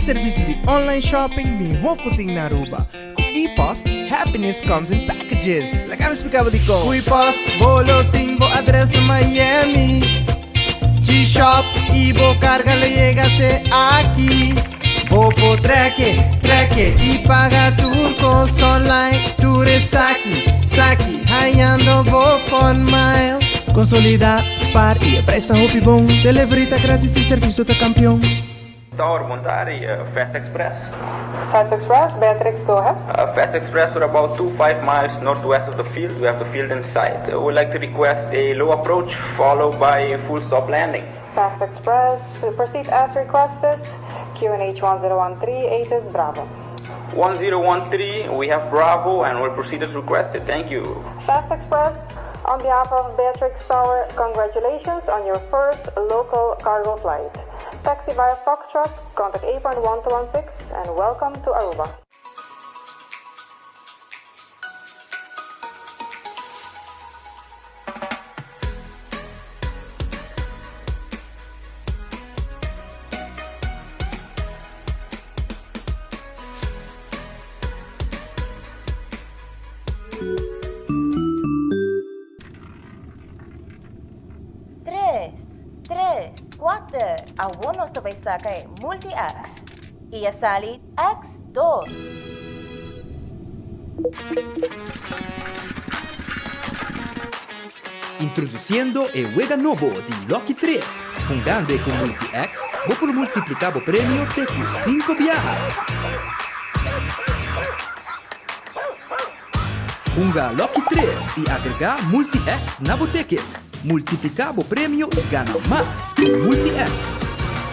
servicio di online shopping miho cu tin na Aruba. Cu ePost, happiness comes in packages. Laga mi splica bo dicon. Cu ePost, bo lo tin bo adres na Miami. G-Shop y bo carga lo yega te aki. Bo por track e, track e y paga tur cos online. Tur esaki, saki, hayando bo fun miles. Consolida, spaar y e prijs ta hopi bon. Delivery ta gratis y servicio ta campeon. Tower, bon tardi, Fast Express. Fast Express, Beatrix, go ahead. Fast Express, we're about 2 5 miles northwest of the field. We have the field in sight. We would like to request a low approach followed by a full stop landing. Fast Express, proceed as requested. QNH 1013, ATIS Bravo. 1013, we have Bravo and we'll proceed as requested. Thank you. Fast Express, on behalf of Beatrix Tower, congratulations on your first local cargo flight. Taxi via Foxtrot, contact apron 1216 and welcome to Aruba. Tres, tres, kuater, awor nos ta bai saka e Multi-X. I a sali X dos. Introduciendo e wega nobo di Lucky 3. Hungando e cu Multi-X, bo por multiplica bo premio te cu cinco biaha. Hunga Lucky 3 y agrega Multi-X na bo ticket. Multiplica bo premio y gana mas cu Multi-X.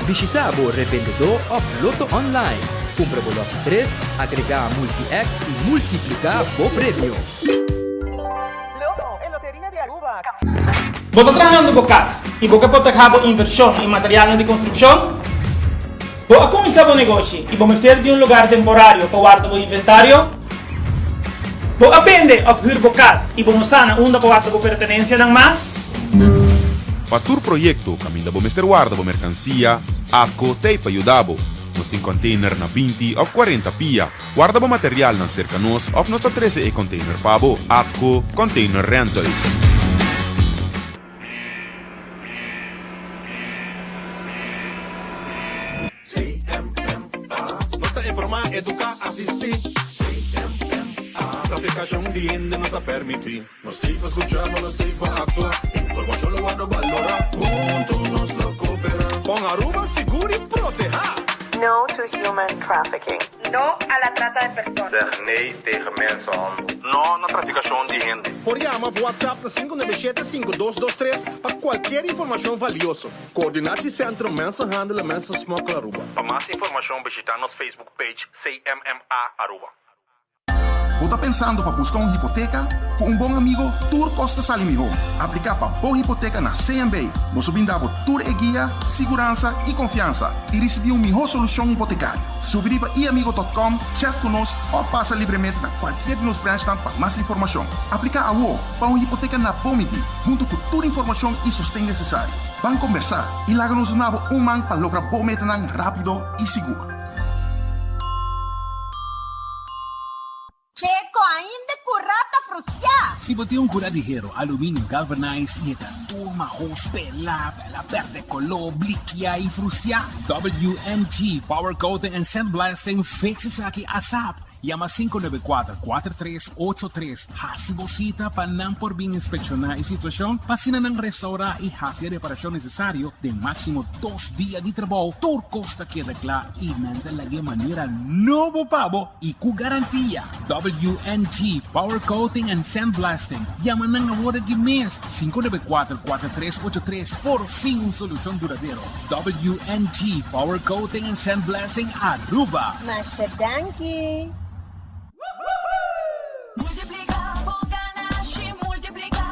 Bishita bo revendedor of Lotto Online. Cumpra bo Lucky 3, agrega Multi-X y multiplica bo premio. Lotto, e loteria di Aruba. Bo ta trahando bo cas y bo ke protehá bo invershon y materialnan di construcshon? Bo a cuminsá bo negoshi y bo mester di un lugar temporario pa warda bo inventario? Bo a bende of huur bo cas y bo no sa na unda pa warda bo pertenencianan mas? Pa tur proyecto caminda bo mester warda bo mercancia, ATCO t'ey pa yuda bo. Nos tin container na 20 of 40 pia. Warda bo materialnan serka nos òf nos ta trese e container pa bo. ATCO Container Rentals. CMMA Nos ta informá, eduká, asistí. CMMA Trafikashon di hende no ta permití. Nos tin pa skuchá, ma nos tin pa aktua. Informashon lo wòrdu balorá. Huntu nos lo koperá. Pon Aruba sigur i protehá. No to human trafficking. No a la trata de personas. Zeg nee tegen mensenhandel. No na trafikashon di hende. Por yama of WhatsApp na 597 5223 pa kualkier informashon valioso. Coördinatiecentrum Mensenhandel en Mensensmokkel Aruba. Pa mas informashon bishita nos Facebook page CMMA Aruba. Bo ta pensando pa busca un hipoteca? Cu un bon amigo tur cos ta sali miho. Aplica pa bo hipoteca na CMB. Nos lo brinda bo tur e guia, siguransa y confiansa y ricibi un miho solucion hipotecario. Subi riba iamigo dot com, chat cu nos of pasa libremente na cualkier di nos branchnan pa mas informacion. Aplica awo pa un hipoteca na bo midi, hunto cu tur informacion y sosten necesario. Ban combersa y laga nos duna bo un man pa logra bo metanan rapido y sigur. Checo ainda curá ta frustiá. Si bo tin un curá di hero, aluminio galvanized y e ta tur mahos, pelá, pelá, perde coló, blikiá y frustiá, WNG Power Coating and Sandblasting fix esaki asap. Yama 594 4383 Hasi bo sita pa nan por bin inspekshoná e situashon pa asina nan restourá i hasi e reparashon nesesario den máksimo dos dia di trabou. Tur kos ta keda kla i nan ta lag'é manera nobo pa bo i ku garantia. WNG Power Coating and Sandblasting. Yama nan awor aki mes, 594 4383. Por fin un solushon duradero. WNG Power Coating and Sandblasting Aruba. Masha danki! Multiplica bo ganashi, multiplica.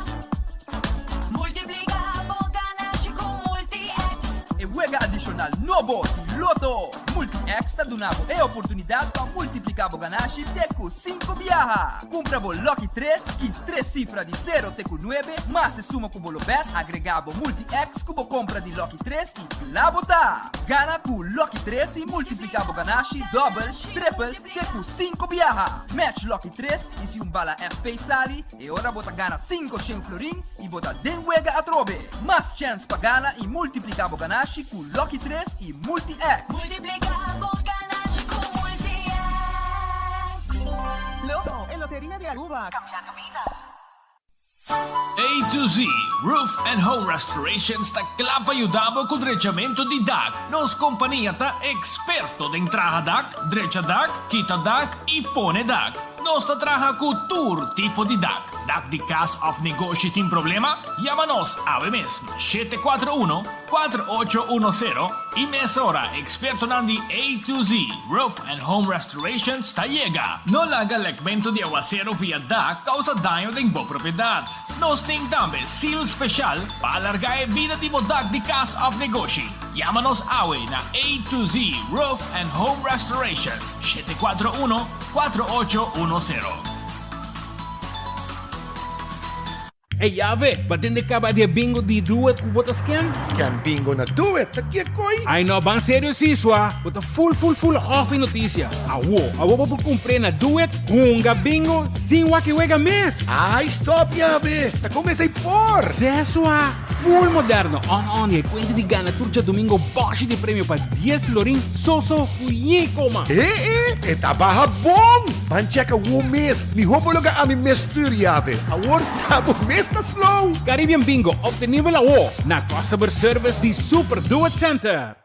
Multiplica bo ganashi cu Multi-X. E wega adishonal nobo di Lotto! Multi-X ta duna bo e oportunidat. oportunidat pa multipliká bo ganashi te ku sinku biaha. Kumpra bo Lucky tres, kis tres sifra di sero te ku nuebe, mas e suma ku bo lo bèt, agregá bo Multi-X ku bo kompra di Lucky tres i kla bo ta! Gana ku Lucky tres i multipliká bo ganashi dòbel, tripel te ku sinku biaha. Match Lucky tres i si un bala FP sali, E ora bo ta gana 500 florin i bo ta den wega atrobe. Mas chèns pa gana i multipliká bo ganashi ku Lucky 3 i Multi-X. Multipliká bo ganashi ku Multi-X. Lotto, e loteria di Aruba. Cambiando bida. A to Z Roof and Home Restorations ta kla pa yuda bo ku drechamentu di dak. Nos kompania ta eksperto den traha dak, drecha dak, kita dak i pone dak. Nos ta traha ku tur tipo di dak. Dak di kas òf negoshi tin problema? Yama nos awe mes na 741 4810 i mesora ekspertonan di A to Z Roof and Home Restorations ta yega. No laga lekmentu di awaseru via dak kousa daño den bo propiedat. Nos tin tambe seal speshal pa alargá e bida di bo dak di kas òf negoshi. Yama nos awe na A to Z Roof and Home Restorations, 741 4810. Ey Yave, bo a tende caba di e bingo di Doet cu bo ta scan? Scan bingo na Doet, ta kiekoi? Ay no, ban serio si swa, bo ta full full full off e noticia. Awo, awo bo por cumpr'e na Doet, hunga bingo sin wak e wega mes! Ay stop Yave, ta con esey por? Seh swa, full moderno, on on y e cuenta di gana tur djadomingo boshi di premio pa dies florin so so cu yi coma. E e, e ta baha bon! Ban checka wo mes, miho bo loga ami mes stuur Yave, awor Abo mes ta slow! Caribbean Bingo obtenibel awo na Customer Service di Super Duet Center.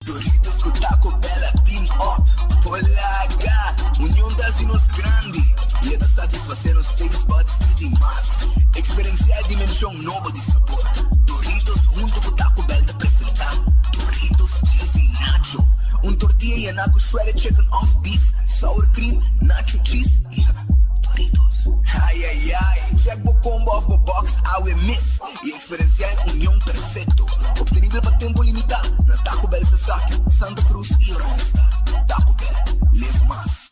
Doritos ku Taco Bell a team up Polaga! Union ta hasi nos grandi i e ta satisfasé nos taste buds di dimas. Eksperensiá e dimenshon nobo di sabor. Doritos huntu ku Taco Bell ta presentá Doritos Cheesy Nacho, un tortilla yená ku shredded chicken òf beef, sour cream, nacho cheese i Doritos. Ay ay ay! Check bo combo of bo box awe mes y experiencia e union perfecto. Obtenibel pa tempo limita na Taco Bell Sasaki, Santa Cruz y Oranjestad. Taco Bell, live mas.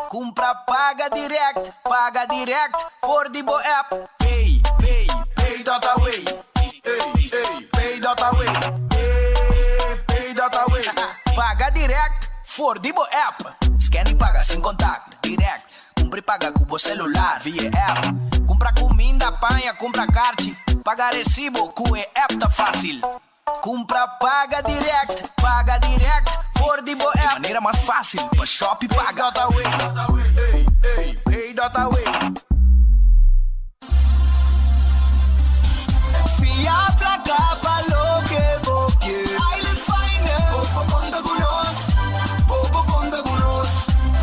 Cumpra paga direct, paga direct for di bo app. Pay, pay, pay dot away. Ey, ey, pay dot away. Ey, pay dot away. Paga direct for di bo app. Scan y paga sin contact. Direct, Cumpra y paga cu bo celular via e app. Cumpra cuminda, paña, cumpra carchi, paga recibo cu e app ta facil. Cumpra paga direct, paga direct for di bo app. E manera mas facil pa shop y paga. Pay dot away, ey, ey, pay dot away. Fia placa pa loke bo kier. Island Finance. Bo por conta cu nos. Bo por conta cu nos.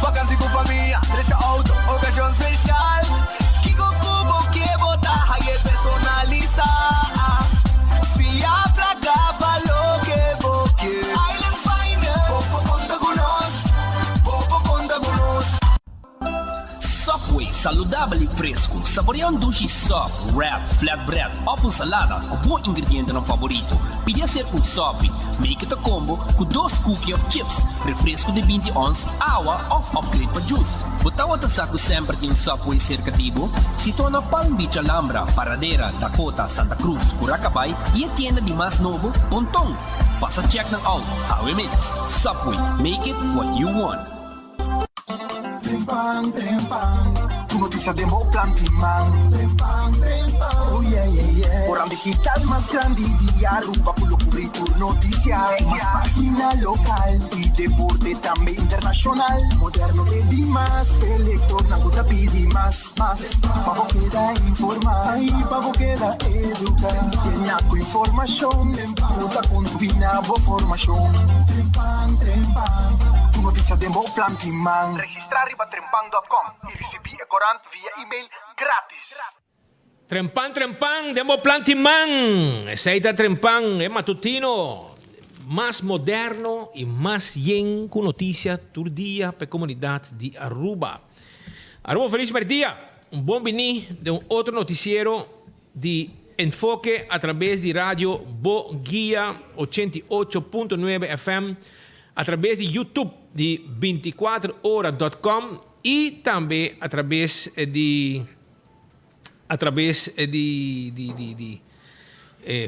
Vakantie cu famia, drecha auto, ocasion special. Kico cu bo kier bo ta haye personalisa. Fia placa pa loke bo kier. Island Finance. Bo por conta cu nos. Bo por conta cu nos. Subway, saludabel y fresco. Saborea un dushi sub, wrap, flatbread of un salada cu bo ingredientenan favorito. Pidi hacer un subby. Make it a combo cu dos cookie of chips, refresco di 20 ons, awa of upgrade pa juice. Bo tawata sa cu semper tin un Subway cerca di bo? Situa na Palm Beach Alhambra, Paradera, Dakota, Santa Cruz, Curacabay y e tienda di mas nobo, Ponton. Pasa check nan out awe mes. Subway, make it what you want. Trempan, trempan, Tur noticia den bo plan di man. Trempan, trempan, Oh yeah, yeah, yeah. Oran digital mas grandi di Aruba cu lo cubri tur noticia. Mas pagina local y deporte tambe internacional. Moderno te dimas, e lectornan cu ta pidi mas, mas. Pa bo keda informa y pa bo keda educa. Llena cu informacion cu ta contribui na bo formacion. Trempan, trempan, Tur noticia den bo plan di man. Registra riba trempan dot com y ricibi e corant via email gratis. Trempan trempan den bo plan tin man! Esei ta Trempan, e matutino mas moderno y mas yen cu noticia tur dia pa e comunidad di Aruba. Aruba feliz merdia! Un bon bini den un otro noticiero di Enfoke a traves di radio Bo Guia 88.9 FM, a traves di YouTube. di 24ora.com y tambe a traves di a traves di di di di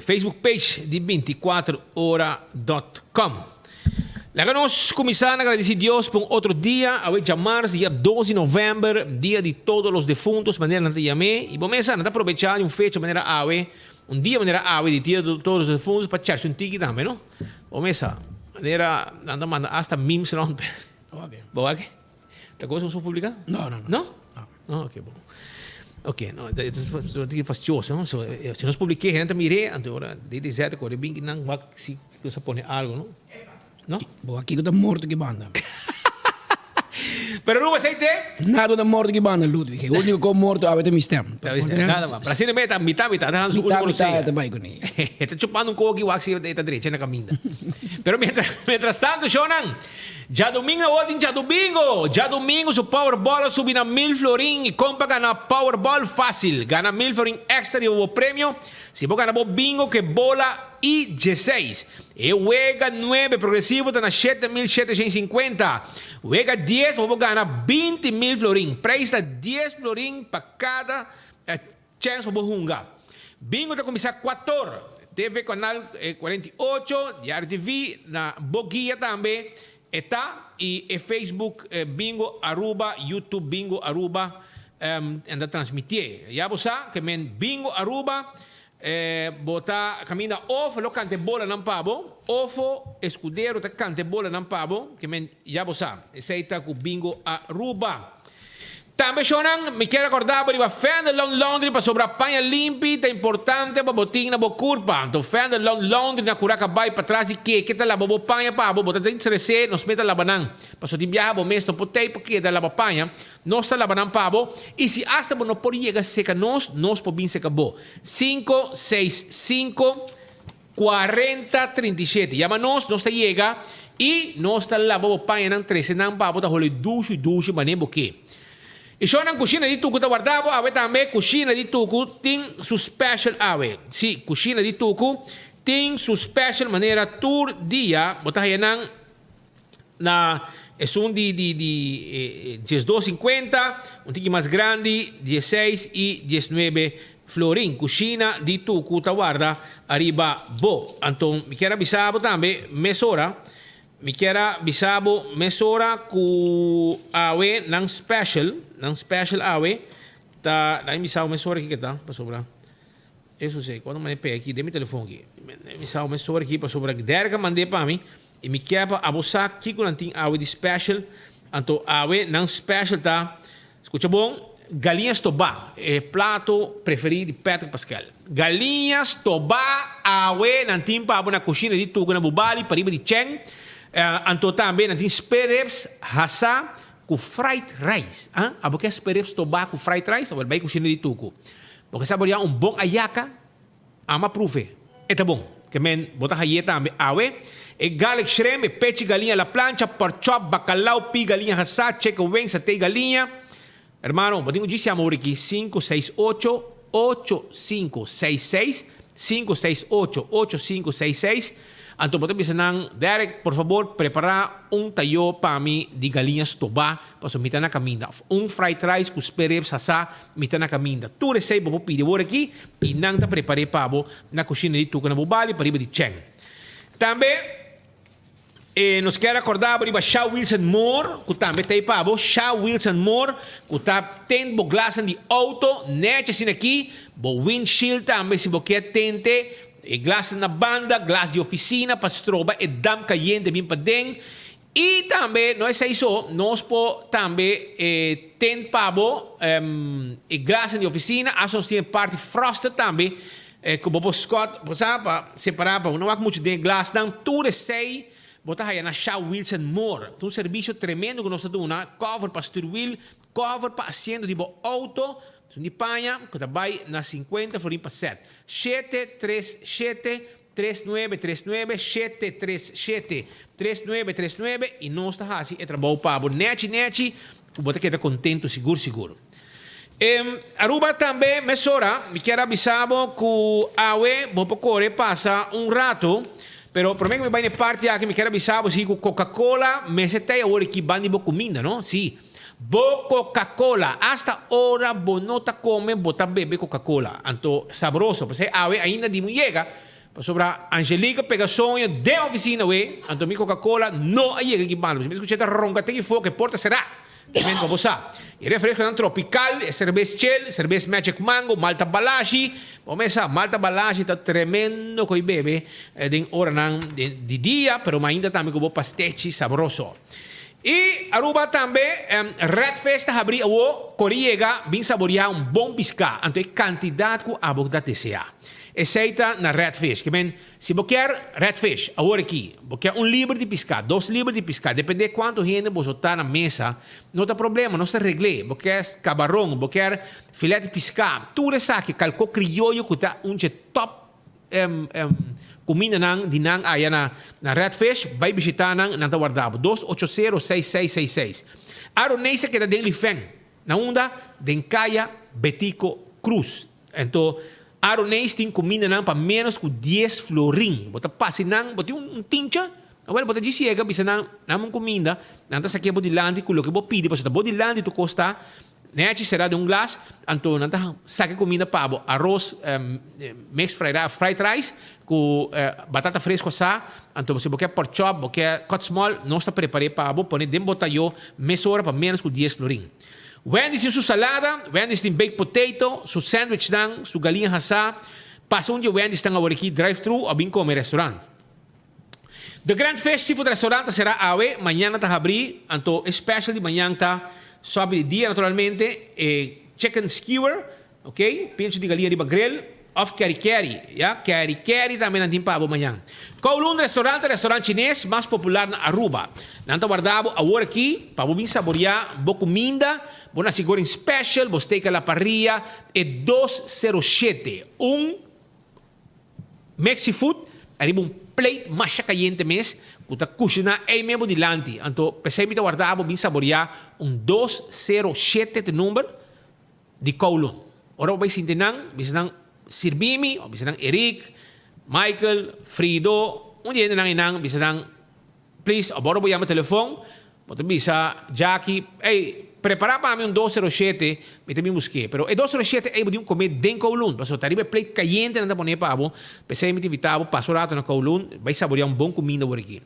Facebook page di 24ora.com. Laga nos kuminsá na gradisí Dios pa un otro dia, awe djamars, dia dos di novèmber, dia di todos los defuntos, manera nan ta yam'é, i bo mes sa, nan ta probechá di un fecha manera awe, un dia manera awe di dia di todos los defuntos pa chèrchi un tiki tambe, no? Bo mes sa, manera nan ta manda asta memes rònt. Bo wak? Ta cosa cu publica? No, no, no. No? No, ok, bon. Ok, no, e ta fastioso, no? So, si nos publique, hende ta mire, anto ora DTZ core bin nan wak si nos a pone algo, no? No? Bo aki cu ta morto ki banda. Pero Aruba esey te? Nada ta morto ki banda, Ludwig. E unico cu morto awe ta mi stem. Nada mas. Pero asina mey ta mitad mitad, ta hando su ultimo Mitad mitad ta bay cune. E ta chupando un coki wak si e ta drecha na caminda. Pero mientras, mientras tanto, shownan. Djadumingo awor tin djadumingo! Djadumingo su Powerball a subi na mil florin y con pa gana Powerball? Facil! Gana mil florin extra riba bo premio si bo gana bo bingo cu e bola y dieseis. E wega nuebe progresivo ta na 7750. Wega dies bo por gana 20 mil florin. Prijs ta dies florin pa cada chens pa bo hunga. Bingo ta cuminsa cuator. TV Canal 48, Diario TV, na bo guia tambe e ta y e Facebook Bingo Aruba, YouTube Bingo Aruba nan ta transmitié. Ya bo sa ke men Bingo Aruba bo ta caminda of lo canta e bolanan pa bo ofo Escudero ta canta e bolanan pa bo ke men ya bo sa esey ta cu Bingo Aruba. Tambe shownan, mi kier acorda bo riba Fenderlon Laundry pasobra paña limpi ta importante pa bo tin na bo curpa. Anto Fenderlon Laundry na cura cabay patras di keke ta laba bo paña pa bo, bo ta tin trece nos mes ta laba nan. Pasobra tin biaha bo mes no por tey pa keda laba paña, nos ta laba nan pa bo y si hasta bo no por yega seca nos, nos por bin seca bo. 565 40 37. Yama nos, nos ta yega y nos ta laba bo pañanan, trece nan pa bo ta holi dushi dushi mane bo ke. Y shownan Cushina di Tucu ta warda bo awe tambe. Cushina di Tucu tin su special awe. Si, Cushina di Tucu tin su special manera tur dia bo ta haya nan na esun di di di diesdos sinkuenta, un tiki mas grandi dieseis i diesnuebe florin. Kushina di Tuku ta warda ariba bo. Anto mi kier a bisa bo tambe mesora, mi kier a bisa bo mesora ku awe nan special, nan special awe ta, nan bisa bo mesora kiko ta pasobra. Eso si, cuando mane pega aki den mi telefon aki, mi sa mi sobre aki pasobra Derek a mand'é pa mi y mi kier pa abo sa kico nan tin awe di special, anto awe nan special ta, scucha bon, galiña stobá, e plato preferi di Patrick Pascal. Galiña stobá awe nan tin pa abo na cushina di Tugu na Bubali pariba di Cheng, anto tambe nan tin spare ribs hasá cu fried rice, ah, abo kier spare ribs stobá cu fried rice, awel bay cushina di Tugu. Bo ke saboreá un bon ayaka? Ama prufe. E ta bon. Ke men bo ta haye tambe awe. E garlic shrimp, e pechi galiña a la plancha, pork chop, bacalao, pi galiña hasá, chicken wings, satay galiña. Hermano, bo tin ku djis yama ora aki, sinku seis ocho, ocho sinku seis seis, sinku seis ocho, ocho sinku seis seis. Anto bo ta bisa nan, Derek, por fabor prepará un tayó pa mi di galiña stobá, pasobra mi ta na kaminda. Òf un fried rice ku spare ribs hasá, mi ta na kaminda. Tur esei bo por pidi awor aki i nan ta prepar'é pa bo na kushina di Tuka na Bubali pariba di Cheng. Tambe nos kier akordá bo riba Sha Wilson Moore ku tambe ta ei pa bo. Sha Wilson Moore ku ta tint bo glasnan di outo nèchi asina aki, bo windshield tambe si bo kier tinte. E glasnan na banda, glas di oficina pa stroba e damp cayente bin paden. Y tambe, no esey so, nos por tambe tent pa bo e glasnan di oficina, hasta nos tin e parti frosted tambe cu bo por scot, bo sa, pa separa pa bo no wak mucho den e glasnan. Tur esey bo ta haya na Sha Wilson Moore. Ta un servicio tremendo cu nos ta duna, cover pa stuurwiel, Cover pa asiento di bo auto, esun di paña, cu ta bay na 50 florin pa set. 737 3939, 737 3939, y nos ta haci e trabou pa bo nechi nechi, cu bo ta keda contento sigur sigur. Aruba tambe mesora mi kier a bisa bo cu awe bo por core pasa un rato. Pero prome ku mi bai na e parti aki mi kier a bisa bo si ku Coca-Cola mester ta e awor aki ban di bo kuminda, no? Si. Bo Coca-Cola, asta ora bo no ta kome bo ta bebe Coca-Cola. Anto sabroso. P'esei awe ainda di mi yega, pasobra Angelica pega soño den ofisina we, anto mi Coca-Cola no a yega aki banda. Pasobra mi skuch'é ta ronka te ki for ku e porta será. Tremendo pa bo sa. E refresconan tropical, e cerbes chel, cerbes magic mango, malta balashi. Bo mes sa, malta balashi ta tremendo cu e bebe den oranan di dia, pero mainta tambe cu bo pastechi sabroso. Y Aruba tambe, Red Fish ta habri awo, core yega, bin saboria un bon pisca, anto e cantidad cu abo ta desea. Esey ta na Red Fish. Ke men, Si bo kier redfish awor aki, bo kier un liber di piská, dos liber di piská, dependé kuantu hende boso ta na mesa, no ta problema, nos ta regl'é. Bo kier kabaron, bo kier filet di piská, tur esaki, kalkó krioyo ku ta un dje top kumindanan di nan aya na na redfish, bai bishitá nan, nan ta warda bo. Dos ocho sero seis seis seis seis. Aroney sa keda den Lifen, na unda? Den Kaya Betico Cruz. Anto Aroneis tin kumindanan pa ménos ku dies florin. Bo ta pasa nan, bo tin un tincha? Awel, bo ta djis yega bisa nan, Dame un kuminda. Nan ta sakia bo dilanti ku loke bo pidi, pasobra ta bo dilanti tur kos ta nèchi será den un glas. Anto nan ta saka e kuminda pa bo, aros mix fried rice ku batata fresku asá. Anto si bo ke pork chop, bo ke cut small, nos ta prepar'é pa bo, pone den bo tayó mesora pa ménos ku dies florin. Wendy's tin su salada, Wendy's tin baked potato, su sandwichnan, su galiña hasá. Pasa un dia Wendy's tan awor aki drive thru o bin come restaurant. The Grand Fish Seafood Restaurant ta será awe, mañana ta habrí, anto e special di mañan ta sopi di dia naturalmente, e chicken skewer, Ok, pincho di galia riba grill of keri keri, ya, keri keri tambe nan tin pa bo mañan. Kowloon Restaurant ta restaurant chines mas popular na Aruba. Nan ta warda bo awor aki pa bo bin saboria bo cuminda, bo nasi goreng special, bo steak a la parrilla, e 207, un Mexi food ariba un plate masha cayente mes cu ta cushina ey mebo dilanti. Anto pesey mi ta warda bo bin saboria un 207 te number. Di Kowloon. Ora bo bai sinti nan, bisa nan, Sirbi mi, of bisa nan, Eric, Michael, Frido, un di hendenan einan, bisa nan, Please, of ora bo yama telefon, bo ta bisa Jackie, Ey, prepara pa mi un dos sero shete, mi ta bin busk'é. Pero e dos sero shete ey bo tin ku kome den Kowloon, pasobra ta riba e plate kayente nan ta pone pa bo. P'esei mi ta invita bo pasa un rato na Kowloon, bai saboria un bon kuminda wor aki.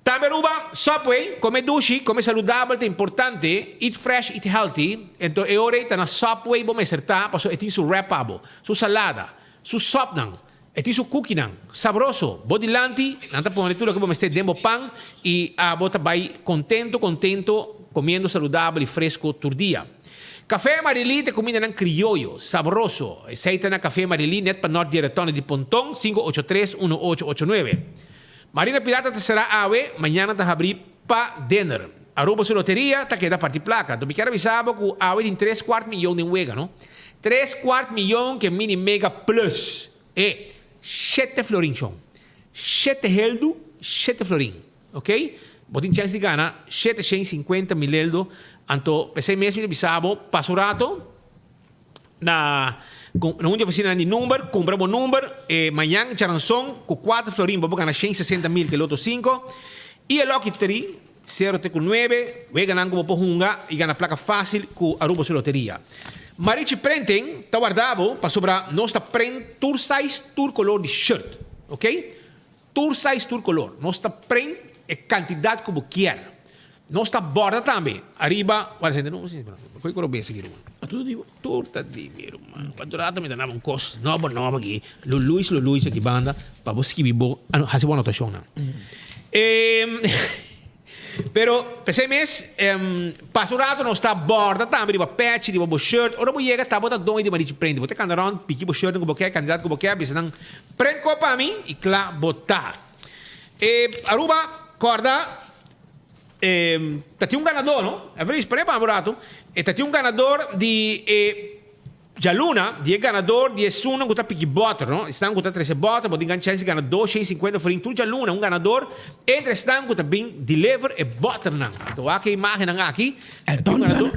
Tambe Aruba, Subway, come dushi, come saludabel ta importante, eat fresh, eat healthy, enton e ora ei ta na Subway bo mester ta pasobra e tin su wrap pa bo, su salada, su sopnan, e tin su kukinan, sabroso, bo dilanti nan ta pone tur loke bo mester den bo pan y abo ta bay contento contento comiendo saludabel y fresco tur dia. Café Marilí ta e cumindanan crioyo, sabroso, esey ta na Café Marilí net pa nort di e rotonde di Ponton, 583 1889. Marina Pirata ta será awe, mañana ta habrí pa dinner. Aruba su loteria ta keda parti plaka. Anto mi kier a bisa bo ku awe tin tres kuart miyon den wega, no? Tres kuart miyon ke mini mega plus e shete florin shon. Shete heldu, shete florin. Ok? Bo tin chèns di gana shete shen sinkuenta mil heldu. Anto p'esei mes mi ta bisa bo, pasa un rato. Na na un di oficinanan di number, cumpra bo number, e mañan charanzon cu cuater florin bo por gana shen sesenta mil ke loto cinco, y e lucky tri, cero te cu nuebe, weganan cu bo por hunga y gana placa facil cu Aruba su loteria. Marichi Printing ta warda bo pasobra nos ta print tur size tur color di shirt, ok? Tur size tur color. Nos ta print e cantidad cu bo kier. Nos ta borda tambe ariba wak esei no si koe koro bes aki ruman. Tur di tur ta di mi ruman. Cuanto rato mi ta naba un cos nobo nobo aki lo Luis lo Luis aki banda pa bo skibi bo haci bo anotacionnan. Pero p'esei mes pasa un rato nos ta borda tambe riba pechi riba bo shirt ora bo yega ta bo ta doño di Marichi Print bo ta canda rond piki bo shirtnan cu bo kier cantidad cu bo kier bisa nan print ko pa mi y cla bo ta. Aruba corda ta tin un ganador no Evreis pone pa mi un rato e ta tin un ganador di e djaluna di e ganador di esunnan ku ta piki bòter no esnan ku ta trese bòter bo tin gan chèns di gana 250 florin tur djaluna un ganador entre esnan ku ta bin deliver e bòternan anto wak e imagennan aki ta tin un ganador.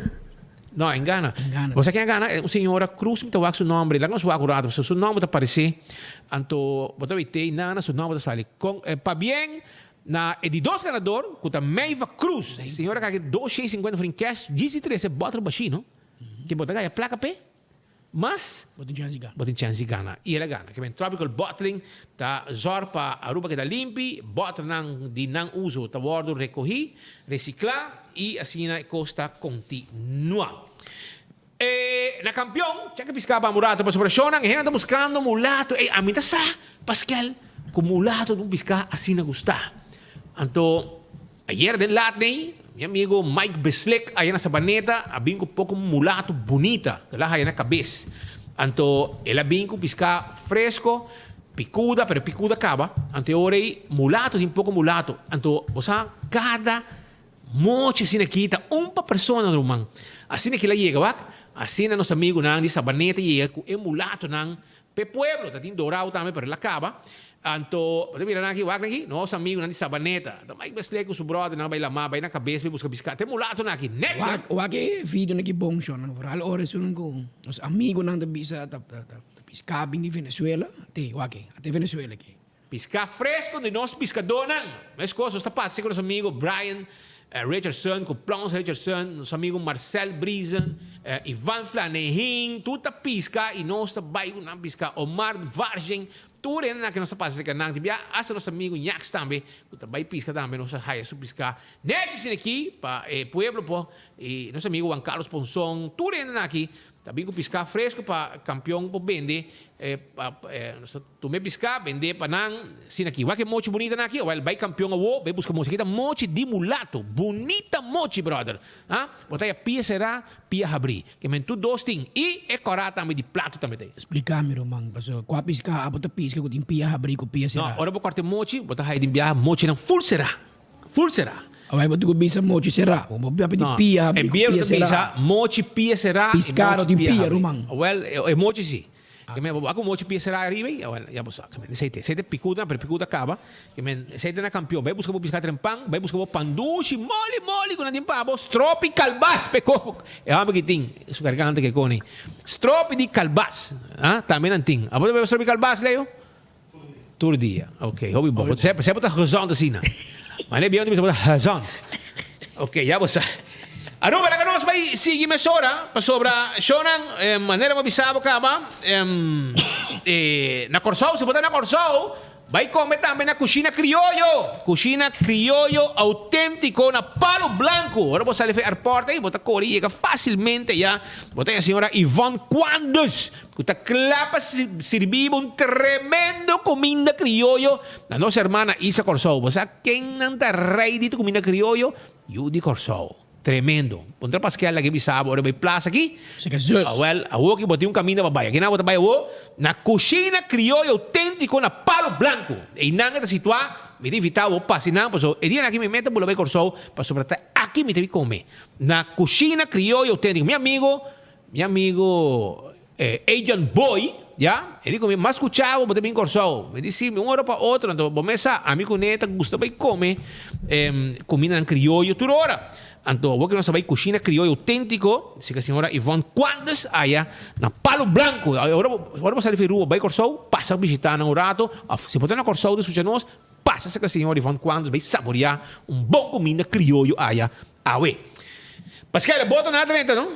No, en gana. Bo sa ken a gana? Un señora Cruz mi ta wak su nomber. Laga nos wak un rato pasobra su nomber ta parece. Anto bo ta wete y nana su nomber ta sali. Con pabien na e di dos ganador cu ta Meiva Cruz. Señora kaki 250 florin cash djis di trece bottle bashi no. Ke bo ta gaya placa p'e. Mas Bo tin chance di gana. Bo tin chance di gana. Y el a gana. Ke men Tropical Bottling ta zorg pa Aruba keda limpi, botternan di nan uso ta wordo recogi, recicla y asina e cos ta continua. E na campeon, check e pisca pa murato pasobra shownan e hende ta buscando mulato. Ey, ami ta sa, Paskel, cu mulato ta un pisca asina gusta. Anto. Ayer den laat nei, mi amigo Mike Beslik aya na Sabaneta a bin ku poko mulato bunita ku el a haya na kabes. Anto el a bin ku piská fresko, pikuda, pero e pikuda kaba. Anto e ora ei mulato tin poko mulato. Anto bo sa kada mochi asina aki ta un pa persona ruman. Asina kila yega wak, asina nos amigunan di Sabaneta yega ku e mulatonan P'e pueblo ta tin dorao tambe pero el a caba. Anto bo ta mira nan aki wak nan aki nos amigunan di Sabaneta. Ta Mike Besley cu su brother nan a bay lama bay na cabes bay busca pisca. Te mulatonan aki next Wak wak e video nan ki bon shon nan vooral ora esun cu nos amigunan ta bisa ta ta pisca bin di Venezuela te wak e ate Venezuela aki. Piská fresco di nos piskadónan. Meskos nos ta pasa ku nos amigo Brian Richardson, ku Plons Richardson, nos amigo Marcel Briesen, Ivan Flanehin, tur ta piska i nos ta bai ku nan piska. Omar Vargen, tur hende nan ke nos ta pasa serka nan. Tin bia asta nos amigo Ñaks tambe ku ta bai piska tambe nos a haya su piská. Nechi asina aki pa e pueblo por i nos amigo Juan Carlos Ponson, tur hende nan aki ta bin ku piská fresco pa kampion por bende pa nos ta. Tum'e piská, bend'é pa nan. Asina aki. Wak e mochi bunita nan aki? Owel, bai kampion awo, bai buska mochi. Aki ta mochi di mulato. Bunita mochi, brother. Ha? Bo ta haya pia será, pia habrí. Ke men tur dos tin. I e kòrá tambe di plato tambe ta ei. Spliká mi, ruman, pasobra kua piská abo ta piska ku tin pia habrí ku pia será? No, ora bo kòrta e mochi, bo ta haya den biaha mochinan ful será. Ful será. Awor bo tin ku bisa mochi será. Bo papia di pia habrí ku pia será. E bieu ta bisa mochi pia será i Piská no mochi tin pia pia, habrí. ruman. Awel, e mochi si. Ke men bo a ku mochi pia será ariba ei? Awel, ya bo sa. Ke men esei te. Esei te pikuda, pero pikuda kaba. Ke men esei te na kampion. Bai buska bo piská trempan, bai buska bo pandushi moli moli ku nan tin pa bo. Stropi kalbas p'e koko. E hòmber ki tin su garganta ke koni. Stropi di kalbas, ah, tambe nan tin. Abo ta bebe stropi kalbas, Leo? Tur dia. Ok, hopi bon. Bo ta bo ta gezond asina. Ma ne bieu ta bisa bo ta gezond. Ok, ya bo sa. Aruba, laga nos bai sigui mesora, pasobra shownan, manera bo bisa bo kaba, na Kòrsou, si bo ta na Kòrsou, bai kome tambe na Kushina Krioyo. Kushina Krioyo outéntiko na Palo Blanku. Ora bo sali for e airport ei, bo ta kore yega fásilmente ya. Bo ta haña señora Yvonne Quandus. Ku ta kla pa sirbi bo un tremendo kuminda krioyo na nos hermana Isa Kòrsou. Bo sa ken nan ta rei di kuminda krioyo? Yu di Kòrsou. Tremendo. Puntra Paskel aki bisa bo ora bai plasa aki. Awèl, awor ki bo tin un kaminda pa bai. Aki nan bo ta bai awor na Kushina Krioyo Outéntiko na Palo Blanku. Einan e ta situá. Mi ta invitá bo pasa einan pasobra e dianan aki mi meta bula bai Kòrsou pasobra ta aki mi ta bin kome. Na Kushina Krioyo Outéntiko. Mi amigo Mi amigo Agent Boy, ya, e di ku mi, Mas skucha bo, bo ta bin Kòrsou. Mi di, Si, mi un ora pa otro. Anto bo mes sa, ami ku ne ta gusta bai kome kumindanan krioyo tur ora. Anto awor ku nos a bai kushina krioyo outéntiko, si ku señora Yvonne Quantes aya na Palo Blanco. Ora bo ora bo sali for Aruba bai Kòrsou, pasa bishitá nan un rato. Òf si bo ta na Kòrsou ta skucha nos, pasa serka señora Yvonne Quantes bai saboriá un bon kuminda krioyo aya awe. Paskal e boto na drenta no.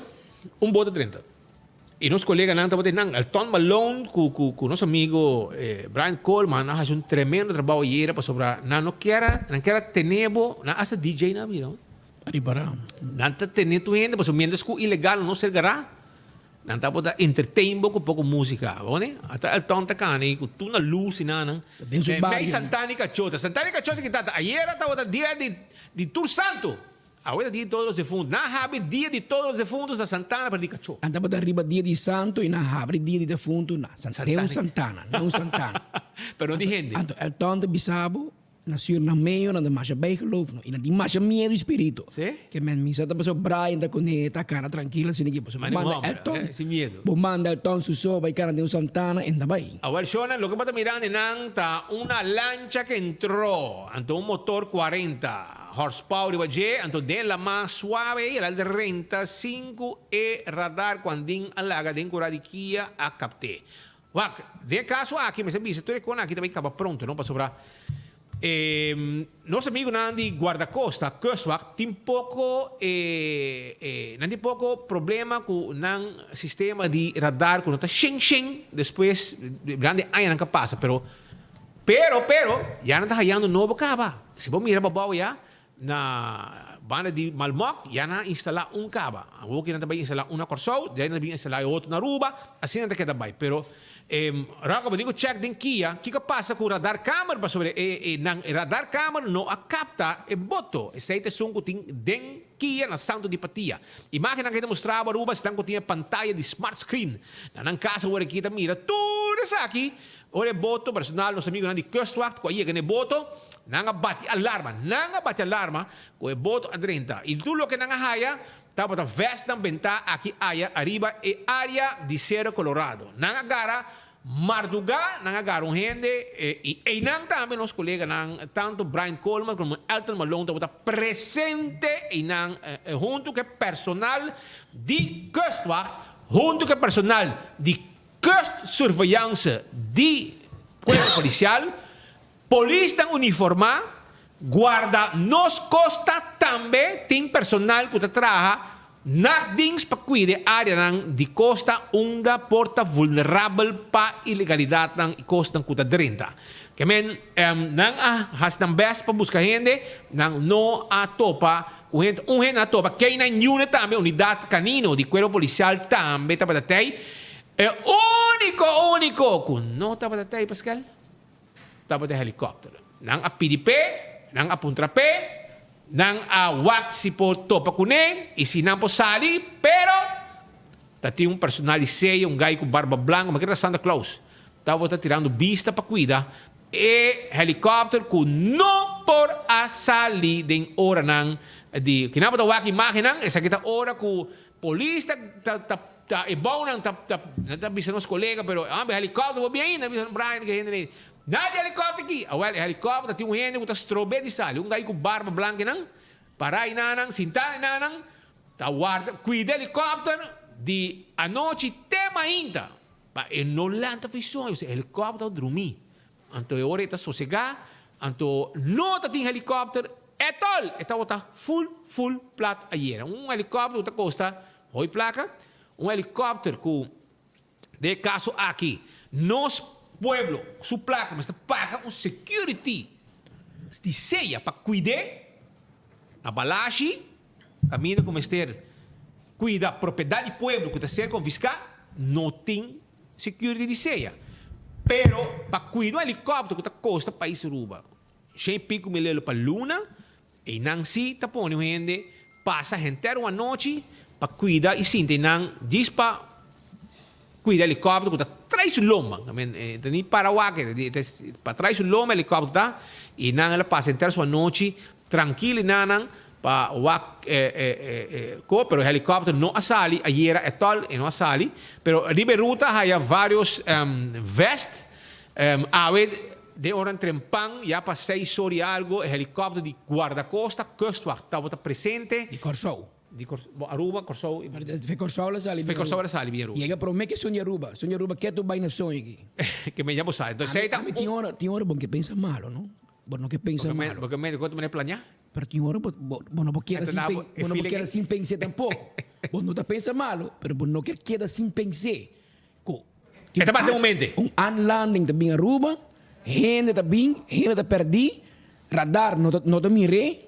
Un boto drenta. I nos koleganan tabata einan. Elton Malone ku ku ku nos amigo Brian Coleman a hasi un tremendo trabou ayera pasobra nan no kier a nan kier a tene bo nan hasta DJ nan a bira. Ripará. Nan ta tene tur hende pasobra mientras ku ilegal no ser gará nan tabata entertain bo ku poko musika. Bo wak? Ata Elton ta kana ei ku tur na lus i nan nan. Den su Mei bario. Santana i Kachota. Santana i Kachota ki tata ayera tabata dia di di tur santu. Awe ta dia di todos los defuntos. Nan habri dia di todos los defuntos na Santana pa di kachó. Nan tabata riba dia di santo i nan habri dia di defunto na Santana. Santana, na un Santana. Pero no di hende. Anto Elton ta bisa bo, na Surinameño nan ta masha bijgeloof no, i nan tin masha miedu di spirito. Sí? Ke men misa ta pasobra Brian ta kuné, ta kara trankil asina ki pasobra bo manda Elton, Sin miedu. bo manda Elton su so bai kara den un Santana, e no ta bai. Awor shownan, loke bo ta mirando einan ta una lancha ke entró, anto un motor 40. Horsepower riba dje, anto den lamá suave ei el a drenta sin ku e radar ku andin a laga den kurá di Kia a kapt'é. Wak, den e kaso aki mester bisa tur e kon aki ta bai kaba pronto no, pasobra e nos amigunan di Guardacosta, Kustwacht, tin poko e e nan tin poko problema ku nan sistema di radar ku no ta shen shen despues durante añanan ku a pasa, pero Pero, pero, ya nan ta hayando nobo kaba. Si bo mira babou ya, na banda di Malmok, ya nan a instalá un kaba. Awor ki nan ta bai instalá un na Kòrsou, djai nan ta bin instalá e otro na Aruba, asina nan ta keda bai. Pero, Rocco, bo tin ku chèk den kia kiko a pasa ku radarkamer, pasobra e, e, nan radarkamer no a kapta e boto. Esei ta esun ku tin den kia na Santo di Patia. Imágennan ke ta mustra bo Aruba esnan ku tin e pantaya di smart screen na nan kas awor aki ta mira tur esaki. Ora e boto personal nos amigunan di Kustwacht ku a yega na e boto, nan a bati alarma, nan a bati alarma ku e boto a drenta i tur loke nan a haya tabata vèstnan bentá aki aya ariba e área di Cerro Colorado. Nan a gara mardugá, nan a gara un hende i einan tambe nos koleganan tantu Brian Coleman komo Elton Malone tabata presente einan huntu ku e personal di Kustwacht, huntu ku e personal di Kustsurveillance di Cuerpo Policial, Polisnan uniformá, guarda nos costa tambe tin personal cu ta traha nachtdienst pa cuida e areanan di costa unda por ta vulnerabel pa ilegalidadnan y cosnan cu ta drenta. Ke men nan a haci nan best pa busca hende, nan no a topa cu hende, un hende a topa, K-nine Unit tambe, Unidad Canino di Cuerpo Policial tambe tabata tey. E úniko úniko ku no tabata tei Paskel tabata e helikòpter. Nan a pidi p'e, nan a puntra p'e, nan a wak si por topa kuné i si nan por sali, pero ta tin un personal di seyo, un gai ku barba blanku, mi kere ta Santa Claus, tabata tirando bista pa kuida e helikòpter ku no por a sali den oranan di. Kinan bo ta wak imágennan, esaki ta ora ku Polis ta ta ta ta e bounan ta ta nan ta bisa nos kolega pero hombre helikòpter bo bin ainda bisa Brian ke hende na di helikòpter aki awel e helikòpter tin un hende ku ta strob'é di sali un gai ku barba blank einan pará einanan sintá einanan ta warda kuida helikòpter di anochi te mainta pa e no lanta for e soño pasobra e helikòpter ta drumí Anto e ora e ta sosegá, anto no ta tin helikòpter ètòl! E tabata ful ful plat ayera. Un helikòpter ku ta kosta hopi plaka, un helikòpter ku den e kaso aki nos pueblo su plaka mester paga un security di sea pa kuid'é na Balashi, kaminda ku mester kuida propiedat di pueblo ku ta ser konfiská, no tin Security di sea. Pero pa cuida un helicopter cu ta costa pais Aruba shen y pico mil euro pa luna, eynan si ta pone un hende pasa henter un anochi pa cuida y sinta eynan djis pa cuida helicopter cu ta trai su lomba. I mean, e ta ni para wak, e ta pa trai su lomba helicopter ta y nan el a pasa henter su anochi Trankil i nanan pa wak e ko, pero e helikòpter no a sali ayera ètòl, e no a sali. Pero riba e ruta haya vários vèst. Awe den oran trempan, ya pa seis or i algo, e helikòpter di Guardakosta, Kustwacht, tabata presente. Di Kòrsou. Di Kòrsou, bo Aruba, Kòrsou. Fe Kòrsou la sali Fe Kòrsou la sali bin Aruba. Yega promé ke son di Aruba. Son di Aruba ketu bai na son aki. Ke men ya bo sa. Entonces sei ta. Ami tin ora, tin ora bo ke pensa malo, no? Bo no ke pensa malo. Bo ke mende koto mene planeá? Pero tin ora bo, bo, bo no por keda sin pen, bo no por keda sin pens'é tampoko. Bo no ta pensa malo, pero bo no kier keda sin pens'é. Ku E ta pasa den un mente. Un aanlanding ta bin Aruba, hende ta bin, hende ta pèrdí, radar no ta, no ta mir'é,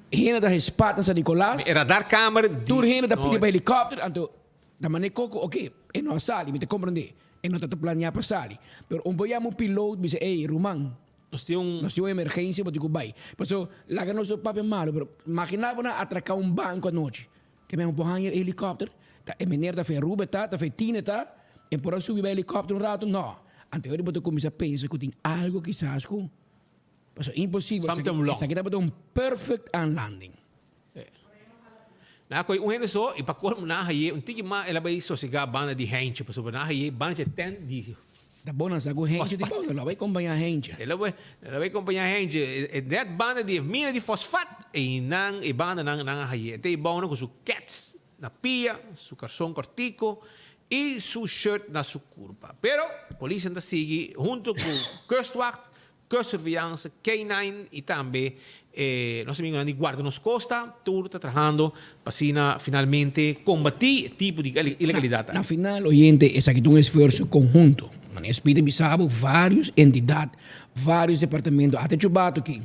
hende ta gespat na San Nicolas. E radarkamer di. Tur hende ta pidi pa helikòpter, anto ta manera koko, oke, e no a sali, mi ta komprendé, e no ta ta planeá pa sali. Pero un por yama un pilot bisa, ey, ruman, Nos tin un. Nos tin un emergencia bo tin cu bay. Paso, laga nos no papia malo, pero magina bo nan atraca un banco anochi. Ke men por haña helicopter? Ta e meneer ta fe Aruba ta, ta fe Tine ta, en por a subi bay helicopter un rato? No. Anto ora bo ta cuminsa pensa cu tin algo kisas cu. Paso imposibel. Something wrong. Esaki tabata un perfect aanlanding. Nan a kohe un hende so i pa kolmo nan a haye un tiki mas el a bai sosega banda di Heintje pasobra nan a haye banda dje tent di. Ta bon nan sa ku hentje di bou, lo bai kompañá hentje. E lo bai, lo bai kompañá hentje. E net banda di e mina di fosfat, ei nan, e banda nan, nan a haye. E ta e bounan ku su kets na pia, su karson kòrtiku i su shirt na su kurpa. Pero polisnan ta sigui huntu ku Kustwacht, Kustsurveillance, K-nine i tambe e nos amigunan di Guarda Nos Costa tur ta trahando pa asina finalmente kombatí e tipo di ilegalidat Na final, oyente, esaki ta un esfuerso konhunto. Manera Speed a bisa bo, vários entidat, vários departamento, ata Chubato aki.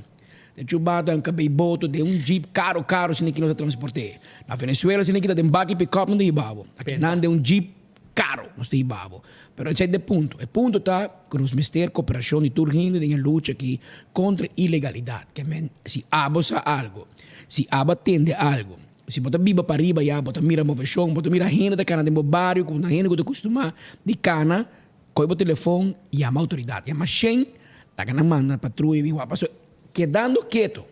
Ta Chubato a kabei boto den un jeep karo karo asina ki nos a transport'é. Na Venezuela asina ki ta den baki pick-up nan ta hiba bo. Aki nan den un jeep Caro nos ta hiba bo. Pero esei ta e punto. E punto ta cu nos mester cooperacion di tur hende den e lucha aki contra ilegalidad. Ke men, si abo sa algo, si abo a tende algo, si bo ta biba pariba ya, bo ta mira movecion, bo ta mira hende ta cana den bo bario cu hende cu ta custuma di cana, coge bo telefon, yama autoridad. Yama shen, laga nan manda patruya bin wak. Pasobra kedando keto,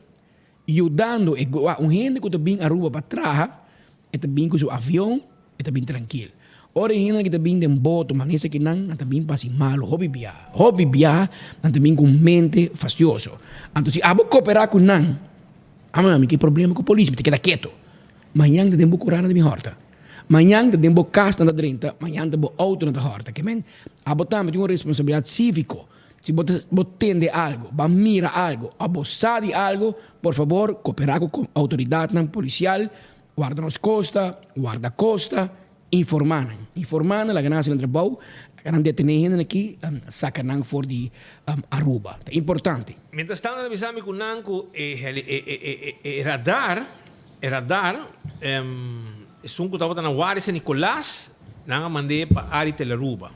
Yudando e un hende ku ta bin Aruba pa traha, e ta bin ku su avion, e ta bin trankil. Ora e hendenan ki ta bin den boto, manesa kinan, nan ta bin pa hasi malu hopi biaha. Hopi biaha nan ta bin ku un mente fastioso. Anto si abo koperá ku nan, ama mi ke problema ku polis, mi ta keda keto. Mañan ta den bo kura nan ta bin hòrta. Mañan ta den bo kas nan ta drenta, mañan ta bo outo nan ta hòrta. Ke men, abo tambe tin un responsabilidat síviko. Si bo ta bo tende algo, bo a mira algo of bo sa di algo, por fabor koperá ku outoridatnan polisial, warda nos kosta, warda kosta, informá nan. Informá nan, laga nan hasi nan trabou, laga nan detené hendenan aki, saka nan for di Aruba. Ta importante. Mientras tanto ta bisa mi ku nan ku e e e radar, e radar, esun ku tabata na Wari San Nicolas, nan a mand'é pa Ari Telaruba.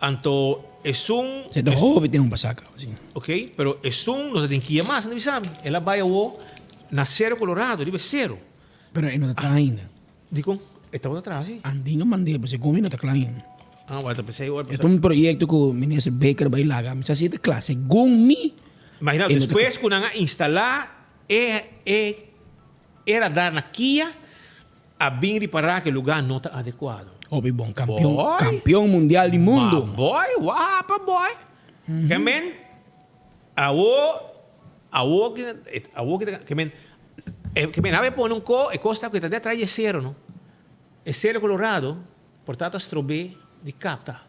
Anto esun. Se ta hopi tempo pa saca si. Ok, pero esun no ta den kia mas, nan bisa mi. El a bai awo na Cerro Colorado, riba e cero. Pero e no ta traha ainda. Dikon? E tabata traha si. Andin a mand'é, pero segun mi no ta kla ainda. Ah, wèl ta p'esei ora. E ta un proyekto ku Minister Bikker bai laga. Mi sa si e ta kla. Segun mi. Imagina, despues ku nan a instalá e e e radar na kia. A bin ripará ku e lugá no ta adekuado. Hopi bon kampion, kampion mundial di mundu. Ma boy, wapa boy. Ke men, awo, awo ki, awo ki ta, ke men, ke men awe pone un ko, e kos ta ku e ta detrás di e sero no. E sero colorado por ta ta strob'é di kapta.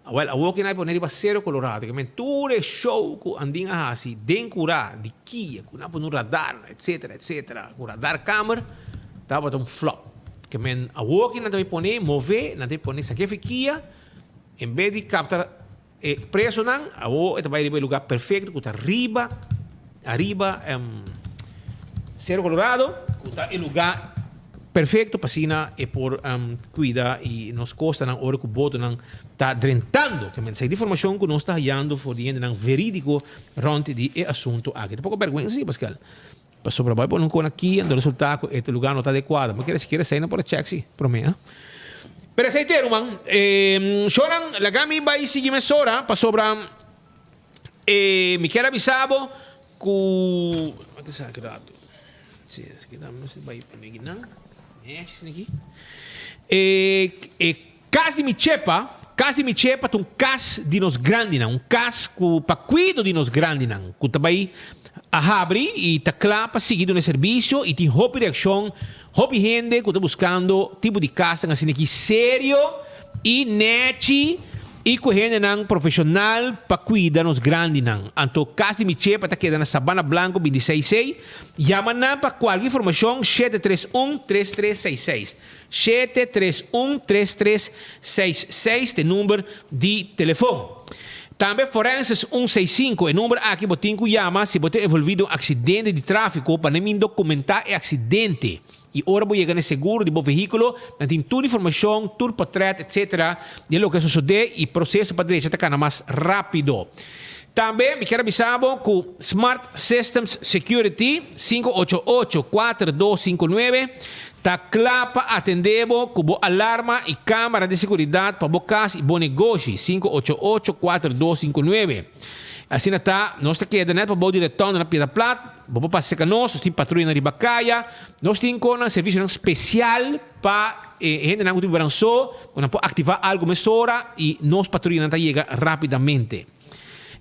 Awel, awor ke nan a pone riba Sero Colorado, ke men tur e show ku Andin a hasi den kurá di Kia, ku nan a pone un radar, etsetera, etsetera, ku radar kamer, tabata un flop. Ke men awor ke nan ta bay pone, move, nan ta bay pone sakefi Kia, en bes di kapta e presonan, awor e ta bay riba e lugar perfekto ku ta riba, ariba Sero Colorado, ku ta e lugar Perfecto pa asina e por cuida y nos costanan ora cu botonan ta drentando. Ke men esaki informacion cu nos ta hayando for di hendenan veridico rond di e asunto aki. Ta poco berguensa si Pascal. Pasobra bo a pone un con aki anto resulta cu e lugar no ta adecuado. Bo kere sikiera esey no por a check si prome ha. Pero esey te ruman. Shonan laga mi bay sigui mesora pasobra E mi kier a bisa bo ku Wak esaki rato. Si, esaki ta mester bai pone aki nan. Nechi esaki aki. E e kas di mi chepa, kas di mi chepa ta un kas di nos grandinan, un kas ku pa kuido di nos grandinan ku ta bai a habri i ta kla pa sigui duna e servisio i tin hopi reakshon, hopi hende ku ta buskando tipo di kasnan asina aki serio i nechi i ku hendenan profeshonal pa kuida nos grandinan. Anto Kas di Michepa ta keda na Sabana Blanco bintiseis sei. Yama nan pa kualke informashon 731 3366. 731 3366 ta e number di telefon. Tambe Forenses un seis sinku, e number aki bo tin ku yama si bo ta envolvi den un aksidente di trafiko pa nan bin dokumentá e aksidente. I ora bo yega na e seguro di bo vehíkulo, nan tin tur informashon, tur potrèt, etc. Di e loke a sosodé i proseso pa drecha ta kana mas rápido. Tambe mi kier a bisa bo ku Smart Systems Security, 588 4259, ta kla pa atendé bo ku bo alarma i kámara di seguridat pa bo kas i bo negoshi, 588 4259. Asina ta, nos ta keda nèt pa bou di retondo na Piedra Plat. Bo por pasa serka nos, nos tin patruyanan riba kaya, nos tin konan servisionan spesial pa. e hendenan ku ta biba nan so, ku nan por aktivá algu mesora i nos patruyanan ta yega rápidamente.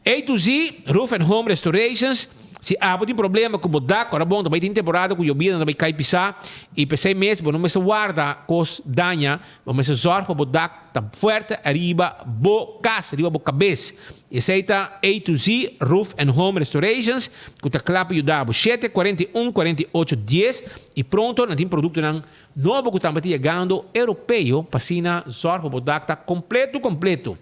A to Z, Roof and Home Restorations, Si abo tin problema ku bo dak, ora bon ta bai tin temporada ku yobida nan ta bai kai pisá i p'esei mes bo no mester warda kos daña, bo mester zòrg pa bo dak ta fuerte ariba bo kas, riba bo kabes. Esei ta A to Z Roof and Home Restorations ku ta kla pa yuda bo. Shete, 41, 48, dies i pronto nan tin produktonan Nobo ku tambe ta yegando europeo pa asina zòrg pa bo dak ta kompletu kompletu.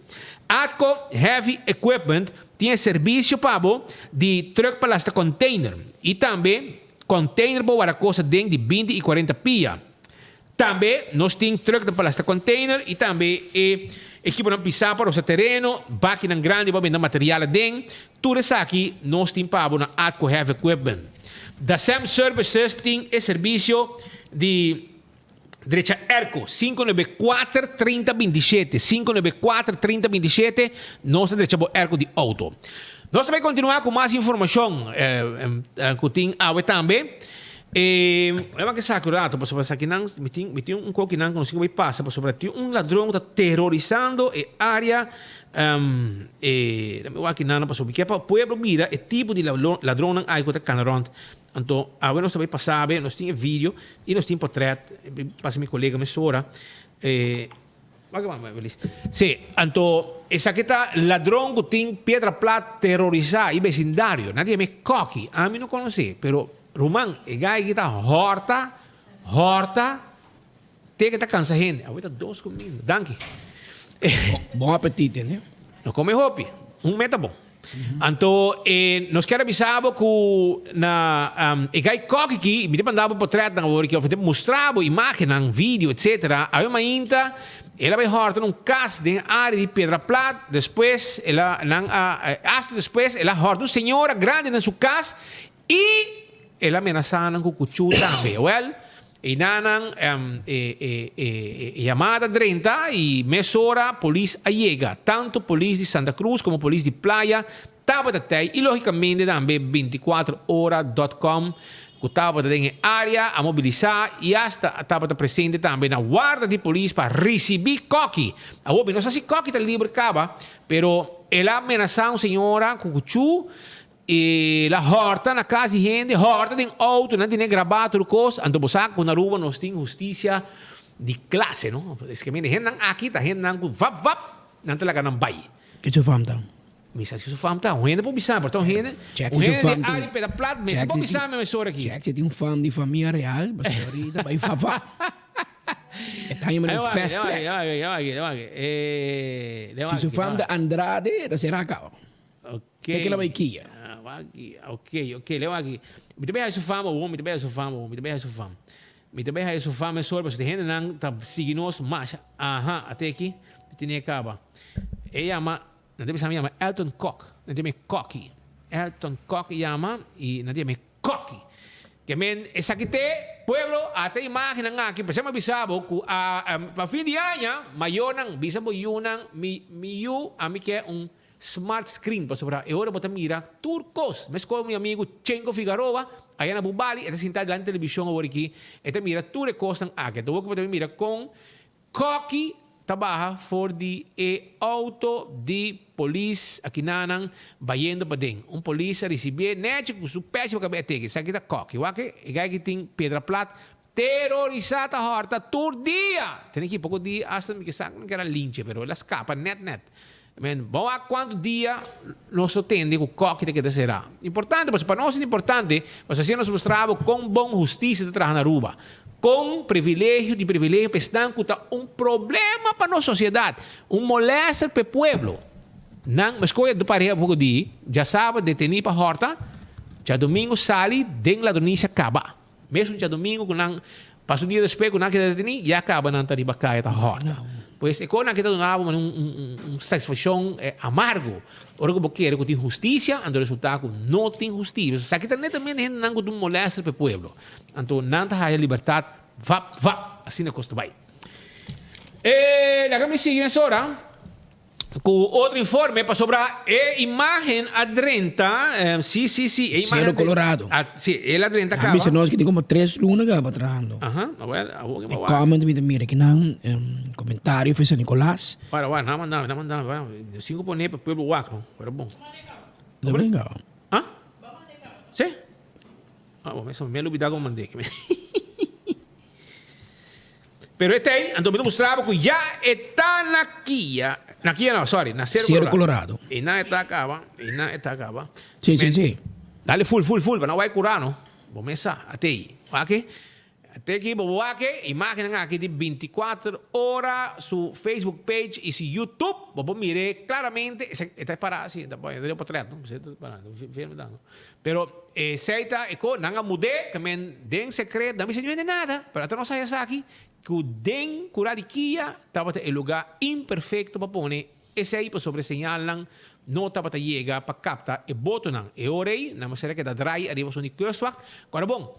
Atco Heavy Equipment tin e servisio pa bo di trùk pa lasta kònteiner i tambe kònteiner pa warda kos aden di binti i kuarenta pia. Tambe nos tin trùknan pa lasta kònteiner i tambe e ekiponan pisá pa rosa tereno, bakinan grandi pa benta material aden. Tur esaki nos tin pa bo na Atco Heavy Equipment. Dasem Services tin e servisio di drecha airco, 594 30 27, 594 30 27, nos ta drecha bo airco di auto. Nos ta bay continua cu mas informacion cu tin awe tambe. E wak esaki un rato pasobra esakinan mi tin mi tin un kokinan ku nos tin ku bai pasa pasobra tin un ladron ku ta terorisando e área e mi wak kinan pasobra mi ke pa pueblo mira e tipo di ladronnan ai ku ta kana rònt. Anto awe nos ta bai pasa awe nos tin e video i nos tin potrèt pasa mi kolega mesora e. Sí, anto esaki ta ladron ku tin Piedra Plat terorisá i besindario. Nan ta yam'é Koki. Ami no konos'é, pero ruman, e gai aki ta hòrta, hòrta te ke ta kansa hende. Awor ta dos kuminda. Danki. Bon apetit, tende. No kome hopi. Un meta bon. Anto e nos kier a bisa bo ku na e gai kòki ki mi ta manda bo potretnan awor aki òf mi ta mustra bo imágennan, video etsetera. Awe mainta el a bai hòrta na un kas den área di Piedra Plat, despues el a nan a asta despues el a hòrta un señora grandi den su kas I el a menasá nan ku kuchú tambe. Wèl, einanan e yamada drenta i mesora polis a yega. Tantu polis di Santa Cruz komo polis di Playa tabata tei i lógikamente tambe 24 ora dòt kòm ku tabata den e área a mobilisá i asta tabata presente tambe na warda di polis pa risibí Koki. Awor mi no sa si Koki ta liber kaba, pero el a menasá un señora ku kuchú E la hòrta na kas di hende, hòrta den outo, nan tene grabá tur kos. Anto bo sa ku na Aruba nos tin hustisia di klase, no? Eskemente hendenan aki ta hendenan ku vap vap nan ta laga nan bai. Ke su fam ta? Mi sa si su fam ta. Un hende por bisa, pero ta un hende, un hende di Ari Peda Plat mester por bisa mi mesora aki. Check si tin un fam di famia real, pasobra ahorita bai vap vap. E ta haña manera un fast track. Si su fam ta Andrade, ta será kaba. Ok. Ke la bai kia? Ok, ok, leo aki. Mi ta bai haci su fama awor, mi ta bai haci su fama awor, mi ta bai haci su fama. Mi ta bai haci su fama mesora pasobra e hendenan ta sigui nos masha. Aha, ate aki, mi tene e caba. E yama, nan ta bisa mi yama Elton Kok, nan ta yama e Kokkie. Elton Kok yama y nan ta yama e Kokkie. Ke men esaki te, pueblo, ata imagennan aki, p'esei mi a bisa bo ku a pa fin di aña mayornan bisa bo yunan, mi mi yu ami ke un Smart screen pasobra e ora bo ta mira tur kos. Meskos mi amigu Chenko Figaroa aya na Bubali e ta sinta dilanti televishon awor aki e ta mira tur e kosnan aki. Anto awor ku bo ta mira kon Koki ta baha for di e outo di polis akinanan bayendo paden. Un polis a risibié nechi ku su pechi pa kab'é a teke. Esaki ta Koki. Wak e gai ki tin piedra plat Terorisa ta horta tur dia! Tene ki poko dia hasta mi ke sa mi kera linche pero el a skapa net net. Men bon wak kuantu dia nos lo tende ku koki ta keda sera. Importante pasobra pa nos ta importante pasobra asina nos mustra bo kon bon hustisia ta traha na Aruba. Kon privilegio di privilegio pa esnan ku ta un problema pa nos sosiedat, un molester pa e pueblo. Nan meskos e pareha poko di djasabra deteni pa horta, djadomingo sali den ladronisia kaba. Mesun djadumingu ku nan pasa un dia despues ku nan keda detení, ya kaba nan ta riba kaya ta hòrta. Pues e kosnan aki ta duna bo un un satisfakshon amargo. Ora ku bo kere ku tin hustisia, anto resultá ku no tin hustisia. Esaki ta netamente hendenan ku ta un molèster pa e pueblo. Anto nan ta haya libertat vap vap. Asina kos ta bai. E laga mi sigui mesora. Ku otro informe pasobra e imagen a drenta, si, si, si, e imagen Cerro Colorado. A, si, el a drenta A kaba. bisa nos ki tin como tres luna kaba trahando. Aha, awel, awor ke E wak. comment mi ta mira kinan, comentario for San Nicolas. Wara, wara, na manda mi, na manda mi, wara. Sin ku pone pa pueblo wak no, pero bon. Ta venga. Ah? Si? Ah, bo, mi a lubida como mand'é. Pero e tei, anto mi ta mustra bo ku ya e ta na Kia, na Kia no, sorry, na Cerro Cerro Colorado. Colorado. I nan e ta kaba, i nan e ta kaba. Sí, sí, sí. Dale full, full, full, pa no bai kura no. Bo mes sa, a tei. Wak e? Te aki bo wak e imagennan aki di binticuater ora su Facebook page i su YouTube, bo por mir'é klaramente, e ta para asi, e ta den potret no, e ta para, firme ta no. Pero esei ta e ko, nan a mud'é, ta men den sekret, nan bisa no hende nada, pero ata nos haya esaki, ku den kura di Kia tabata e lugá imperfekto pa pone esei pasobra e señalnan no tabata yega pa kapta e botonan. E ora ei nan mester a keda drai ariba son di kustwacht. Kòrda bon,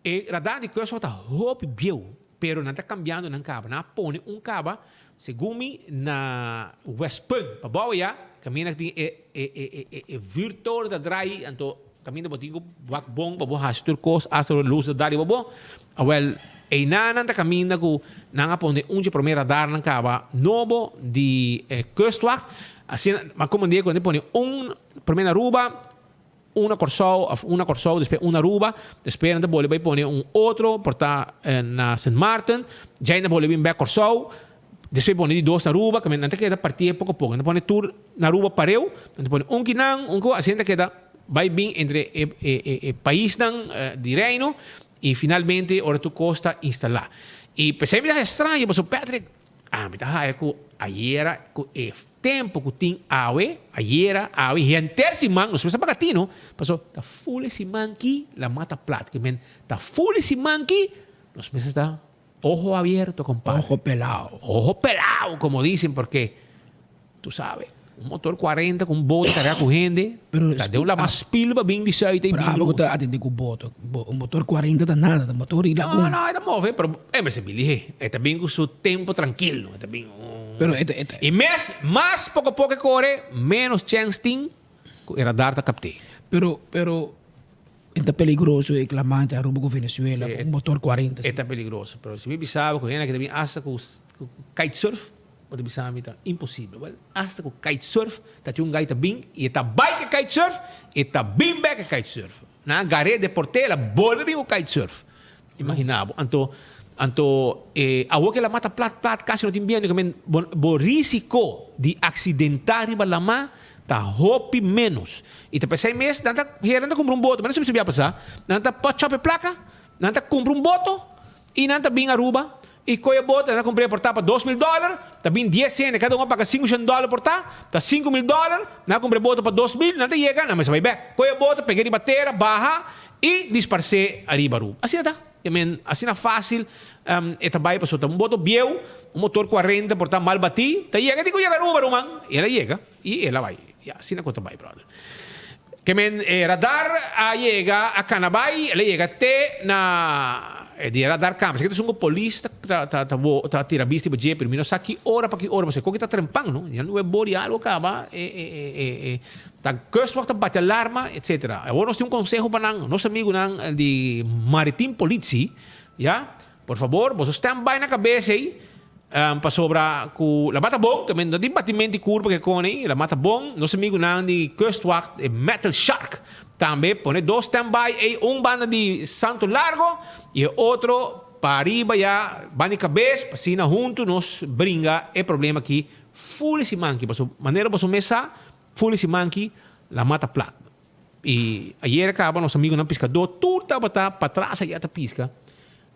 E radar di kustwacht ta hopi bieu, pero nan ta kambiando nan kaba. Nan a pone un kaba, segun mi, na Westpunt, pa bou aya, kaminda ku tin e e e e e vuurtoren ta draai, anto kaminda bo tin ku wak bon pa bo hasi tur kos asta ora lus ta da riba bo. Awel, einan nan ta kaminda ku nan a pone un dje prome radarnan kaba nobo di e kustwacht. Asina, ma komo dia ku nan ta pone un prome na Aruba, Un na Kòrsou òf un na Kòrsou despues un na Aruba, despues nan ta bole bai pone un otro por ta na Sint Maarten, djai nan ta bole bin bèk Kòrsou, despues pone di dos na Aruba, kende nan ta keda partié poko poko, nan ta pone tur na Aruba pareu, nan ta pone un kinan, un ku asina ta keda bai bin entre e e paisnan di Reino i finalmente ora tur kos ta instalá. I p'esei mi ta straño pasobra Patrick, Ami ta haya ku ayera ku e tempu ku tin awe, ayera, awe, henter siman, nos mester paga tino, paso ta ful e siman ki la mata plat, ke men ta ful e siman ki nos mester ta ojo abierto compadre. Ojo pelao. Ojo pelao como dicen porque Tu sabe, un motor cuarenta cu un boto carga cu hende, Pero ta den un lama spil pa bin di zuid ei Pero bin abo cu Aruba. ta atende cu boto, un motor cuarenta ta nada, ta motor di No, lagun. no, e ta move, pero e mester bin lihe. E ta bin cu su tempo trankilo, e ta bin un. Pero e ta, e ta. Y mes, mas poco poco e core, menos chens tin cu e radar ta capte. Pero, pero e ta peligroso e clamante Aruba cu Venezuela Sí, cu un motor cuarenta. E ta peligroso, pero si mi bisa bo cu hende aki ta bin hasta cu kitesurf, Bo ta bisa mi ta imposibel. Wel, hasta ku kitesurf ta tin un gai ta bin i e ta bai ku e kitesurf, e ta bin bek e kitesurf. Nan a gar'é deport'é, el a bolbe bin ku kitesurf. Imaginá bo. Anto, anto e awor ku e lamá ta plat plat kasi no tin bientu, ke men bo bo risiko di aksidentá riba lamá ta hopi ménos. I ta p'esei mes nan ta hera nan ta kumpra un boto, mi no sabia si a pasá, nan ta pòchòp e plaka, nan ta kumpra un boto i nan ta bin Aruba I koe boto nan a kumpr'é por ta pa 2000 dòler, ta bin dies hende, kada un a paga 500 dòler por ta, ta 5000 dòler, nan a kumpr'é boto pa 2000, nan ta yega, nan mester bai bèk. Koe boto, peg'é riba tera, baha i disparsé ariba Aruba. Asina ta. I men, asina fásil e ta bai pasobra ta un boto bieu, un motor kuarenta por ta mal batí, ta yega, tin ku yega Aruba ruman. I el a yega i el a bai. Ya, asina ku ta bai, bròder. Ke men e radar a yega a cana bay, el a yega te na e di e radar cambia. Esaki ta esun cu polis ta ta ta ta tira bista riba dje, pero mi no sa ki ora pa ki ora, pasobra koki ta trempan no. Ya no e bori algo caba e e e e ta kustwacht ta bati alarma etcetera. Awor nos tin un conseho pa nan, nos amigunan di Maritiem Politie, ya, por fabor boso stand by na cabes ey. Pasobra ku la mata bon, ta no tin batimento di kurpa ke kone, la mata bon, nos amigunan di Kustwacht, e Metal Shark, tambe pone dos stand by ei, un banda di Santo Largo i e otro pa ariba ya banda di kabes, pa asina huntu nos bringa e problema aki ful e siman aki, pasobra manera boso mes sa, ful e siman aki la mata plat. I ayera kaba nos amigunan piskadó tur tabata patras aya ta piska.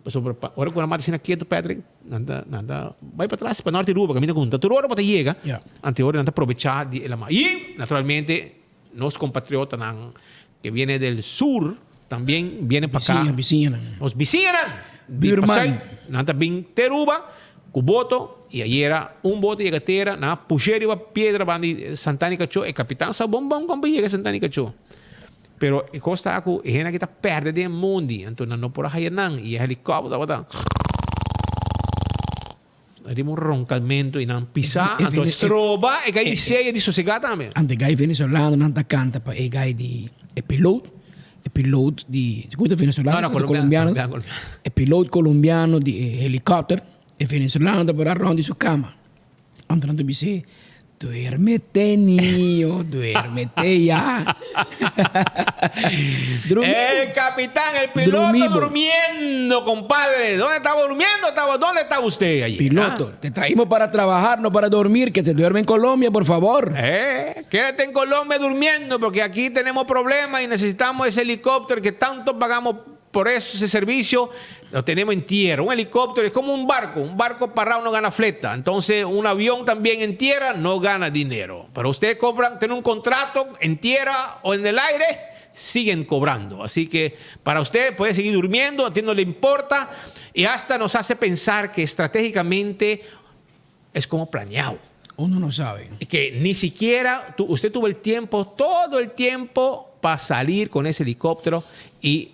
Pasobra pa ora ku nan mata asina ketu Patrick, nan ta nan ta bai patras pa norte Aruba kaminda ku ta tur ora bo ta yega, anto e ora nan ta probechá di e lama. I naturalmente nos kompatriotanan ke viene del sur tambien viene pa ka. Bisiña, bisiñanan. Nos bisiñanan di Buurman. pasai, nan ta bin te Aruba ku boto i ayera un boto yega tera, nan a push'é riba piedra banda di Santana di Kachó, e kapitan sa bon bon kon pa yega Santana di Kachó. Pero e kos ta ku e hende aki ta pèrdè den e mondi, anto nan no por a haya nan, i e helikòpter tabata. Riba un roncamento y nan pisa, anto stroba e gai di sella di sosega tambe. Anto e gai venezolano nan ta canta pa e gai di e piloot, e piloot di, segun ta venezolano No, no, of colombiano, colombiano? E piloot colombiano di e helicopter, e venezolano ta por rond di su cama. Anto nan ta bis'é, Duérmete niño, duérmete ya. Drumi El capitán, el piloto Drumi bo. durmiendo, compadre. ¿Dónde estaba durmiendo? Estaba, ¿Dónde estaba usted ayer? Piloto, te traímos para trabajar, no para dormir. Que se duerme en Colombia, por favor. Eh, quédate en Colombia durmiendo porque aquí tenemos problemas y necesitamos ese helicóptero que tanto pagamos por eso, ese servicio. Lo tenemos en tierra. Un helicóptero es como un barco. Un barco parado no gana fleta. Entonces, un avión también en tierra no gana dinero. Pero ustedes cobran, tienen un contrato en tierra o en el aire, siguen cobrando. Así que para usted puede seguir durmiendo, a ti no le importa. Y hasta nos hace pensar que estratégicamente es como planeado. Uno no sabe. Y que ni siquiera tu- usted tuvo el tiempo, todo el tiempo para salir con ese helicóptero y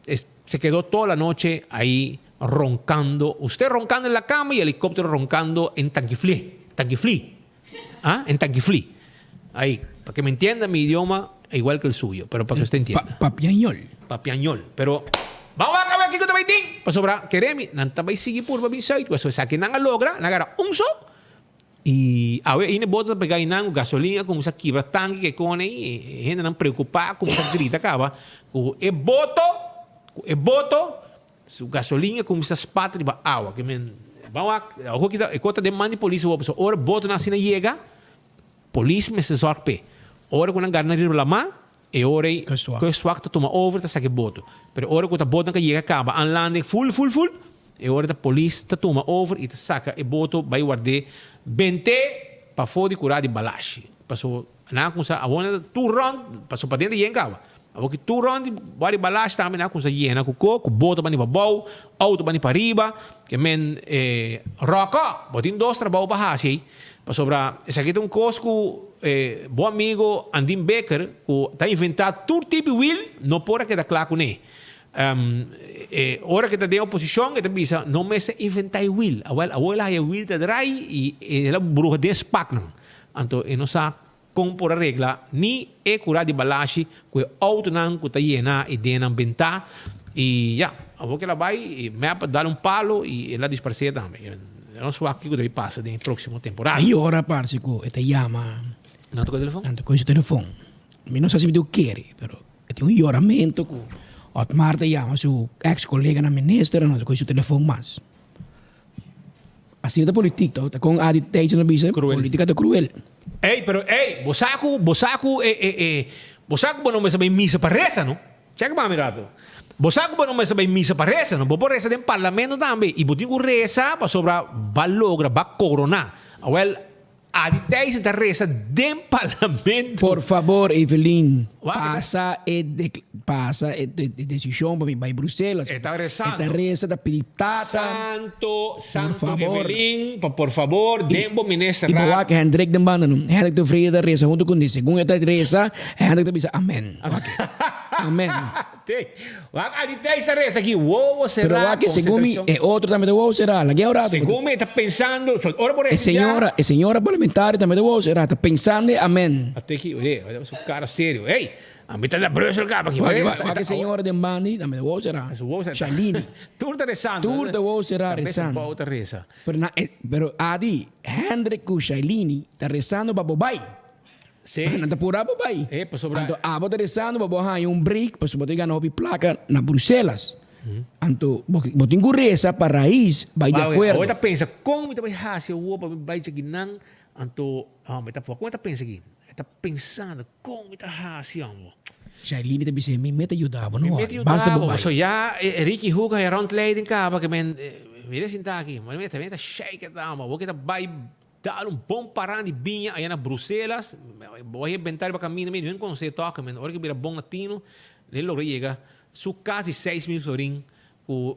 es- se quedó toda la noche ahí roncando. Usted roncando en la cama y el helicóptero roncando en Tanquiflí. Tanquiflí. ¿Ah? En Tanquiflí. Ahí, para que me entienda mi idioma, igual que el suyo, pero para que usted entienda. papiañol. Papiañol. Pero vamos a acabar aquí con Tabaitín. Pasobra, keremi, nan tabay sigui purba bin sait. Paso sa que nan a logra, nagara un so. Y a ver, ine bota pega inan gasolina, como sa kibra tanque que cone y gente nan preocupa, como sa grita acaba. Ku e boto, ku e boto, su gasolina como sa spat riba agua. Que men, vamos a, ojo kita, e kota de mandi police wo, so ora boto na sina llega, Polis mester zorg p'e. Ora ku nan gara nan riba lamá, e ora ei Kustwacht ta tuma over ta saka e boto. Pero ora ku ta botonan ka yega kaba an landing ful ful ful, e ora ta polis ta tuma over i ta saka e boto bai ward'é bent'é pafó di kurá di Balashi. Paso nan a kumsa awor nan ta tur rònt, paso paden ta yen kaba. Awor ki tur rònt di bou di Balashi tambe nan a kumsa yena ku kok, ku boto bani pabou, outo bani pariba, ke men e ròkò. Bo tin dos trabou pa hasi ei. Pasobra esaki ta un kos ku e bo amigo Andin Becker ku ta inventá tur tipo di wiel no por a keda kla kuné. E ora ku e ta den oposishon e ta bisa no mester inventá e wiel. Awel awor el a haya e wiel ta drai i el a bruha den spaknan. Anto e no sa kon por a regla ni e kura di balashi ku e outonan ku ta yena i den nan bentá. I ya, awor ku el a bai e mep a dal un palo i el a disparsé tambe. Nos wak kiko ta bay pasa den e próksimo temporada. Hay ora parse ku e ta yama. Nan toka e telefon? Nan toka su telefon. Mi no sa si mi tin ku kere, pero e tin un yoramentu ku Otmar ta yama su eks koleganan minister, nan toka su telefon mas. Asina ta politik to, ta kon Adi Thijssen a bisa, politika ta kruel. Ey, pero ey, bo sa ku, bo sa ku e, e, e, bo sa ku bo no mester bay misa pa resa no? Chèk pa mi rato. Bo sa ku bo no mester bai misa pa resa, no? Bo por resa den parlamento tambe. I bo tin ku resa pasobra ba logra, ba koroná. Awèl, Adi Thijssen ta resa den parlamento. Por fabor, Evelyn, pasa e pasa e desishon pa mi bai Bruselas. E ta resando. E ta resa, ta pidi tata. Santo, santo Evelyn, pa por fabor, den bo minister I bo wak Hendrik den banda no. Hendrik Tevreden ta resa huntu ku mi. Segun e ta resa, Hendrik ta bisa amen. Amen. Te. Wak a di Thijs ta resa aki, wowo Pero será, wak segun mi, concentracion. e otro tambe ta wowo será. Laga e un rato. Segun mi e ta pensando, so, ora bo E resa ya. señora, e señora parlamentario tambe ta wowo será, ta pensando e amen. A te ki, oye, oye, su cara serio. Ey, a mi ta na Brussel kaba aki. Wak, Oye, wak, ta- wak ta- e señora den bandi tambe ta wowo será. Su wowo será. Shalini. Tur ta resando. Tur ta wowo será Cabeza resando. bou ta resa. Pero na e, pero Adi, Hendrik ku Shailini ta resando pa bo bai. Sí. Nan ta pura bo bai. Eh, pasobra. Anto abo ta rezando pa bo haña un break pasobra bo ta gana hopi plaka na Bruselas. Anto bo bo tin ku reza pa Raiz bai di akuerdo. Awor ta pensa kon mi ta bai hasi awor pa mi bai djakinan anto mi ta kon e ta pensa aki? E ta pensando kon mi ta hasi amo. Shailene ta bisa mi meta yuda bo no Mi meta wòri basta yuda bo bo bai. paso ya Ricky Hoek a rondleiding kaba ke men mira sinta aki mi ta shake e dama bo ke ta bai Dal un bon paran di biña aya na Bruselas, bo a benta riba caminda mi no conoce toque men ora ki bira bon latino el logra yega su cas di 6000 florin cu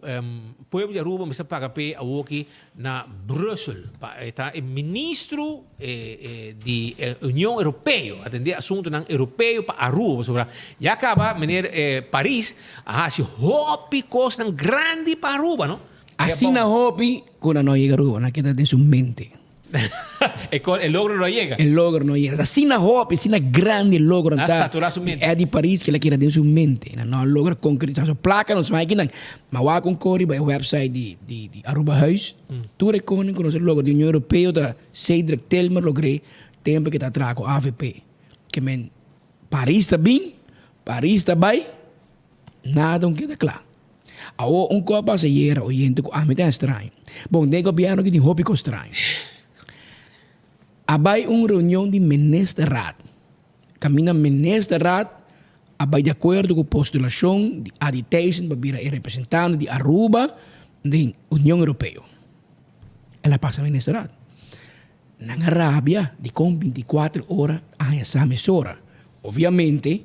pueblo di Aruba mester paga p'e awoki na Brussel pa e ta e ministro di Union Europeo atende asuntonan Europeo pa Aruba pasobra ya caba meneer Paris a haci hopi cosnan grandi pa Aruba no. Asina hopi ku nan no a yega Aruba, nan a keda den su mente. E e logro no a yega. E logro no a yega. Asina hopi, asina grandi e logro ta. A satura su mente. Eddie Paris kila keda den su mente. Nan no a logra konkretisa su plaka nos mai kinan. Ma wak un kor riba e website di di di Arubahuis. Tur e koning ku nos a logra di Union Europeo ta Cedric Tilmer logr'é tempo ke ta traha ku avp. Ke men Paris ta bin, Paris ta bai, nada un keda kla. Awor un kos pasa ayera oyente ku ami ta estraño. Bon, den gobièrnu aki tin hopi kos straño. A bai un reunion di ministerraad, kaminda ministerraad a bai di akuerdo ku postulashon di Adi Thijssen pa bira e representante di Aruba den Union Europeo. El a pasa ministerraad. Nan a rabia dikon bintikuater ora a haña sa mesora. Obviamente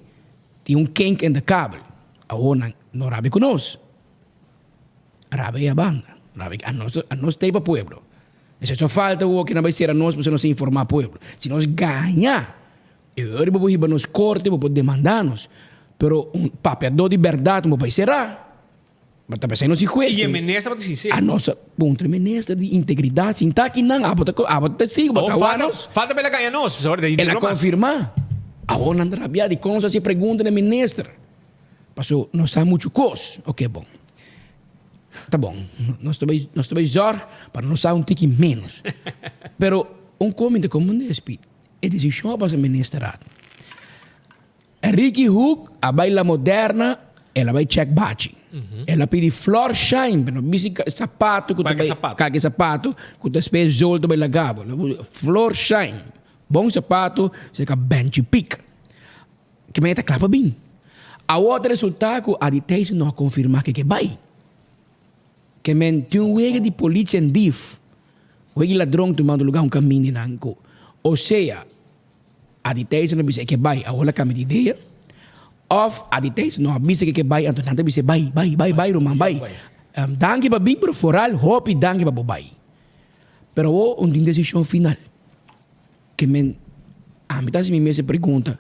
tin un kink in de kabel. Awor nan no rabia ku nos. Rabia e a banda. Rabia a nos a nos ta ei pa pueblo. Esei so falta awor ke nan bai sera nos pasobra nos ta informa pueblo. Si nos gaña e ora bo por hiba nos korte bo por demanda nos. Pero un papiador di bèrdat no por bai sera. Bo ta pensá nos di hues. I e minister tabata sincero. A nos a puntra e minister di integridat sin ta akinan, abo ta abo ta testigo, bo ta wak nos. Falta pa el a gaña nos, ora di El a konfirmá. Awor nan ta rabiá dikon nos a hasi pregunta na e minister. Paso nos sa muchu kos. Oke bon. Ta bon. Nos ta bai nos ta bai zòrg pa nos sa un tiki ménos. Pero un kos mi ta komprendé, Speed. E desishon a pasa ministerraad. Ricky Hoek a bai La Moderna, el a bai check bachi. El a pidi Florsheim, pero no bisi sapato ku ta bai, kalke sapato ku ta spes zol ta bai laga bo. Florsheim, bon sapato, serka Benchi Pik. Ke men e ta kla pa bin. Awor ta resulta ku Adi Thijssen no a konfirma ke ke bai. Ke men tin un wega di politie en dief, wega di ladron tumando luga un kaminda nan ku, osea, A di Tyson a bisa e ke bai, awor a kambia di idea. Of a di Tyson no a bisa ke ke bai, anto nan ta bisa bai, bai, bai, bai ruman, bai. Danki pa bin, pero foral hopi danki pa bo bai. Pero awor un tin desishon final. Ke men, ami ta hasi mi mes e pregunta,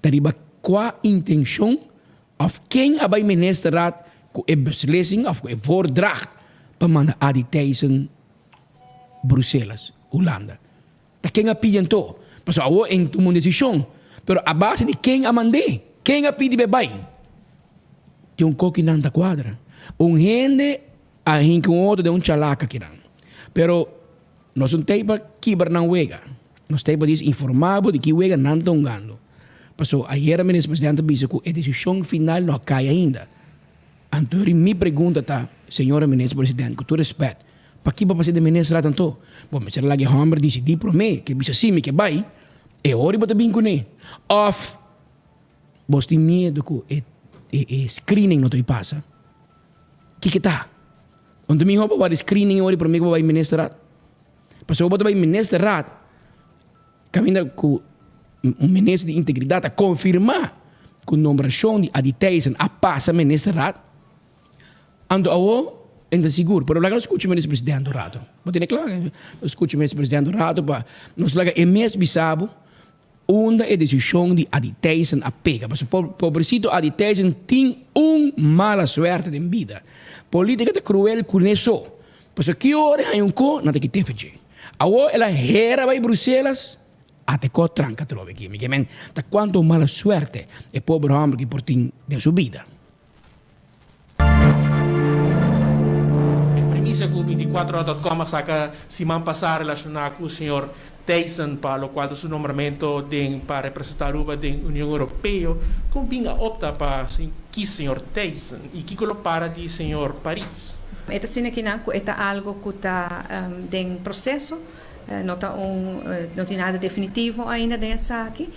ta riba kua intenshon of ken a bai ministerraad ku e beslissing of ku e voordracht pa manda Adi Tyson Bruselas, Hulanda? Ta ken a pidi anto? Pasobra awor en tuma un desishon, pero a base di ken a mand'é? Ken a pidi p'e bai? Tin un koki nan ta kuadra. Un hende a hinka un otro den un chalaka kinan. Pero nos no ta ei pa kibra nan wega. Nos ta ei pa dis informá bo di ki wega nan ta hungando. Pasobra ayera Minister Presidente a bisa ku e desishon final no a kai ainda. Anto mi pregunta ta, Señora Minister Presidente, ku tur respèt, Pakiba pa sede minister anto? Bo mester laga e homber disidí promé, ke bisa sí mi ke bai, e ora bo ta bin kuné. Òf bos tin miedu ku e e screening no ta bai pasa? Kiko ta? Anto mihó bo wak di screening e ora promé ku bo bai ministerraad. Pasobra bo ta bai ministerraad kaminda ku un minister di integridat a konfirmá ku nombrashon di Adi Thijssen a pasa ministerraad. Anto awo e ta sigur, pero laga nos skucha Minister Presidente un rato. Bo tene kla? Nos skucha Minister Presidente un rato pa nos laga e mes bisa bo unda e desishon di Adi Thijssen a pega. Pasobra pobrecito Adi Thijssen tin un mala suerte den bida. Politica ta cruel cune so. Pasobra ki ora e haña un ko, nan ta kit'é f'dje. Awo el a hera bai Bruselas, ate ko tranca atrobe aki. Mi ke men ta cuanto mala suerte e pober homber aki por tin den su bida. E premisa ku binticuatrohora.com a saka siman pasá relashoná ku señor Thijssen pa lokual ta su nombramentu den pa representá Aruba den Union Europeo, kon bin a opta pa kis señor Thijssen i kiko lo para di señor Paris? E ta asina kinan ku e ta algo ku ta den proseso. No ta un, no tin nada definitivo ainda den esaki.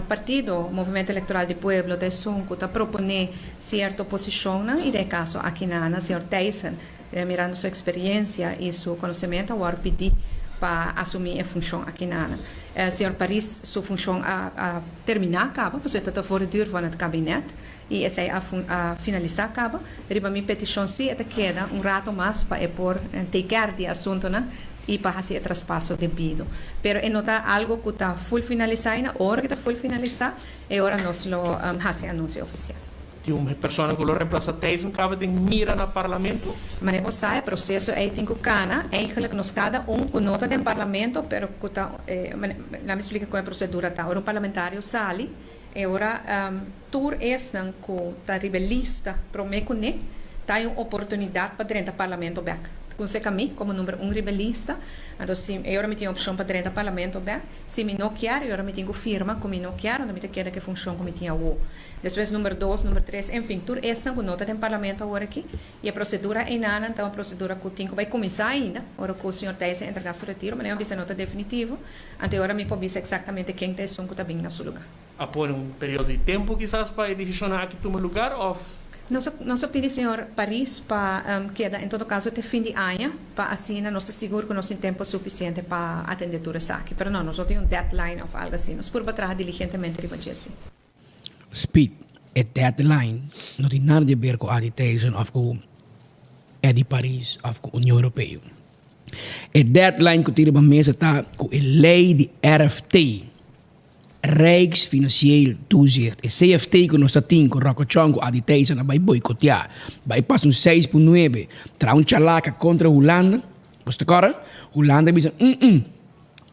Partido Movimento Electoral di Pueblo ta esun cu ta propone cierto posicionnan y den e caso aki na señor Thijssen, mirando su experiencia y su conocemento a worde pidi pa asumi e funcion aki na. Señor Paris su funcion a termina caba pasobra e ta ta voor de duur van het kabinet y esey a finalisa caba. Riba mi peticion si e ta keda un rato mas pa e por take care di e asuntonan y pa haci e traspaso debido. Pero e no ta algo cu ta full finalisa y na ora cu ta full finalisa e ora nos lo haci anuncio oficial. Tin un persona ku lo remplasa Thijssen kaba den mira na parlamento? Manera bo sa e proseso ei tin ku kana, eigenlijk nos kada un ku no ta den parlamento pero ku ta, laat mi splika kon e prosedura ta, ora un parlamentario sali e ora tur esnan ku ta riba e lista promé kuné ta hay un oportunidat pa drenta parlamento bèk. Kunseka mi komo number un riba e lista, anto si e ora mi tin opshon pa drenta parlamento bèk, si mi no kier e ora mi tin ku firma ku mi no kier anto mi ta keda ku e funshon ku mi tin awo. Despues number dos, number tres, enfin tur esnan ku no ta den parlamento awor aki. I e prosedura einanan ta un prosedura ku tin ku bai kuminsá ainda ora ku señor Thijssen entregá su retiro, manera mi a bisa no ta definitivo, anto e ora mi por bisa eksaktamente ken ta esun ku ta bin na su lugá. A pone un periodo di tempu kisas pa e desishonnan aki tuma lugar òf? Nos a nos a pidi señor Paris pa keda en todo kaso te fin di aña pa asina nos ta sigur ku nos tin tempu sufisiente pa atendé tur esaki. Pero no, nos no tin un deadline òf algu asina. Nos purba traha diligentemente riba dje si. Speed, e deadline no tin nada di haber ku Adi Thijssen òf ku Eddy Paris òf ku Union Europeo. E deadline ku tin riba mesa ta ku e lei di RFT, Rijksfinancieel Toezicht, e CFT ku nos ta tin ku Rocco Chong ku Adi Thijssen a bai boikoteá, bai pasa un seis pun nuebe, traha un chalaka kontra Hulanda. Bo ta kòrda? Hulanda a bisa, mm-mm.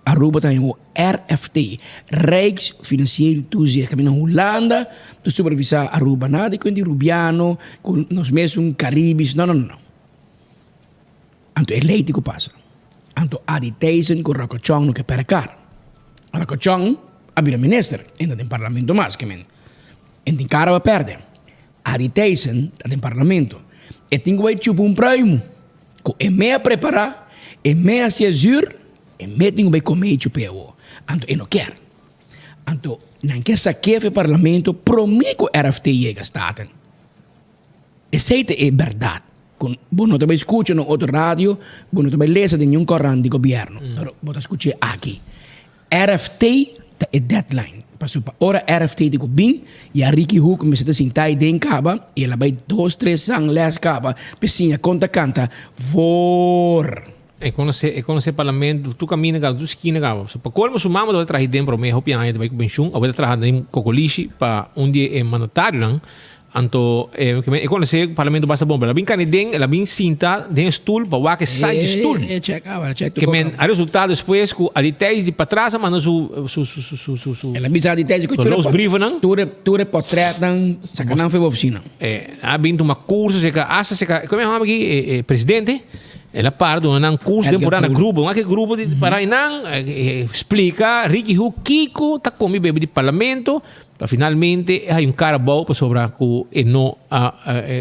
Aruba ta haña un RFT, Rijksfinancieel Toezicht, kaminda Hulanda ta supervisá Aruba. Nada di kuenta di Rubiano ku nos mesun Caribis, no, no, no. Anto e lei tin ku pasa. Anto Adi Thijssen ku Rocco Chong no ke pèrdè kar. Rocco Chong a bira minister, e no ta den parlamento mas, ke men e tin kara pa pèrdè. Adi Thijssen ta den parlamento, e tin ku bai chupa un pruimu. Ku e me a prepará, e me a hasié zür, e me tin ku bai komé i chup'é awor. Anto e no kier. Anto nan ke sak'é for e parlamento promé ku RFT yega Staten. Esei ta e bèrdat ku bo no ta bai skucha na otro radio, bo no ta bai lesa den niun korant di gobièrnu, pero bo ta skuch'é aki. RFT ta e deadline. Pasobra pa ora RFT di ku bin, ya Ricky Hoek mester ta sinta ei den kaba i el a bai dos tres san les kaba pa e siña kon ta kanta voor. E konosé e konosé parlamento tur kaminda kaba tur skina kaba. So pa kolmo su mama tabata traha den promé hopi aña ta bai ku penshun awor ta traha den Kokolishi pa un di e mandatarionan Anto e e konosé parlamento basta bon, pero el a bin kani den, el a bin sinta den e stul pa wak e size di stul. E check awa, el a check Ke men a resulta despues ku a di Thijs di patras a manda su su su su su su su El a bisa a di Thijs ku su los brievennan. Tur e tur e portretnan saka nan for e ofisina. E a bin tuma kurso seka asta seka komo e hòmber aki e e presidente el a para duna nan kurso den por na grupo un aki grupo di para einan splika Ricky Hoek kiko ta komi bebe di parlamento. Pa finalmente e haña un kara bou pasobra ku e no a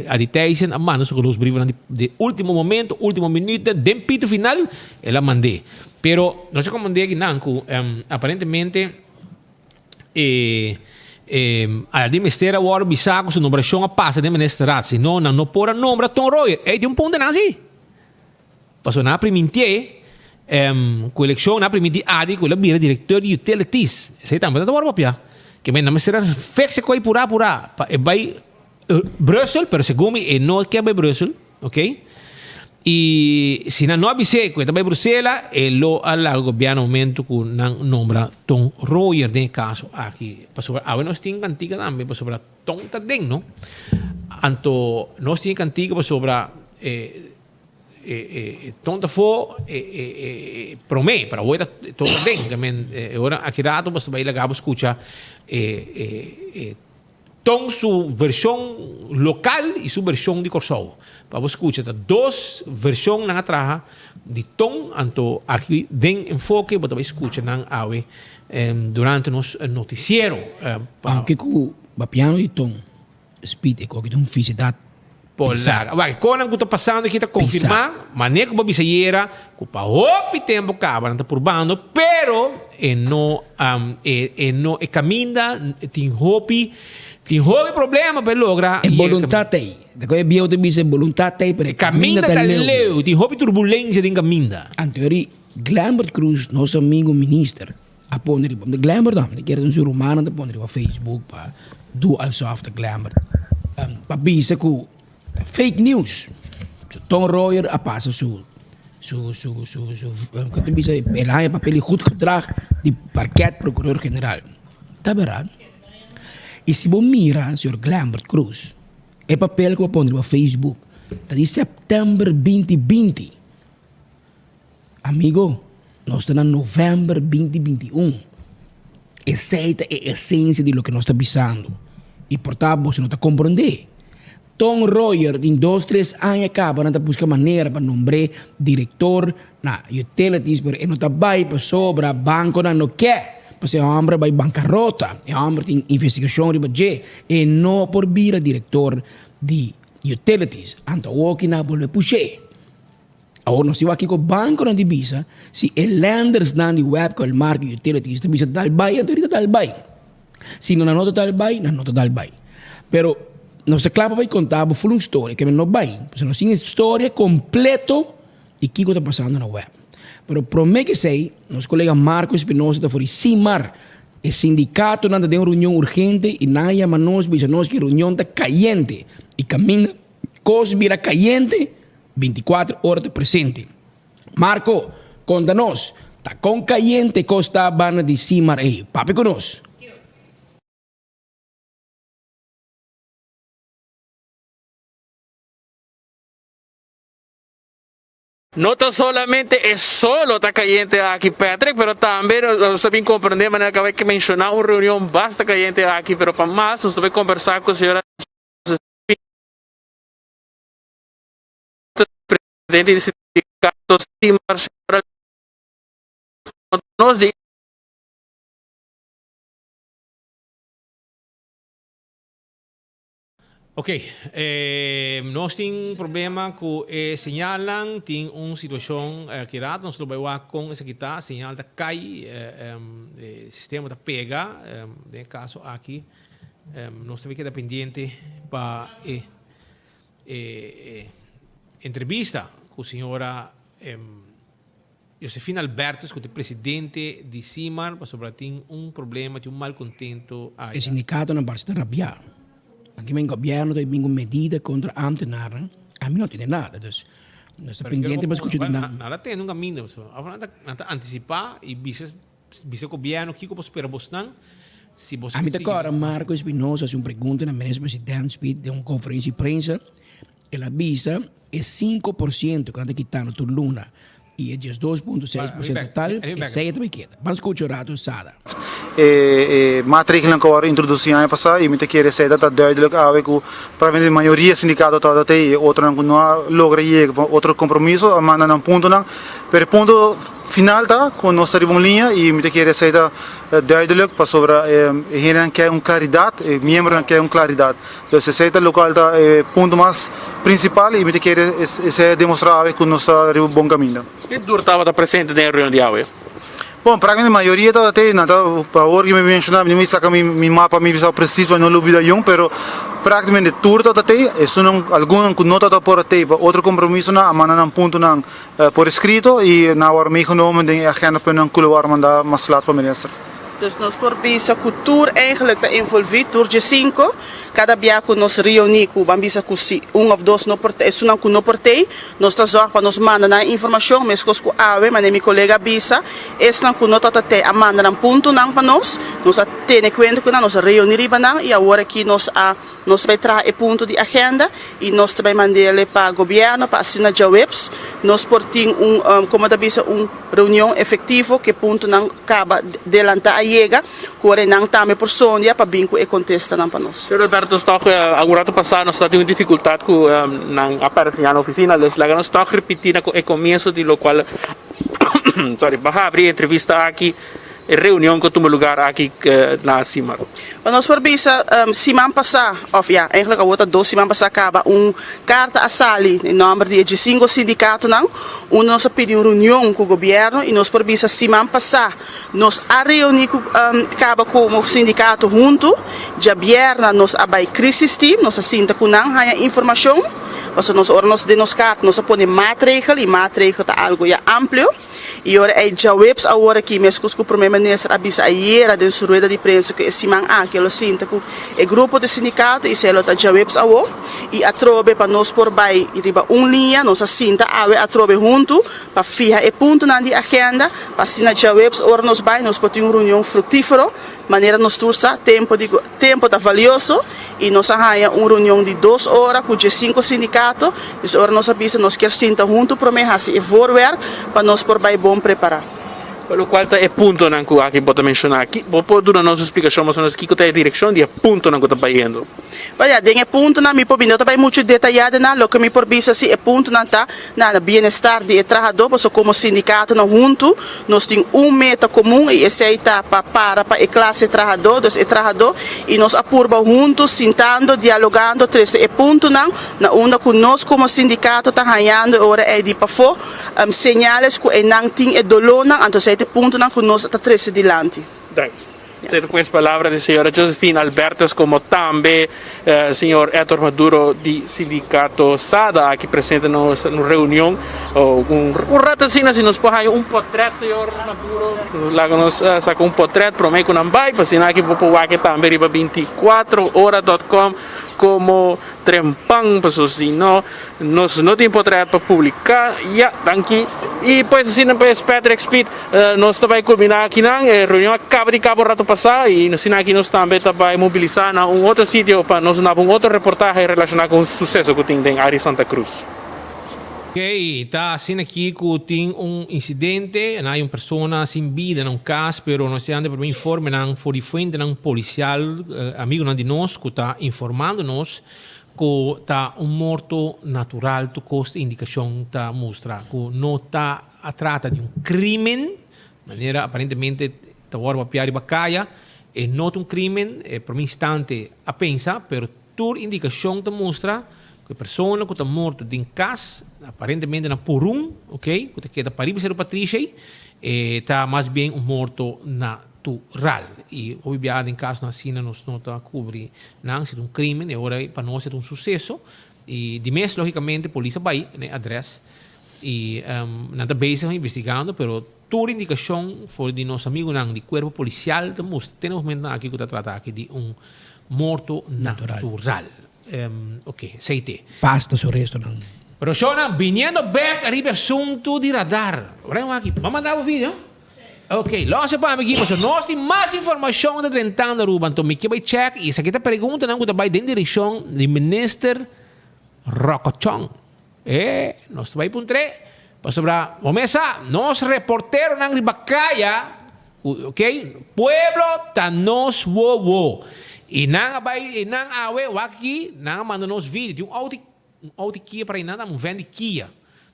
a di Thijssen a manda su geloofsbrievennan di di ultimo momento, ultimo minuut den pito final el a mand'é. Pero nos a komprendé akinan ku aparentemente e e a di mester a wòrdu bisá ku su nombrashon a pasa den ministerraad, si no nan no por a nombra Ton Royer. Ey tin un punto nan si. Pasobra nan a primintié ku elekshon, nan a primintí Adi ku el a bira direktor di utilities. Esei tambe ta wòrdu papiá. Ke men nan mester a feks e koi purá purá pa e bai Brussel, pero segun mi e no ke bai Brussel, ok. I si nan no a bis'é ku e ta bai Brusela, e lo a laga gobièrnu momento ku nan nombra Ton Royer den e kaso aki. Pasobra awe nos tin kantika tambe pasobra Ton ta den no. Anto nos tin e kantika pasobra e. E ton ta fo e prome, pero awor ta ton ta den. Ke men e ora aki rato bo bai laga bo skucha e ton su vershon lokal i su vershon di Kòrsou. Pa bo skucha ta dos vershon nan a traha di ton, anto aki den enfoke bo ta bai skucha nan awe durante nos notisiero. Aunke ku bapiano di ton. Speed e koki ta un fisidat Polaca. Wak, konan ku ta pasando aki ta konfirmá, mane ku bo bisa yera ku pa hopi tempu kaba nan ta purbando, pero e no e e no e kaminda tin hopi tin hopi problema pa e logra E boluntat ta ei. Ta koe bieu ta bisa e boluntat ta ei, pero e kaminda ta leu. leu, tin hopi turbulensia den kaminda. Anto eri Glembert Cruz, nos amigo minister, A pone riba Glenbert no, mi kere un su rumannan ta pone riba Facebook pa do alsof ta Glenbert pa bisa ku ta fake news. So Ton Royer a pasa su su su su su ku ta bisa el a haña papel di goed gedrag di parket procureur general. Ta berdad. I si bo mira señor Glenbert Cruz. E papel ku bo a pone riba Facebook ta di sèptèmber 2020. Amigo, nos ta na novèmber 2021. Esei ta e esensia di loke nos ta bisando. I por ta boso no ta komprondé. Ton Royer tin dos tres aña kaba nan ta buska manera pa nombr'é direktor na Utilities pero e no ta bai pasobra bankonan no ke pasobra e hòmber a bai bankarota. E hòmber tin investigashon riba dje. E no por bira direktor di Utilities. Anto awoki nan a bolbe push'é. Awor nos tin wak kiko bankonan di bisa si e lendersnan di Webco, Elmarco y Utilities ta bisa dal bai anto rita dal bai. Si no nan no ta dal bai, nan no ta dal bai. Pero nos ta kla pa bai konta bo ful un storia ke men no bai. Pasobra nos tin e storia kompleto di kiko ta pasando na web. Pero prome ke esei nos kolega Marco Espinosa ta for di Simar. E sindikatonan ta den un reunion urgente y nan a yama nos bisa nos ke reunion ta kayente y kaminda kos bira kayente 24 ora ta presente. Marco, konta nos, ta kon kayente kos ta banda di Simar ei? Papia ku nos. No ta solamente e solo ta kayente aki Patrick, pero tambe nos ta bin komprende manera kaba e menshoná un reunion basta kayente aki, pero pa mas nos ta bai kombersá ku señora Presidente di sindicato Simar señora nos di Ok, nos tin problema ku e señalnan, tin un situashon aki rato, nos lo bai wak kon esaki ta, señal ta kai, e sistema ta pega, den e kaso aki nos ta bai keda pendiente pa e E entrevista ku señora Josefina Albertus ku ta e presidente di Simar pasobra tin un problema, tin un malkontento aya. E sindikatonan parse ta rabiá. Aki men gobièrnu ta bin ku medida kontra ámtenarnan, ami no tende nada. Dus nos ta pendiente pa skucha di nan. Nan ta tende un kaminda pasobra òf nan ta antisipá i bisa Bisa gobierno kiko por spera bosnan si bos Ami ta kòrda Marco Espinosa hasi un pregunta na Minister President Speed den un konferensia di prensa. El a bisa e 5% ku nan ta kitando tur luna i e 12.6% total, esei a ta bai keda. Ban skucha un ratu Sada. E e maatregelnan ku a wòrdu introdusí aña pasá i mi ta kere esei ta ta duidelijk awe ku probablemente mayoria sindikato tabata te i e otronan ku no a logra yega pa otro kompromiso a manda nan puntonan pero e punto Final ta cu nos ta riba un liña y mi ta kere esey ta duidelijk pasobra e hendenan kier un claridad, e miembronan kier un claridad. Dus esey ta locual ta e punto mas principal y mi ta kere esey a demostra awe cu nos ta riba bon caminda. Ken tur tabata presente den e reunion di awe? Bon, practicamente mayoria tabata tey, nan ta, pa awor cu mi menciona mi saca mi mapa mi bisa precies pa mi no lubida yun, pero practicamente tur tabata tey, esunnan algunnan cu no tabata por a tey pa otro compromisonan a manda nan puntonan Por escrito y nan a wòrdu meegenomen den e agenda punnan cu lo wòrdu manda mas laat pa minister. Dus nos por bisa cu tur eigenlijk ta envolvi, tur dje cinco. Cada bia cu nos reuni cu ban bisa cu si un of dos no por esunnan cu no por tey, nos ta zorg pa nos manda nan e informacion, mescos cu awe, manera mi colega a bisa, esnan cu no tabata tey a manda nan puntonan pa nos, nos a tene cuenta cu nan, nos a reuni riba nan y awor aki nos a. Nos ta bai traha e punto di agenda y nos ta bai mandele pa gobierno pa asina djaweps nos por tin un como ta bisa un reunion efectivo ke puntonan caba delanta a yega cu ora nan tambe por sondia pa bin cu e contestanan pa nos. Señor Alberto nos toch algun rato pasa nos ta tin un dificultad cu nan a parece na oficina dus laga nos toch ripiti na e comienzo di locual sorry pa habri e entrevista aki. E reunion ku tuma lugar aki na Simar. Bueno, nos por bisa siman pasá, òf ya, eigentlik awor ta dos siman pasá kaba un karta a sali den nòmber di e diesinko sindikatonan unda nos a pidi un reunion ku gobièrnu i nos por bisa siman pasá nos a reuní ku kaba komo sindikato huntu. Djabièrna nos a bai crisis team, nos a sinta ku nan haña informashon, pasobra nos ora nos den nos karta nos a pone maatregel i maatregel ta algu ya amplio. I ora ei djaweps awor aki, meskos ku Prome Minister a bisa ayera den su rueda di prensa ku e siman aki lo sinta ku e grupo di sindikato i esei lo ta djaweps awo. I atrobe pa nos por bai riba un liña nos a sinta awe atrobe huntu pa fiha e puntonan di agenda pa asina djaweps ora nos bai nos por tin un reunion fruktifero. Manera nos tur sa, tempo di tempo ta valioso y nos a haña un reunion di dos ora cu diescinco sindicato, dus ora nos a bisa nos kier sinta hunto prome haci e voorwerk pa nos por bay bon prepara. Pa locual ta e puntonan cu aki bo ta menciona aki, bo por duna nos un splicacion mas o menos kico ta e direccion di e puntonan cu ta bayendo? Bueno, den e puntonan mi por bin, no ta bay mucho detaya den nan, loke mi por bisa si e puntonan ta na bienestar di e trahadó, pasobra komo sindikatonan huntu nos tin un meta komun i esei ta pa para pa e klase trahadó, dus e trahadó, i nos a purba huntu sintando, dialogando, trese e puntonan na unda ku nos komo sindikato ta hañando e ora ei di pafó señales ku einan tin e dolónan, anto esei ta e puntonan ku nos ta trese dilanti. Danki. Esei ta pues palabra di señora Josephine Albertus como tambe señor Héctor Maduro di Sindicato SADA aki presente na nos reunion. Un rato asina si nos por haya un potret señor Maduro, laga nos saca un potret prome cu nan bay pa asina aki bo por wak tambe riba 24 ora dot com como Trempan, paso si no, nos no tin potret pa publica. Ya, danki. Y pues asina pues Patrick Speed, nos ta bay culmina akinan. E reunion a caba di caba un rato pasa y asina aki nos tambe ta bay mobilisa na un otro sitio pa nos duna un otro reportahe relaciona cu un suceso cu tin den area Santa Cruz. Ok, ta asina aki cu tin un incidente, nan hay un persona sin bida na un cas, pero nos ta yanda primer informenan for di fuentenan policial, amigonan di nos cu ta informando nos cu ta un morto natural, tur cos indicacion ta mustra cu no ta a trata di un crimen, manera aparentemente ta wordo papia riba caya, e no ta un crimen, e prome instante a pensa, pero Tur indikashon ta mustra ku e persona ku ta morto den kas, aparentemente na Purun, ok, ku ta keda pariba Seru Patricia ei, e ta mas bien un morto natural. I hopi biaha den kasnan asina nos no ta kubri nan si ta un krimen, e ora ei pa nos e ta un suseso. I di mes logikamente polis a bai na e adres i nan ta bezig investigando, pero tur indikashon for di nos amigunan di kuerpo polisial ta mustra te na momentonan aki ku ta trata aki di un Morto natural. Ok, esei te. Pasta su restonan. Pero shownan, biniendo bek ariba e asuntu di radar. Ora wak aki, bo a manda bo video? Ok, los e pa mi aki, pasobra nos tin mas informashon ta drentando Aruba, anto mi ke bai check i esaki ta preguntanan ku ta bai den direkshon di Minister Rocochon. E, nos ta bai puntr'é, pasobra bo mes sa, nos reporteronan riba kaya, ku, ok, pueblo ta nos wowo. I nan a bai, i nan awe, wak aki, nan a manda nos video, tin un outo, un outo Kia para einan, un vèn di Kia,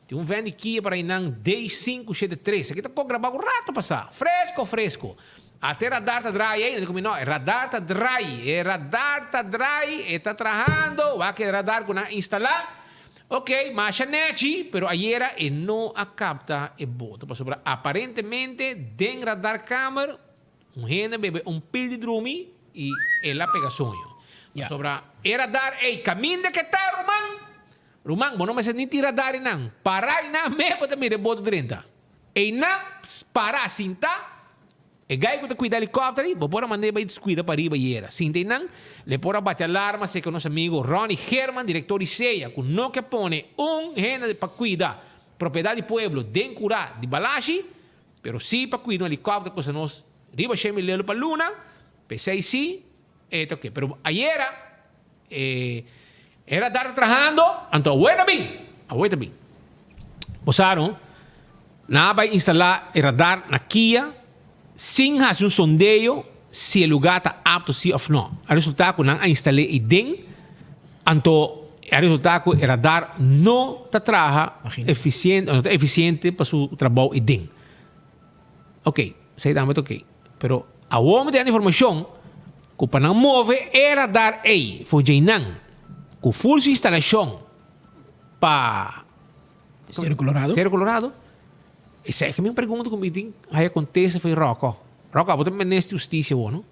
tin un vèn di Kia para einan D 573, esaki ta kok grabá un rato pasá, fresko, fresko. Ata e radar ta draai ei, nan di ku mi, no, e radar ta draai, e radar ta draai, e ta trahando, wak e radar ku nan a instalá. Ok, masha nechi, pero ayera e no a capta e boto pasobra aparentemente den radarkamer un hende a bebe un pil di drumi y el a pega soño. Pasobra e radar ey caminda ke ta, ruman! Ruman, bo no mester ni tin radar eynan. Para eynan me bo ta mira e boto drenta. Eynan para sinta. E gai ku ta kuida helikòpter ei, bo por a mand'é bai kuida pariba yera. Sinta einan, le por a bati alarma serka nos amigu Ronnie Herman, direktor di SEA, ku no ke pone un hende pa kuida propiedat di pueblo den kurá di Balashi, pero sí pa kuida un helikòpter kosta nos riba shen mil euro pa luna, p'esei sí e ta oke. Pero ayera e e radar ta trahando, anto awe ta bin, awe ta bin. Bo sa no? Nan a bai instalá e radar na Kia sin hasi un sondeo si e lugá ta apto si òf nò. A resultá ku nan a instal'é ei den, anto a resultá ku e radar no ta traha efisiente, no ta efisiente pa su trabou ei den. Oké, esei tambe ta oké. Pero awor mi ta hende informashon ku pa nan move e radar ei for djeinan ku ful su instalashon pa Cerro Colorado. Cerro Colorado. Esei ke mi pregunta ku mi tin haya kontesta for Rocco. Rocco, abo ta minister di hustisia awor, no?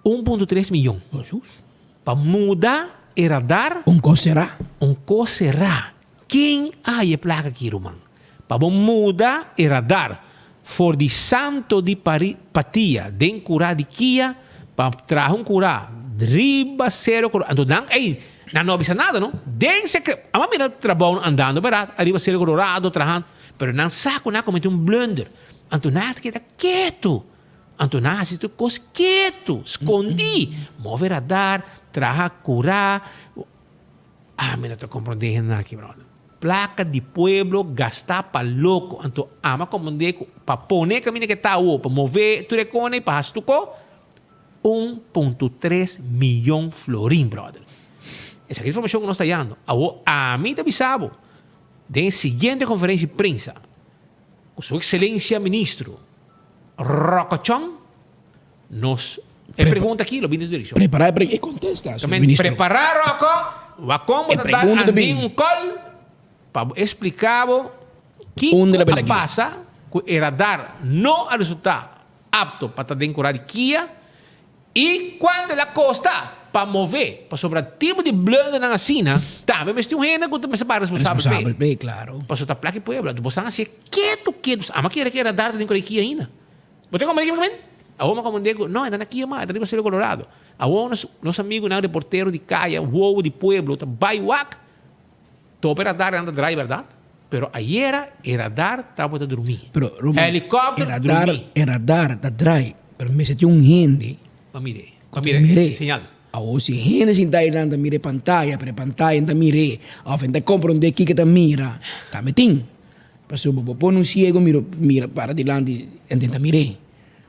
1.3 miyon. Jesus. Pa muda e radar. Un kos será. Un kos será. Ken a haya e plaka aki, ruman? Pa bo muda e radar for di Santo di Patia den kurá di Kia pa traha un kurá riba Cerro Colorado. Anto nan, ey, nan no a bisa nada no. Den sekre, amo a mira trabounan andando bèrdat ariba Cerro Colorado trahando, pero nan sa ku nan a komete un blunder. Anto nan a keda ketu. Anto nan hasi tur kos ketu, skondí, move radar, traha kurá. Ami no ta komprondé hende aki, bròder. Plaka di pueblo gastá pa loko. Anto ami a komprondé ku pa pone e kaminda ke ta awo, pa move tur e kone, pa hasi tur ko, 1.3 miyon florin, bròder. Esaki ta informashon ku nos ta yando. Awo ami ta bisa bo, den e siguiente konferensia di prensa, ku su ekselensia ministro Rokochon, nos e pregunta aki lo bini su direkshon. Prepará e pregunta, e kontesta, señor ministro. Prepará Roko, wak kon bo ta dal Andin un kòl pa bo espliká bo kiko a pasa ku e radar no a resultá apto pa ta den kurá di Kia i kuantu el a kosta pa move, pasobra tipo di blundernan asina tambe mester un hende ku ta mester paga responsabel p'e, pasobra ta plaka e pueblo. Anto bo san hasié ketu ketu, amo a kere ku e radar ta den kurá di Kia ainda. Bo ta komprende kiko mi ta mende? Awor mi a komprende ku no, e ta na Kia mas, e ta riba Sero Colorado. Awor nos nos amigunan reportero di kaya, wowo di pueblo ta bai wak, topa e radar nan ta draai bèrdat, pero ayera e radar tabata drumí. Pero Ruben, Helikòpter e radar, drumí. e radar ta draai, pero mester tin un hende Pa mir'é, ku pa ta mira e mir'é. señal. Awor si hende sinta einan ta mira e pantaya, pero e pantaya no ta mir'é, òf e no ta komprondé kiko e ta mira, tambe tin. Pasobra bo pone un ciego mira mira para dilanti en tenta mir'é.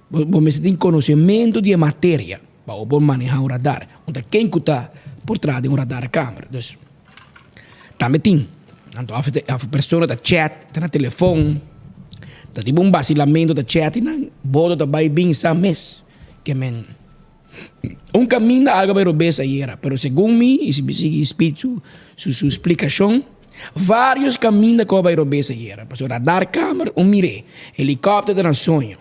Bo bo mester tin conocemento di e materia pa bo por maneha un radar. Un ta ken cu ta por traha den un radar camera. Dus tambe tin. Anto af af persona ta chat, ta na telefon, ta riba un basilamento ta chat y nan bodo ta bay bin sa mes. Ke men un caminda algo bay robes ayera, pero segun mi y si mi sigui Speed su su su splicacion, varios caminda cu a bay robes ayera, pasobra radar camera un mir'é, helicopter ta na soño.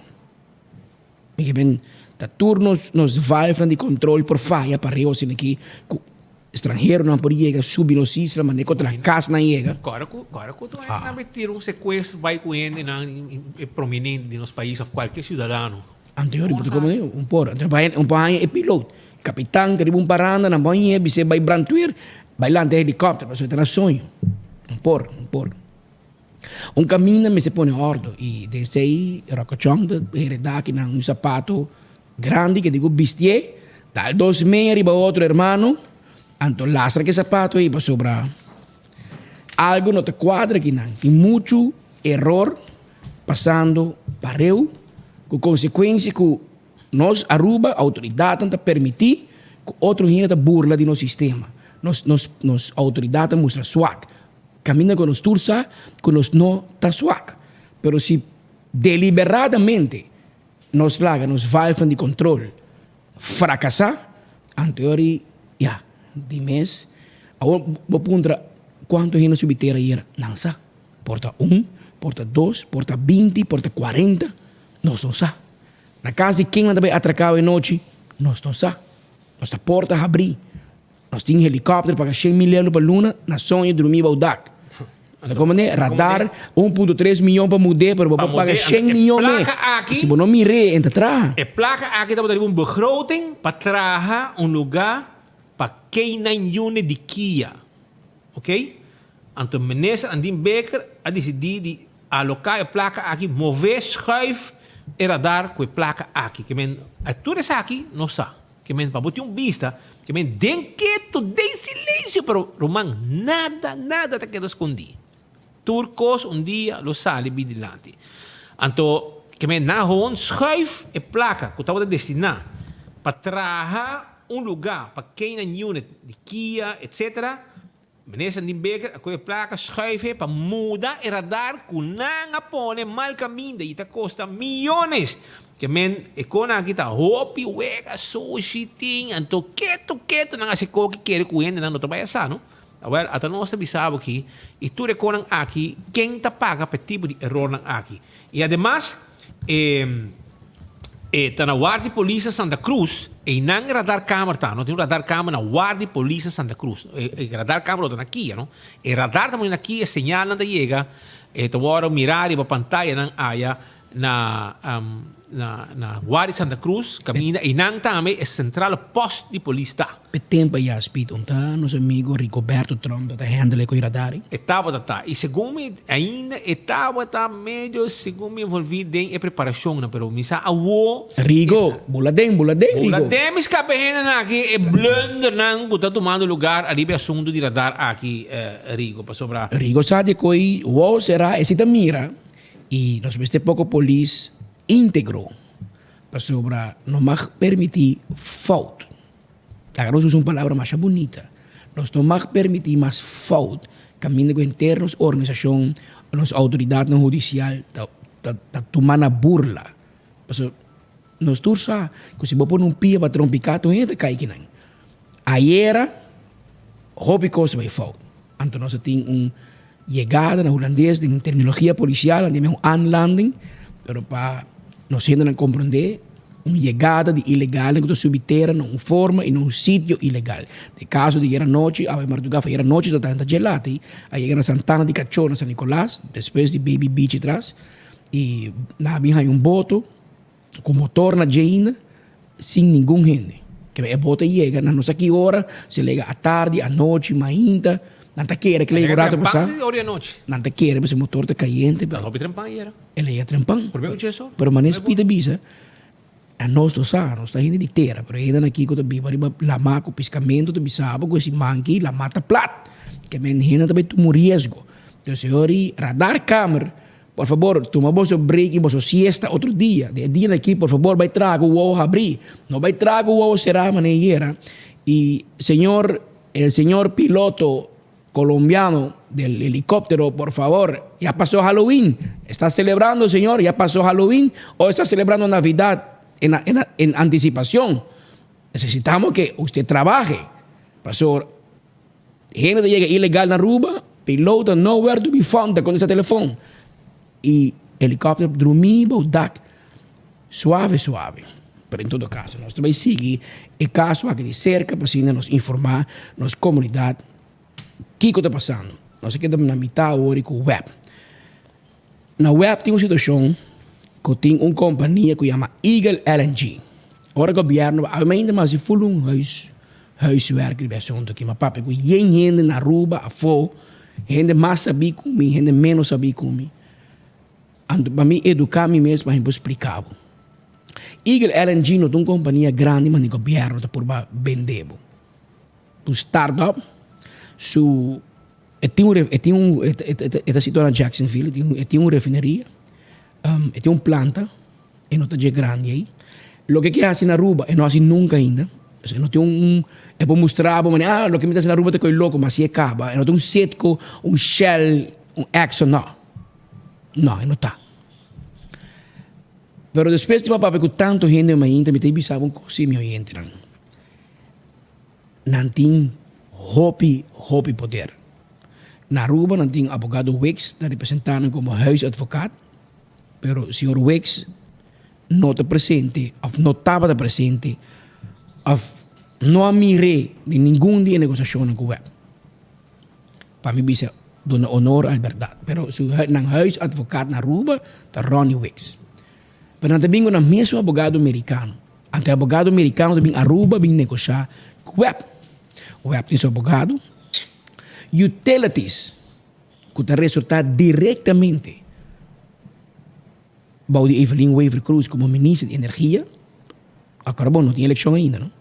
Mi ke men ta tur nos nos valvenan di control por faya pa reo asina aki cu stranheronan por yega subi nos isla manera cu otro casnan yega. Kòrda ku kòrda ku tur hende nan bay tira un secuestro bay ku hendenan prominente di nos pais of cualkier ciudadano. Anto riba ta como un por anto bai un por haña e pilot capitan ta riba un paranda nan por hañ'e bis'e bai brandweer bai lanta e helicopter pasobra e ta na soño un por un por un caminda mester pone ordo y den esey Rocochon ta hereda kinan un zapato grandi ke tin ku bisti'e dal dos meña riba otro hermano anto lastra ke zapato ey pasobra algo no ta cuadra kinan tin mucho eror. Pasando pareu ku konsekuensia ku nos Aruba outoridatnan ta permití ku otro hende ta burla di nos sistema. Nos nos nos outoridat ta mustra swak. Kaminda ku nos tur sa ku nos no ta swak. Pero si deliberadamente nos laga nos valvenan di kontrol frakasá, anto e ora ya, di mes. Awor bo puntra kuantu hende subi tera ayera? Nan sa. Por ta un, por ta dos, por ta binti, por ta kuarenta, nos no sa. Na kas di ken nan ta bai atraká awe nochi, nos no sa. Nos ta porta habrí. Nos tin helikòpter paga shen mil euro pa luna, na soño drumí bou dak. Anda komo ne? Radar, un punto tres miyon pa mud'é, pero bo por paga shen miyon me. Si bo no mir'é, e ta traha. E plaka aki tabata riba un begroting pa traha un lugá pa K-nine unit di Kia. Ok? Anto Minister Andin Bikker a disidí di aloká e plaka aki, mové, schuif e radar ku e plaka aki. Ke men a tur esaki nos sa. Ke men pa bo tin un bista, ke men den ketu, den silensio, pero ruman nada, nada ta keda skondí. Tur kos un dia lo sali bin dilanti. Anto ke men nan hon schuif e plaka ku tabata destiná pa traha un lugá pa K-nine unit di Kia, etcetera, Minister Andin Bikker a kohe plaka schuif e pa muda e radar ku nan a pone mal kaminda i ta kosta miyones. Ke men e konan aki ta hopi wega sushi tin anto ketu ketu nan hasi koki kere ku hendenan no ta bai a sa no. Awel ata nos ta bisa bo aki i tur e konan aki ken ta paga pa e tipo di erornan aki. I ademas e e ta na ward di polis na Santa Cruz, einan e radarkamer ta, no tin un radarkamer na ward di polis na Santa Cruz. E e radarkamer lo ta na Kia, no. E radar ta pone na Kia, e señalnan ta yega, e ta wòrdu mirá riba pantayanan aya na. na na Wari Santa Cruz kaminda einan tambe e centrale post di polis ta. P'e tempo ya Speed un ta nos amigo Rigoberto Tromp ta handle cu e radar. E tabata ta y segun mi ainda e tabata medio segun mi envolvi den e preparacionnan pero mi sa awo. Rigo, bula den, bula den Rigo. Bula den mi scapa e hendenan aki e blundernan cu ta tumando lugar ariba e asunto di radar aki Rigo pasobra. Rigo sa di coy wou sera e si ta mira y nos mester poco polis integro pasobra no mag permiti fout. Laga nos usa un palabra masha bunita. Nos no mag permití mas fout kaminda ku henter nos organisashon, nos outoridatnan hudisial ta ta tuma na burla. Pasobra nos tur sa ku si bo pone un pia pa trompiká tur hende ta kai kinan. Ayera hopi kos a bai fout. Anto nos a tin un yegada na hulandes den terminologia polisial nan ta yama un aanlanding, pero pa nos hendenan komprondé un yegada di ilegalnan ku ta subi tera na un forma i na un sitio ilegal. Den kaso di ayera nochi, awe mardugá for ayera nochi ta tanta djelati a yega na Santana di Kachó na San Nicolas despues di Baby Beach atras i nan a bin haña un boto ku motor na dje ainda sin ningun hende. Kebe e boto a yega na no sa ki ora, si a lega atardi, anochi, mainta, nan ta kere ke lega un rato pasá. Nan ta kere pasobra e motor ta kayente. E lega trempan. Pero manera Speed a bisa, anos no sa, nos ta hende di tera, pero e hendenan aki ku ta biba riba lama ku piskamentu ta bisa bo ku e siman aki lama ta plat. Ke men hende ta bai tuma un riesgo. Entonces e ora ei radarkamer Por fabor, tuma boso break y boso siesta otro dia. Den e dianan aki, por fabor, bai traha cu wowo habrí. No bai traha cu wowo cerá manera ayera. Y señor, el señor piloto colombiano del helicóptero, por favor, ya pasó Halloween. Está celebrando, señor? Ya pasó Halloween? O está celebrando Navidad en, en, en anticipación? Necesitamos que usted trabaje. Pastor, Hende ta yega ilegal na Aruba, piloto nowhere to be found ta contesta telefon y helicopter drumi bou dak suave suave. Pero en todo caso nos ta bay sigui e caso aki di cerca pa asina nos informa nos comunidad kico ta pasando. Nos a keda na mitad awor cu web. Na web tin un situacion cu tin un compania cu yama Eagle LNG. Ora gobierno a ainda mas di full un huis huiswerk riba e asunto aki. Ma papia cu yen hende na Aruba afo, hende mas sabi cu mi, hende menos sabi cu mi. Anto pa mi educa mi mes pa mi por splica bo. Eagle LNG no ta un compania grandi ma di gobierno ta purba bende bo. Un start up su. E tin un e tin un e ta situa na Jacksonville, e tin e tin un refineria, e tin un planta, e no ta dje grandi ei. Loke ke hasi na Aruba e no hasi nunka ainda, e no tin un e por mustra bo manera ah loke mi ta hasi na Aruba ta koe loko, ma si e kaba, e no ta un Citgo, un Shell, un Exxon, no, no e no ta. Pero despues di papia ku tantu hende mainta mi ta bisa bo un kos si mi oyentenan. Nan tin hopi, hopi poder. Na Aruba nan tin abogado Wicks ta representa nan como huisadvocaat, pero señor Wicks no ta presente of no tabata presente of no a mir'é den ningun di e negociacionnan cu web. Pa mi bisa duna honor al berdad, pero su nan huisadvocaat na Aruba ta Ronnie Wicks. Pero nan ta bin cu nan mesun abogado mericano. Anto e abogado mericano ta bin Aruba bin negosha cu web. Web tin su abogado. Utilities cu ta resorta directamente bou di Evelyn Wever Croes como minister di energia. Acorda bo no tin eleccion ainda no.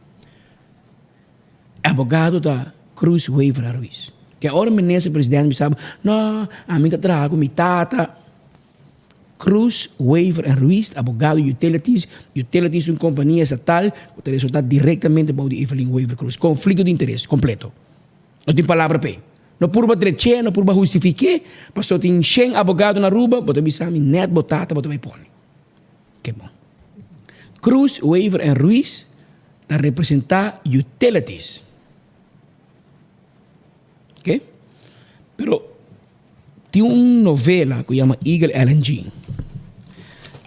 E abogado ta Croes Wever a Ruiz. Ke ora minister president bisa bo no ami ta traha cu mi tata. Cruz, Wever en Ruiz, abogado Utilities, Utilities un kompania estatal ku ta resultá direktamente bou di Evelyn Wever Cruz. Konflikto di interes kompleto. No tin palabra p'e. No purba drech'é, no purba hustifik'é, pasobra tin shen abogado na Aruba, bo ta bisa mi nèt bo tata bo ta bai pone. Ke bon. Cruz, Wever en Ruiz ta representá Utilities. Oke. Pero Tin un novela ku yama Eagle LNG.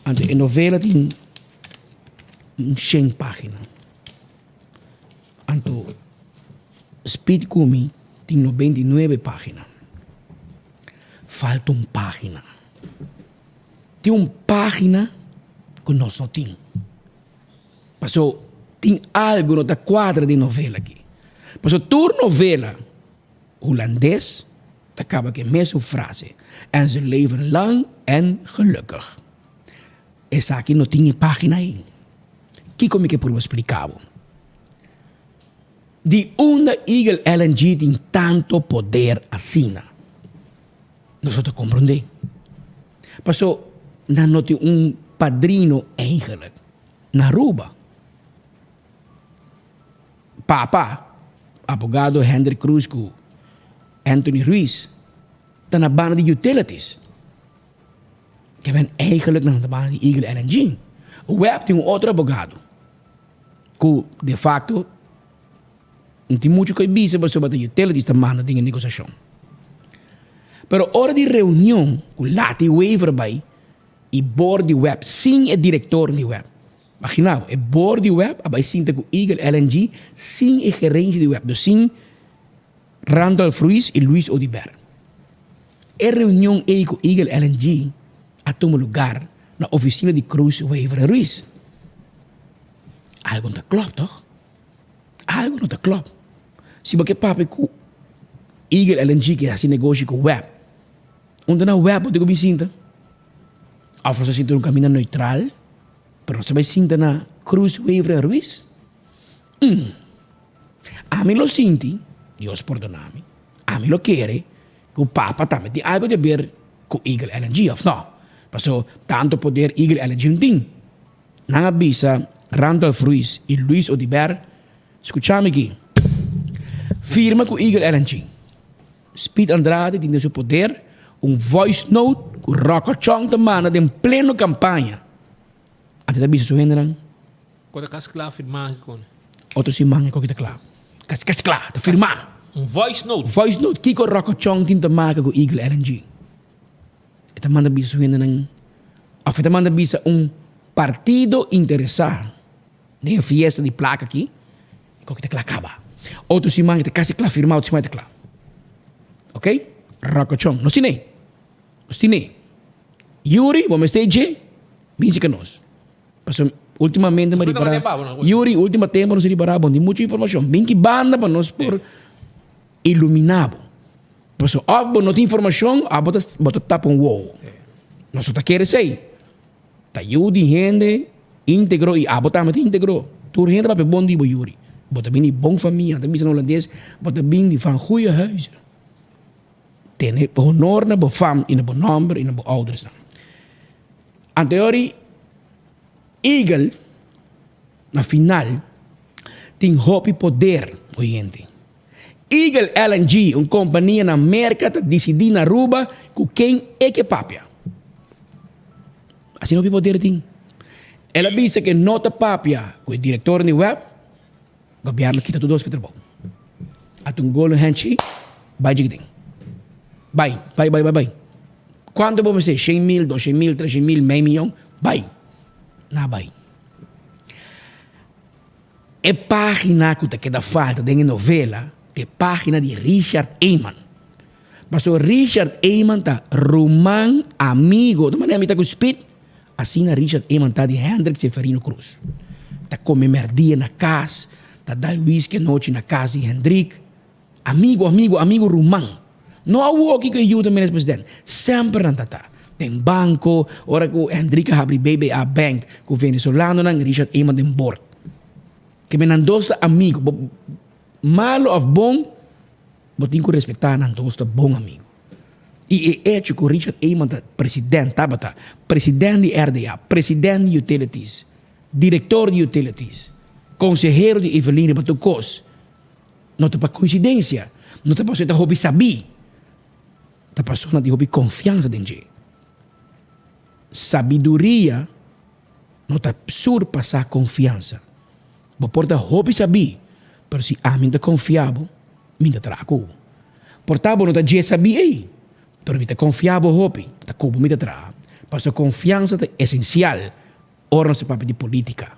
Anto e novela tin un shen pagina. Anto Speed Kumi tin 99 pagina. Falta un pagina. Tin un pagina. ku nos no tin. Paso tin algu no ta kuadra den novela aki. Paso tur novela hulandes ta kaba ku e mesun frase, En ze leven lang en gelukkig. Esaki no tin e pagina ei. Kiko mi ke purba splika bo? Di unda Eagle LNG tin tanto poder asina? Nos no ta komprondé. Paso nan no tin un padrino eigenlijk na Aruba. Papa, abogado Hendrik Croes ku Anthony Ruiz ta na banda di utilities. Ke men eigenlijk nan ta banda di Eagle LNG. Webb tin un otro abogado ku de facto No tin muchu ku e bisa pasobra ta utilities ta manda den e negosiashon. Pero ora di reunion ku Lati Wever bai i board di web sin e direktor di web. Magina bo, e board di web a bai sinta ku Eagle LNG sin e gerensia di web, dus sin Randolph Ruiz i Luis Oduber. E reunion ei ku Eagle LNG a tuma lugar na ofisina di Croes Wever en Ruiz. Algu no ta klòp tòg? Algu no ta klòp. Si bo ke papia ku Eagle LNG ke hasi negoshi ku web, unda na web bo tin ku bin sinta? Òf nos ta sinta un kaminda neutral, pero nos ta bai sinta na Cruz Wever en Ruiz? Umm. Ami lo sinti, Dios pordona mi, ami lo kere ku papa tambe tin algu di haber ku Eagle LNG, òf no? Paso tantu poder Eagle LNG no tin. Nan a bisa Randolph Ruiz y Luis Oduber, Scucha mi aki. Firma cu Eagle LNG. Speed Andrade tin den su poder un voice note cu Rocco Chong ta manda den pleno campaña. Antes ta bisa su hendenan. Cu ta casi cla firma aki con. Otro siman e koki ta cla. Casi casi cla, ta firma. Un voice note. Voice note. Kico Rocco Chong tin ta maka cu Eagle LNG? E ta manda bisa su hendenan òf e ta manda bisa un partido interesá den e fiesta di plaka aki, e koki ta kla kaba. Otro siman e ta kasi kla firmá, otro siman e ta kla. Ok? Rokochon. Nos tin ei. Nos tin ei. Yuri, bo mester dje, bin sika nos. Pasobra ultimamente mi a ripará, Yuri, ultimo tempo nos a ripará bo no tin mucho informashon. Bin ki banda pa nos por iluminá bo. Pasobra òf bo no tin informashon òf bo ta bo ta tapa un wowo. Nos no ta kere esei. Ta yu di hende íntegro i abo tambe ta íntegro. Tur hende papia bon di bo Yuri. Bo ta bin di bon famia. Nan ta bisa na hulandes bo ta bin di van goeie huize. Tene honor na bo fam i na bo nòmber i na bo oudersnan. Anteori Eagle na final tin hopi poder, oyente. Eagle LNG, un kompania na Merka ta disidí na Aruba ku ken e ke papia. Asina hopi poder tin. El a bisa ke no ta papia ku e direktor di web, gobièrnu kita tur dos fi trabou. Ata un gol un handshake, bai djikidin. Bai, bai, bai, bai, bai. Kuantu bo mester? Shen mil, doshen mil, treshen mil, mei miyon? Bai. Na bai. E página ku ta keda falta den e novela ta e página di Richard Eman. Pasobra Richard Eman ta ruman, amigo, ta manera mi ta ku Speed, asina Richard Eman ta di Hendrik Seferino Cruz. Ta kome mèrdia na kas, ta dal whisky anochi na kas di Hendrik. Amigo, amigo, amigo, ruman. No awoki ku e yu ta minister president, semper nan ta ta. Den banko, ora ku Hendrik a habri BBA Bank ku venezolanonan, Richard Eman den bord. Ke men nan dos ta amigo. Bo malo of bon, bo tin ku respetá nan dos ta bon amigo. I e echo ku Richard Eman ta president, tabata president di RDA, president di Utilities, direktor di Utilities, konsehero di Evelyn riba tur kos. No ta pa koinsidensia, no ta pasobra e ta hopi sabí, ta pasobra nan tin hopi konfiansa den dje. Sabiduria no ta surpasá konfiansa. Bo por ta hopi sabí, pero si ami no ta konfia bo, mi no ta traha ku bo. Por ta bo no ta dje sabí ei, pero mi ta konfia bo hopi, ta ku bo mi ta traha. Pasobra konfiansa ta esensial ora nos ta papia di polítika.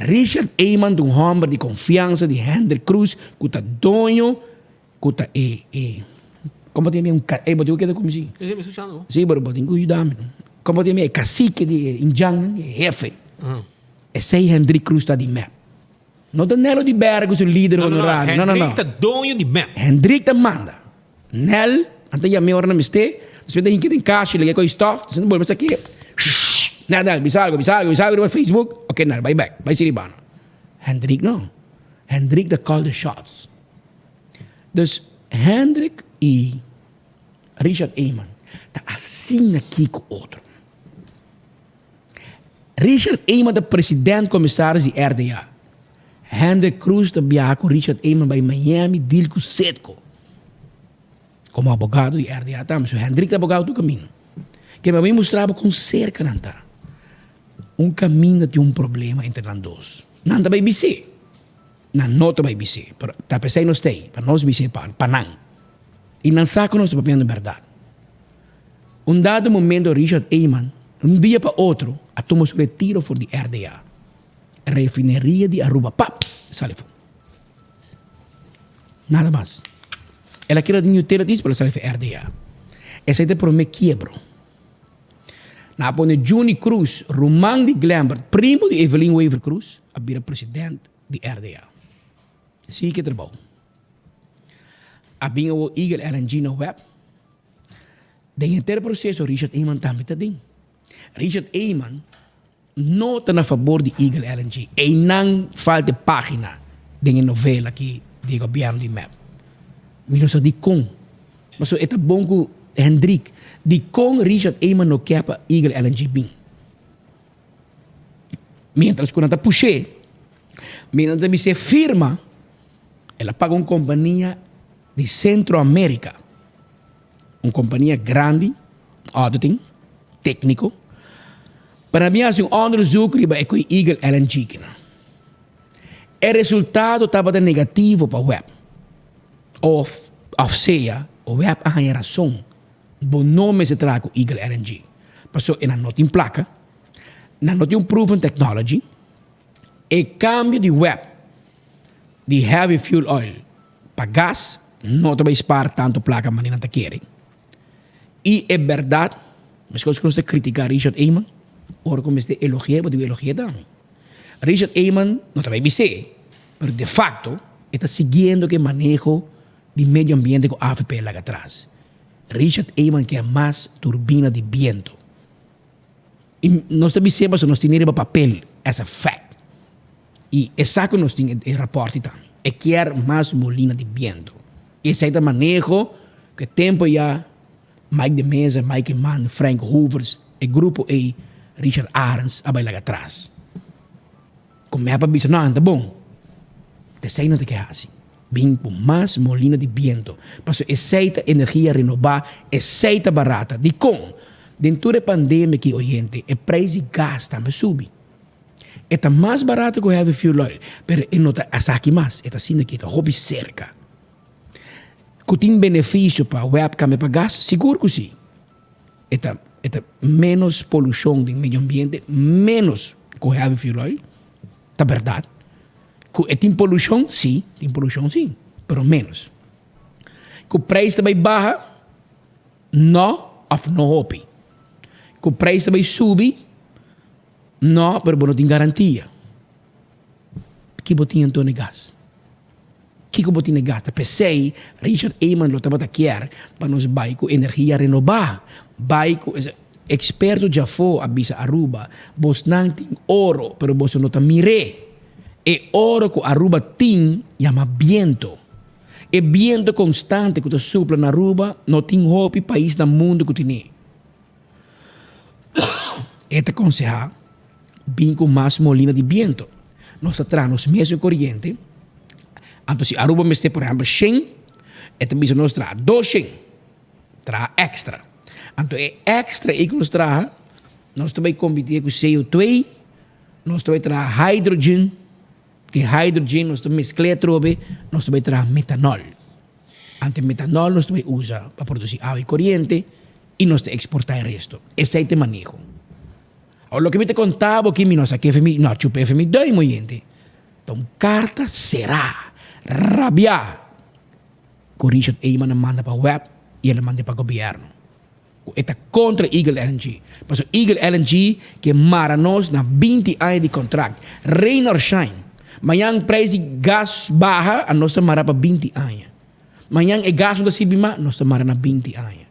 Richard Eman ta un hòmber di konfiansa di Hendrik Croes ku ta doño ku ta e e kon bo tin un e bo tin ku keda ku mi si? Si, mi skuchando bo. Si, pero bo tin ku yuda mi. Como di mi e cacique di e indjannan, e hefe. Esey Hendrik Croes ta di mep. No ta Nel Oduber cu su lider honorario. No, no, no. Hendrik ta doño di mep. Hendrik ta manda. Nel, nan ta yam'é ora nan mester. Despues ta hinka den kashi, lag'é ko'i stof. Despues nan bolbe sak'é. Nel, Nel, bisa algo, bisa algo, bisa algo riba Facebook. Ok, Nel, bai bek. Bai Siribana. Hendrik no. Hendrik ta call the shots. Dus Hendrik i Richard Eman ta asina aki ku otro. Richard Eman ta president komisaris di RDA. Hendrik Croes ta biaha ku Richard Eman bai Miami deal ku Citgo. Komo abogado di RDA tambe. So Hendrik ta abogado tur kaminda. Ke mi a bin mustra bo kon serka nan ta. Un kaminda tin un problema entre nan dos. Nan ta bai bis'é. Nan no ta bai bis'é. Pero ta p'esei nos ta ei, pa nos bis'é pa nan. I nan sa ku nos ta papiando bèrdat. Un dado momento Richard Eman, un dia pa otro, a tuma su retiro for di RDA, Refineria di Aruba. Pap! E sali afó. Nada mas. El a keda den utilities, pero el a sali for RDA. Esei ta e promé kiebro. Nan a pone Juni Croes, ruman di Glenbert, primo di Evelyn Wever Croes, a bira president di RDA. Sigui ku e trabou. A bin awor Eagle LNG na web. Den henter proseso Richard Eman tambe ta den. Richard Eman no ta na fabor di Eagle LNG. Einan falta e pagina den e novela aki di e gobierno di mep. Mi no sa dikon. Pasobra e ta bon ku Hendrik. Dikon Richard Eman no ke pa Eagle LNG bin? Mientras ku nan ta push'é, mientras nan ta bis'é firma, el a paga un kompania di Centro America. Un kompania grandi, auditing, tékniko, pa nan bin hasi un onderzoek riba e koe Eagle LNG kinan. E resultado tabata negativo pa web. Of, of sea, web a haña rason. Bo no mester traha ku Eagle LNG. Pasobra e nan no tin plaka, nan no tin un proven technology. E kambio di web di heavy fuel oil pa gas no ta bai spaar tanto placa manera nan ta kere. Y e berdad, meskos cu nos ta critica Richard Eman, ora cu mester elogia bo debe elogia tambe. Richard Eman no ta bai bis'é, pero de facto e ta siguiendo cu e maneho di medio ambiente cu avp a laga atras. Richard Eman ke mas turbina di biento. Y nos ta bis'é pasobra nos tene riba papel as a fact. Y e sa cu nos tin e raport y tambe. E kier mas molina di biento. Y esey ta maneho cu e tempo ya Mike de Meza, Mike Eman, Frank Hoovers, e grupo ey, Richard Arends a bay laga atras. Cu mep a bisa, no, anta bon. Ta esey nan ta ke haci. Bin cu mas molina di biento. Pasobra esey ta energia renoba, esey ta barata. Dicon? Den tur e pandemia aki, oyente, e prijs di gas tambe subi. E ta mas barato ku heavy fuel oil, pero e no ta esaki mas, e ta asina ki ta hopi serka. Ku tin benefisio pa web kambia pa gas? Sigur ku si. E ta e ta menos polushon den medio ambiente, menos ku heavy fuel oil, ta bèrdat. Ku e tin polushon? Si, tin polushon si, pero menos. Ku preis ta bai baha? No òf no hopi. Ku preis ta bai subi? No, pero bo no tin garantia. Ki bo tin anto na e gas? Kiko bo tin na e gas? Ta p'esei Richard Eman lo tabata kier pa nos bai ku energia renobá, bai ku Eksperto djafó a bisa Aruba, bosnan tin oro, pero boso no ta mir'é. E oro ku Aruba tin yama biento. E biento konstante ku ta supla na Aruba no tin hopi pais na mundu ku tin'é. E ta konsehá bin ku mas molina di biento. Nos ta traha nos mesun koriente. Anto si Aruba mester por ehèmpel shen, e ta bisa nos traha dos shen, traha èkstra. Anto e èkstra ei ku nos traha, nos ta bai kompetí ku CO2, nos ta bai traha hydrogen, ku e hydrogen nos ta meskl'é atrobe, nos ta bai traha metanòl. Anto e metanòl nos ta bai usa pa produsí awa i koriente. I nos ta eksportá e resto. Esei ta e maneho. Awor loke mi ta konta bo aki mi no sa kefe mi, no a chupa efe mi duim oyente. Ta un karta será, rabiá, ku Richard Eman a manda pa web i el a mand'é pa gobièrnu. Ku e ta kontra Eagle LNG. Pasobra Eagle LNG ke mara nos na 20 aña di kontrakt. Rain or shine. Mañan prijs di gas baha, a nos ta mara pa 20 aña. Mañan e gas no ta sirbi mas, nos ta mara na 20 aña.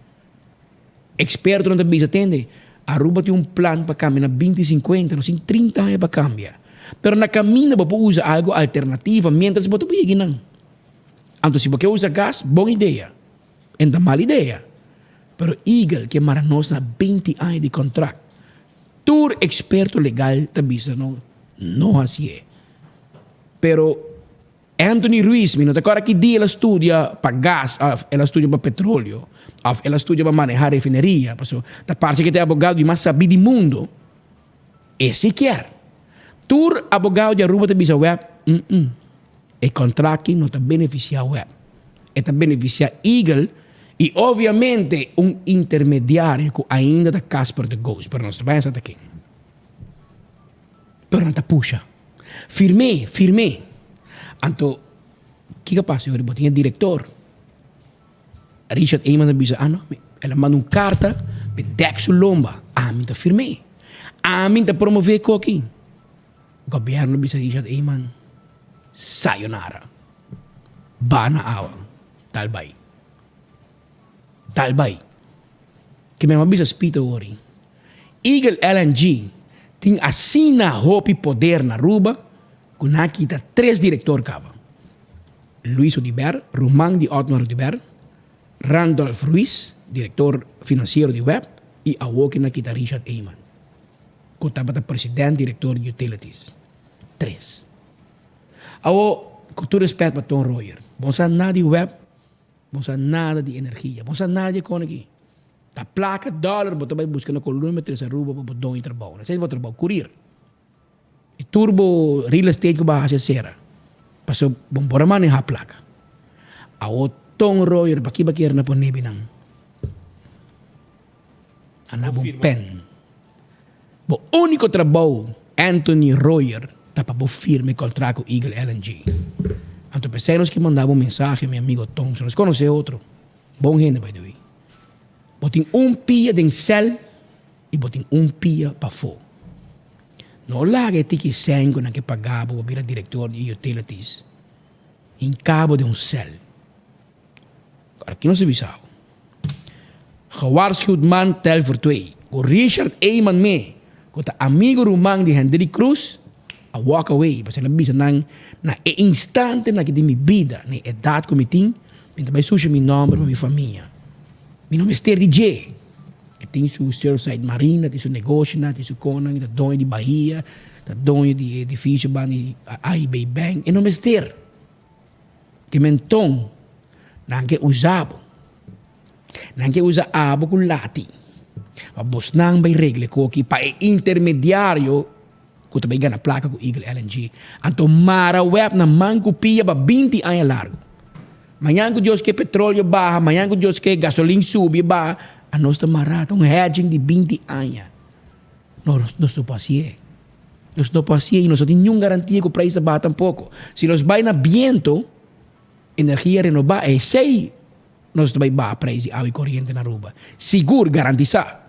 Ekspertonan ta bisa, tende, Aruba tin un plan pa kambia na 20 sinkuenta, nos tin 30 aña pa kambia. Pero na kaminda bo por usa algu alternativa mientras bo ta por yega nan. Anto si bo ke usa gas, bon idea. En ta mal idea. Pero Eagle ke mara nos na 20 aña di kontrakt. Tur eksperto legal ta bisa no, no hasié. Pero Anthony Ruiz, mi no ta kòrda ki dia el a studia pa gas òf el a studia pa petroleo òf el a studia pa manehá refineria, pasobra ta parse ke ta e abogado di mas sabí di mundo. E si kier. Tur abogado di Aruba ta bisa web, mm-mm, e kontrakt aki no ta benefisiá web. E ta benefisiá Eagle i obviamente un intermediario ku ainda ta Casper the Ghost, pero nos ta bai esaki aki. Pero nan ta pusha. Firm'é, firm'é. Anto, kiko a pasa? Bo tin e direktor. Richard Eman a bisa, ah no, el a manda un karta p'e dèk su lomba. Ami ta firm'é. Ami ta promové koki. Gobièrnu a bisa Richard Eman, sayonara. Ba na awa. Tal bai. Tal bai. Ke mi a bisa Speed awor. Eagle LNG tin asina hopi poder na Aruba ku nan a kita tres direktor kaba. Luis Oduber, ruman di Otmar Oduber, Randolph Ruiz, direktor finansiero di web, i awor ke nan a kita Richard Eman, ku tabata president direktor di Utilities. Tres. Awor, ku tur respet pa Ton Royer, bo no sa nada di web, bo no sa nada di energia, bo no sa nada di e kon aki. Ta placa dollar bo ta bay busca na Colombia trece Aruba pa bo don e trabao. Esey bo trabao, curir. E tur bo real estate cu bo a haci a cera. Pasobra bo no por a maneha placa. Awo Ton Royer paki bo a kere na pone binan? A na bo pen. Bo unico trabao Anthony Royer ta pa bo firma e contract cu Eagle LNG. Anto pesey nos ke manda bo mensahe mi amigo Ton, nos conoce otro. Bon hende by the way. Bo tin un pia den sèl i bo tin un pia pafó. No laga e tiki sèn ku nan ke paga bo pa bira direktor di utilities hinka bo den un sèl. Ora ki nos a bisa bo? Gewaarschuwd man tel voor twee. Ku Richard Eman mee ku ta amigo ruman di Hendrik Cruz a walk away pasobra el a bisa nan na e instante na ki den mi bida na e edat ku mi tin Mi ta bai susha mi nomber pa mi famia. Mi no mester di dje. E tin su Surfside Marina, tin su negoshonan, tin su konan, e ta doño di bahia, ta doño di e edificio ban di AIB Bank. E no mester. Te menton nan ke usa bo. Nan ke usa abo ku lati. Pa bosnan bai regla e koki pa e intermediario ku ta bai gana plaka ku Eagle LNG. Anto mara web na man ku pia pa 20 aña largu. Mañan ku Dios ke petroleo baha, mañan ku Dios ke gasolin subi baha, anos ta mará, ta un hedging di 20 aña. Nos nos no por hasié. Nos no por hasié i nos no tin niun garantia ku prijs ta baha tampoko. Si nos bai na biento, energia renobá, esei nos ta bai baha prijs di awa i koriente na Aruba. Sigur, garantisá.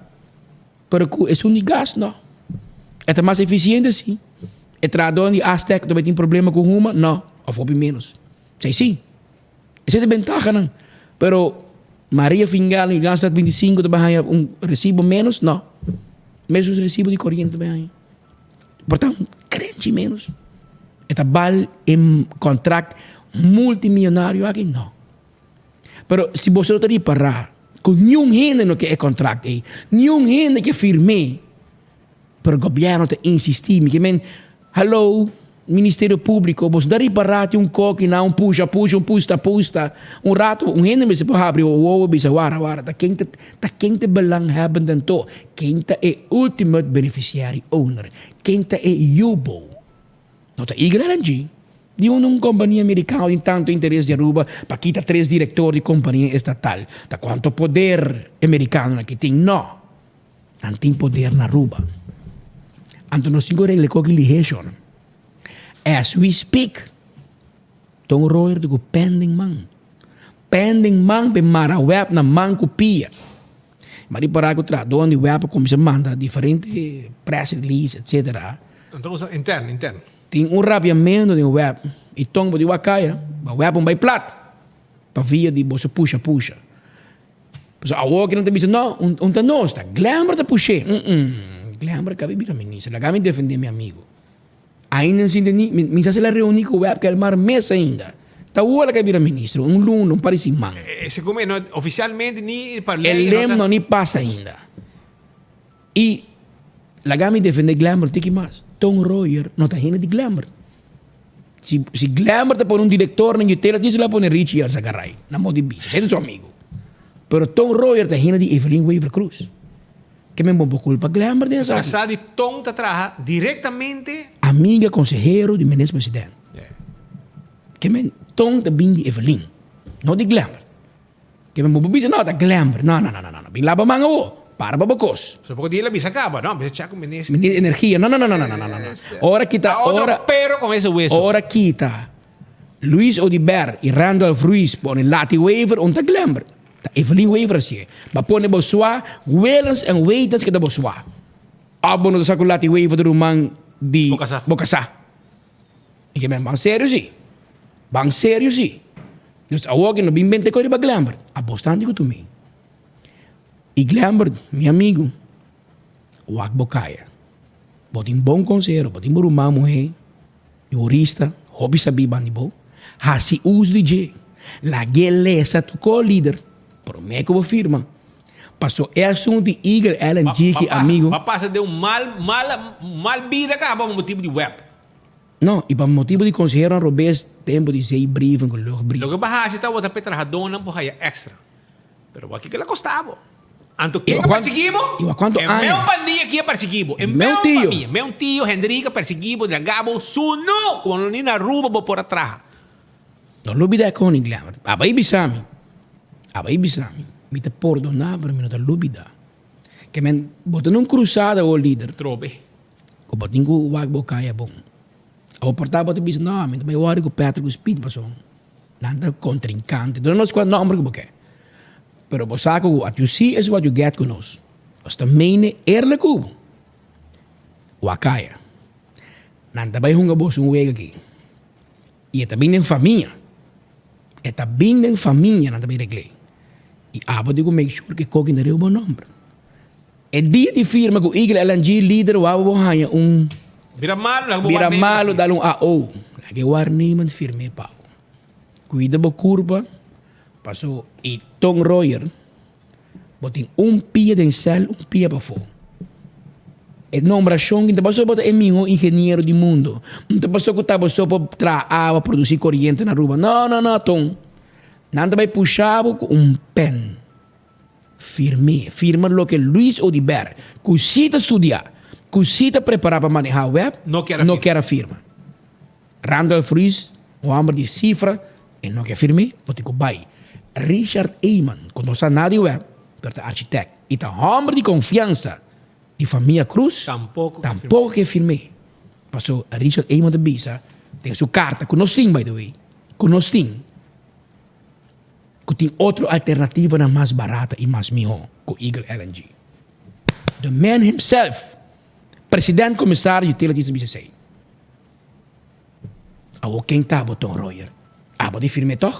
Pero ku esun di gas no. E ta mas efisiente si. E trahadónan di Aztec ta bai tin problema ku huma? No, òf hopi ménos. Esei si. Esei ta e bentahanan. Pero Maria Fingal na Julianstraat 25 ta bai haña un resibo ménos? No. Mesun resibo di koriente ta bai haña. Por ta un krenchi ménos. E ta bal e kontrakt multimillonario aki? No. Pero si boso no ta ripará ku niun hende no ke e kontrakt ei, niun hende ke firm'é, pero gobièrnu ta insistí, mi ke men, hallo, Ministerio Públiko, boso no ta ripará tin un koki na un pusha pusha, un pusta pusta, un rato un hende mester por habri wowo bisa wara wara ta ken ta ta ken ta e belanghebbende anto, ken ta e ultimate beneficiary owner, ken ta e yubo. No ta Eagle LNG, di unda un kompania merikano tin tantu interes di Aruba pa kita tres direktor di kompania estatal. Ta kuantu poder e merikanonan aki tin? No. Nan tin poder na Aruba. Anto nos tin ku regla e koki lihé shon. As we speak, Ton Royer ta ku pen den man. Pen den man pa e mara wèp na man ku pia. Ma ripará ku trahadónan di web a kuminsá manda diferente press release etcetera. Anto usa intern, intern. Tin un rabiamentu den web i tong bo di wak kaya, ba web un bai plat pa via di boso pusha pusha. Pasobra awor ki nan ta bisa no, un ta nos, ta Glenbert ta push'é. Um, Glenbert kabi bira minister, laga mi defendé mi amigu. Ainda no sinti ni, mi sa si el a reuní ku web Kelmar mes ainda. Ta awor el a kabi bira minister, un luna, un par di siman. Segun mi, no, ofisialmente ni pa E lei no lem ta. no ni pasa ainda. I laga mi defendé Glenbert tiki mas. Ton Royer no ta hende di Glenbert. Si si Glenbert ta pone un director na Utela djis lo a pone Richie Yarzagaray na modo di bisa. Esei ta su amigo. Pero Ton Royer ta hende di Evelyn Wever Croes. Ke men bon por culpa Glenbert den esaki. Sa di Ton ta traha directamente. Amiga consehero di minister president. Ke men Ton ta bin di Evelyn, no di Glenbert. Ke men bo por bisa no ta Glenbert. No no no no no. Bin laba man awo. Para pa bo kos. So poko dia el a bisa kaba no. Bisa cha ku minister. Minister energia. No no no no no no no no. Ora kita A otro ora pero con ese hueso. Ora kita Luis Oduber y Randolph Ruiz pone Lati Wever un ta Glenbert. Ta Evelyn Wever hacié. Ba pone bo swa Willens en Waitens ke ta bo swa. Of bo no ta sa ku Lati Wever ta ruman di Bo kasá. bo kasá. I ke men ban serio si. Ban serio si. Dus awor ke no bin bente koi riba Glenbert. A bostante ku tumi. I Glenbert, mi amigu, wak bo kaya. Bo tin bon konsehero, bo tin bo ruman muhé, jurista, hopi sabí banda di bo. Hasi uso di dje. Lag'é lesa tur ko lider promé ku bo firma. Paso e asuntu di Eagle LNG ki amigu. Ba pasa den un mal, mal, mal bida kaba pa motibu di web. No, i pa motibu di konseheronan robes tempu di zeebrieven ku luchtbrieven. Loke bo hasi ta wota p'e trahadónan por haya èkstra. Pero wak kiko la kosta bo. Anto ken a persiguí bo? I wak kuantu E aña? meu pandilla ki a persiguí bo. E Meu meu tio. famia, meu tio Hendrik a persiguí bo, laga bo sunu ku bo ni na Aruba bo por a traha. No lubida e koning Glenbert. Aba i bisa mi. Aba i bisa mi. Mi ta pordoná pero mi no ta lubida. Ke men bo ta na un krusada awor lider. Trobe. Ku bo tin ku wak bo kaya bon. Abo por ta bo ta bisa, no, mi ta bai wòri ku Patrick ku Speed pasobra nan ta kontrinkante. Duna nos kua nòmber ku bo ke. Pero bo sa ku what you see is what you get ku nos. Nos ta mene eerlijk ku bo. Wak kaya. Nan ta bai hunga boso un wega aki. I e ta bin den famia. E ta bin den famia nan ta bai regl'é. I abo tin ku make sure ku e koki ta riba bo nòmber. E dia di firma ku Eagle LNG lider wou bo haña un Bira malu laga bo Bira waarnemer malu si. dal un AO. Laga e waarnemer firm'é pa bo. Kuida bo kurpa paso i Ton Royer bo tin un pia den sèl un pia pafó. E nombrashon ki ta paso bo ta e mihó ingeniero di mundo. No ta paso ku ta bo so por traha awa produsí koriente na Aruba. No no no Ton. Nan ta bai pusha bo ku un pèn. Firm'é. Firma loke Luis Oduber, ku sí ta studiá, ku sí ta prepará pa manehá web, No kier a no firma. kier a firma. Randolph Ruiz, un hòmber di sifra, e no kier firm'é, bo tin ku bai. Richard Eman, ku no sa nada di web, pero ta architèkt i ta hòmber di konfiansa di famia Cruz, Tampoko kier firm'é. tampoko kier firm'é. Paso Richard Eman ta bisa den su karta, ku nos tin by the way, ku nos tin, Ku tin otro alternativanan mas barata i mas mihó ku Eagle LNG. The man himself, President Komisario Utilities a bisa esei. Awor ken ta bo Ton Royer? Abo di firm'é tòg?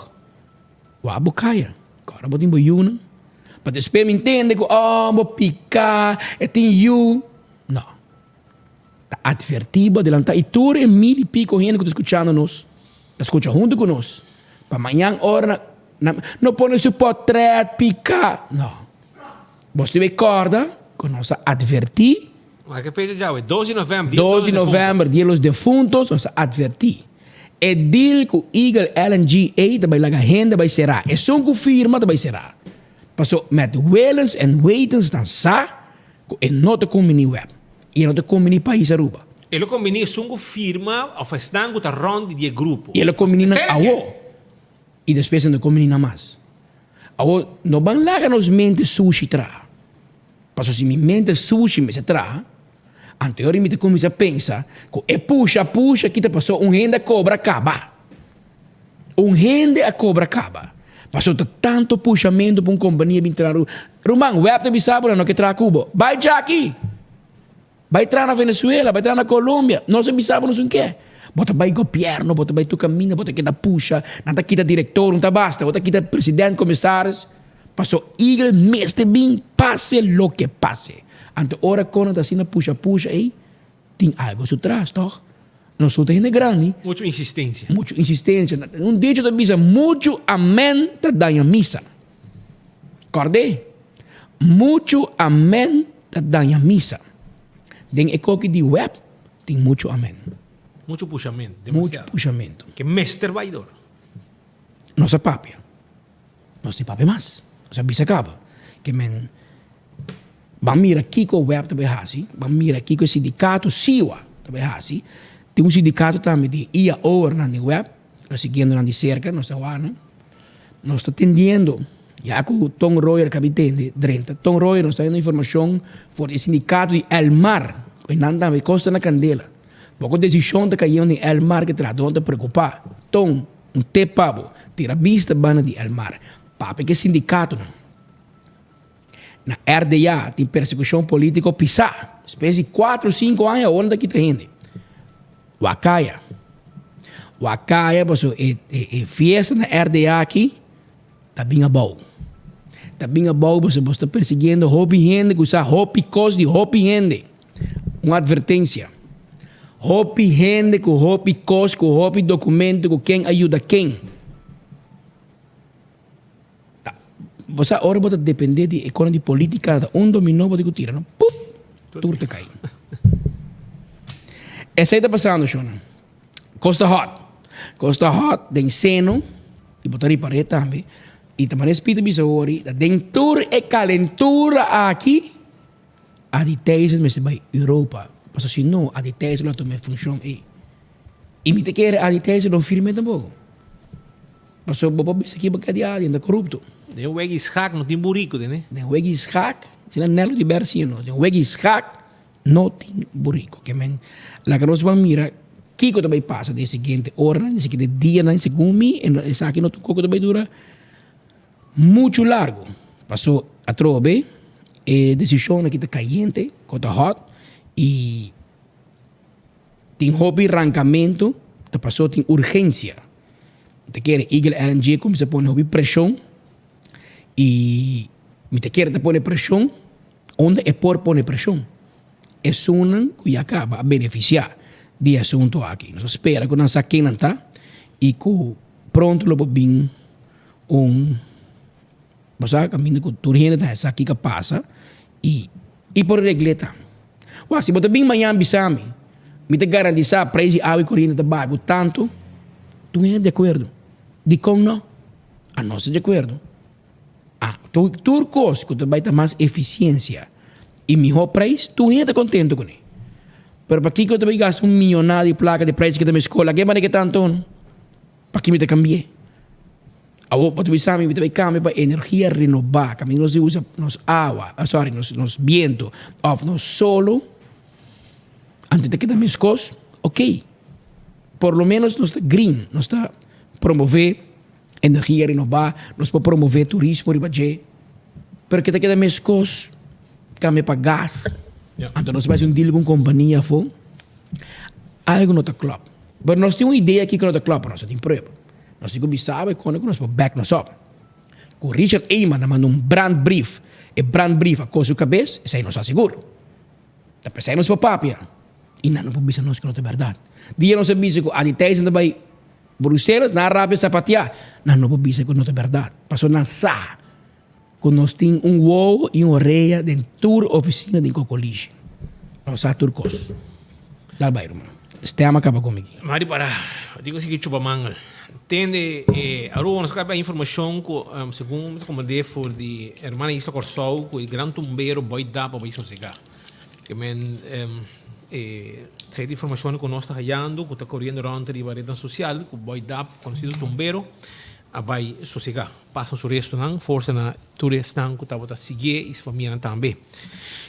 Wak bo kaya, kòrda bo tin bo yunan. Pa despues mi ntende ku oh bo piká, e tin yu. No. Ta atvertí bo adelantá i tur e mil i piko hende ku ta skuchando nos, ta skucha huntu ku nos, pa mañan ora nan no pone su pòtrèt piká. No. Bos debe kòrda ku nos a atvertí. Wak e fecha djawe? Dos di novèmber, dia Dos di novèmber, dia los defuntos, nos a atvertí. E deal ku Eagle LNG ei ta bai laga hende bai será. Esun ku firma ta bai será. Paso met willens en wetens nan sa Ku e no ta kumbiní web i e no ta kumbiní pais Aruba. E lo kumbiní esun ku firma òf esnan ku ta rònt di e grupo. I e lo kumbiní nan awo i despues e no kumbiní nan mas. Awo no ban laga nos mente sushi traha. Pasobra si mi mente sushi mester traha, anto e ora mi ta kuminsá pensa ku e pusha pusha kita pasobra un hende a kobra kaba. Un hende a kobra kaba. Pasobra ta tanto pushamento pa un kompania bin traha Aruba. Ruman, web ta bisa bo nan no ke traha ku bo. Bai djaki! Bai traha na Venezuela, bai traha na Colombia. Nos a bisa bo nos un ke. Bo ta bai gobierno, bo ta bai tur kaminda, bo ta keda pusha. Nan ta kita direktor, un ta basta. Bo ta kita president, komisaris. Paso Eagle mester bin pase loke pase. Anto ora kon nan ta asina pusha pusha ei, tin algo su tras tog. Nos no ta hende grandi. Mucho insistencia. Mucho insistencia. Un dicho ta bisa mucho amen ta daña misa. Kòrd'é, muchu amèn ta daña misa. Den e koki di wèp tin muchu amèn. Muchu pushamentu, Muchu pushamentu. Ke mester bai dor. Nos a papia. Nos tin papia mas. Nos a bisa kaba. Ke men ban mira kiko wèp ta bai hasi, ban mira kiko e sindikato SIWA ta bai hasi. Tin un sindikato tambe di IAO'ernan di wèp. Nos siguiendo nan di cerca, nos ta wak nan. Nos ta tendiendo, ya cu Ton Royer cabi tende drenta. Ton Royer nos ta hendo informacion for di e sindicato di Elmar, cu e nan tambe cos ta na candela. Poco decision ta cayendo den Elmar cu e trahadornan ta preocupa. Ton, un tip pa bo, tira bista banda di Elmar. Papia cu e sindicatonan. Na RDA tin persecucion politico pisa. Despues di cuatro o cinco aña awor nan ta kita hende. Wakaya. Wakaya paso e e fiesta na RDA aki ta bin abou. Ta bin abou paso bos ta persiguiendo hopi hende ku sa hopi kos di hopi hende. Un advertensia. Hopi hende ku hopi kos ku hopi dokumento ku ken a yuda ken. Ta bo sa ora bo ta depende di e kona di politica ta un dominó bo tin ku tira no pup tur ta kai. Esei ta pasando shona. Kos ta hot. Kos ta hot den seno i bo ta ripar'é tambe i ta manera Speed a bisa hori ta den tur e kalentura aki Adi Thijssen mester bai Europa pasobra si no Adi Thijssen lo a tuma e funshon ei. I mi ta kere Adi Thijssen lo firm'é tampoco. Pasobra bo por bisa ki bo ke di Adi, ta korupto. Den wegi schaak no tin buriku den e. Den wegi schaak, asina Nello di Ber siña nos, den wegi schaak no tin buriku. Ke men laga nos ban mira kiko ta bai pasa den e siguiente oranan, den e siguiente dianan, segun mi esaki no ta un kos ku ta bai dura muchu largu. Paso atrobe e desishon aki ta kayente, ku ta hot i tin hopi rankamentu, ta paso tin urgensia. Mi ta kere Eagle LNG cuminsa pone hopi presion y mi ta kere ta pone presion unda e por pone presion. Esunnan cu ya caba a beneficia di e asunto aki. Nos ta spera cu nan sa ken nan ta y cu pronto lo por bin un bo sa caminda cu tur hende ta sa kico a pasa y y por regle ta. Wak si bo ta bin mañan bisa mi, mi ta garantisa prijs di awa y coriente ta baha cu tanto, tur hende di acuerdo. Dicon no? Anos ta di acuerdo. Ah, tur cos cu ta bay ta mas eficiencia y miho prijs, tur hende ta contento cune. Pero pakico ta bay gasta un millonada di placa di prijs cu ta mescola? Ke manera ke tanto? Paki mi ta cambi'e? Awor bo ta bisa mi, mi ta bai cambia pa energia renobá, caminda nos di usa nos awa, sorry, nos nos biento of nos solo, anto ta keda mescos, ok, por lo menos nos ta green, nos ta promove energia renobá, nos por promove turismo riba dje, pero ke ta keda mescos cambia pa gas, anto nos ta bai haci un deal cu un compania afo, algo no ta klop, pero nos tin un idea kico no ta klop, pero nos no tin prueba. Nos tin ku bisa bo e kone ku nos por bek nos op. Ku Richard Eman a manda un brandbrief, e brandbrief a kos su kabes, esei nos sa sigur. Ta p'esei nos por papia i nan no por bisa nos ku no ta bèrdat. Dia nos a bisa ku Adi Thijssen ta bai Bruselas, nan a rabia sapatia, nan no por bisa ku no ta bèrdat, pasobra nan sa ku nos tin un wowo i un orea den tur ofisina den Kokolishi. Nos sa tur kos. Dal bai ruman. Stem a kaba ku mi aki. Mari para digo si ki chupa mangel. Tende e Aruba nos kaba informacion ku segun mi ta komprende for di hermana Isla Kòrsou ku e gran tumbero Boy Dap a bai sosega. Ke men e sierto informacion ku nos ta hayando ku ta koriendo rònt riba rednan sosial ku Boy Dap konosido tumbero a bai sosega. Pasa su restonan, forsa na tur esnan ku tabata siguié i su famianan tambe.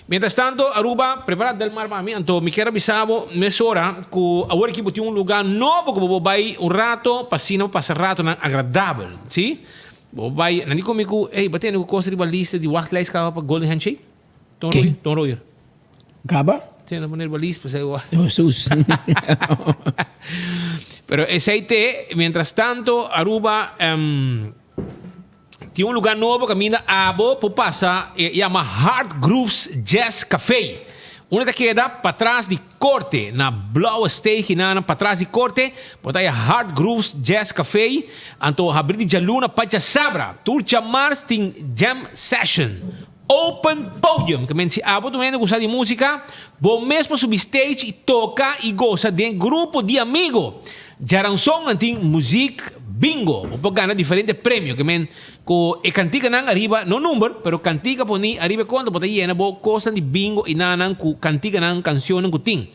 Mientras tanto, Aruba, prepara Del Mar pa mi. Anto mi kier a bisa bo mesora ku awor aki bo tin un luga nobo ku bo por bai un rato pa asina bo pasa ratonan agradabel, si. Bo bai, nan di komi ku, ey, bo tene ku kos riba lista di wachtlijst kaba pa Golden Handshake? Ton Royer, Ton Royer. Kaba? Sí, nan pone riba list, pasei wa. Jesus. Pero esei te, mientras tanto, Aruba tin un lugar nobo kaminda abo por pasa, e yama Hard Grooves Jazz Café. Unda ta keda patras di Korte, na Blauwe Steeg hinana patras di Korte, bo ta haya Hard Grooves Jazz Café, anto habri di djaluna pa djasabra. Tur djamars tin jam session. Open podium, ke men si abo ta un hende ku sa di músika, bo mes por subi stage i toka i gosa den grupo di amigo. Djaranson nan tin muzik bingo, bo por gana diferente premio, ke men Ku e kantikanan ariba, no number, pero kantika poni ariba e konta bo ta yena bo kosnan di bingo i nanan ku kantikanan, kansionnan ku tin.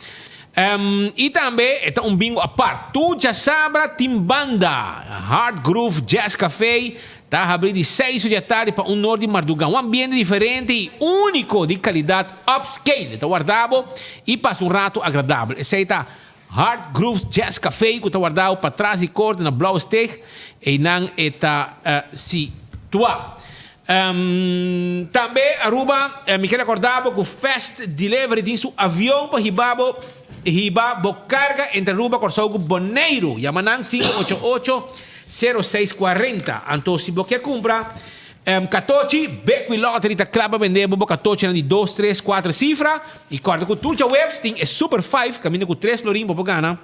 I tambe e ta un bingo apart. Tur djasabra tin banda. Hard Groove Jazz Café ta habri di seis or di atardi pa un or di marduga. Un ambiente diferente i úniko di kalidat upscale ta warda bo i pasa un ratu agradabel. Esei ta Hard Grooves Jazz Café ku ta wardá patras di korte na Blauwe Steeg, einan e ta situá. Tambe Aruba, mi ke rekordá bo ku Fast Delivery tin su avion pa hiba bo hiba bo karga entre Aruba, Kòrsou ku Boneiru. Yama nan 588 0640. Anto si bo ke kumpra Katochi, Bekwin Lottery ta kla pa bende bo bo katochinan di dos, tres, kuater sifra. I kòrda ku tur djaweps tin e Super Five kaminda ku tres florin bo por gana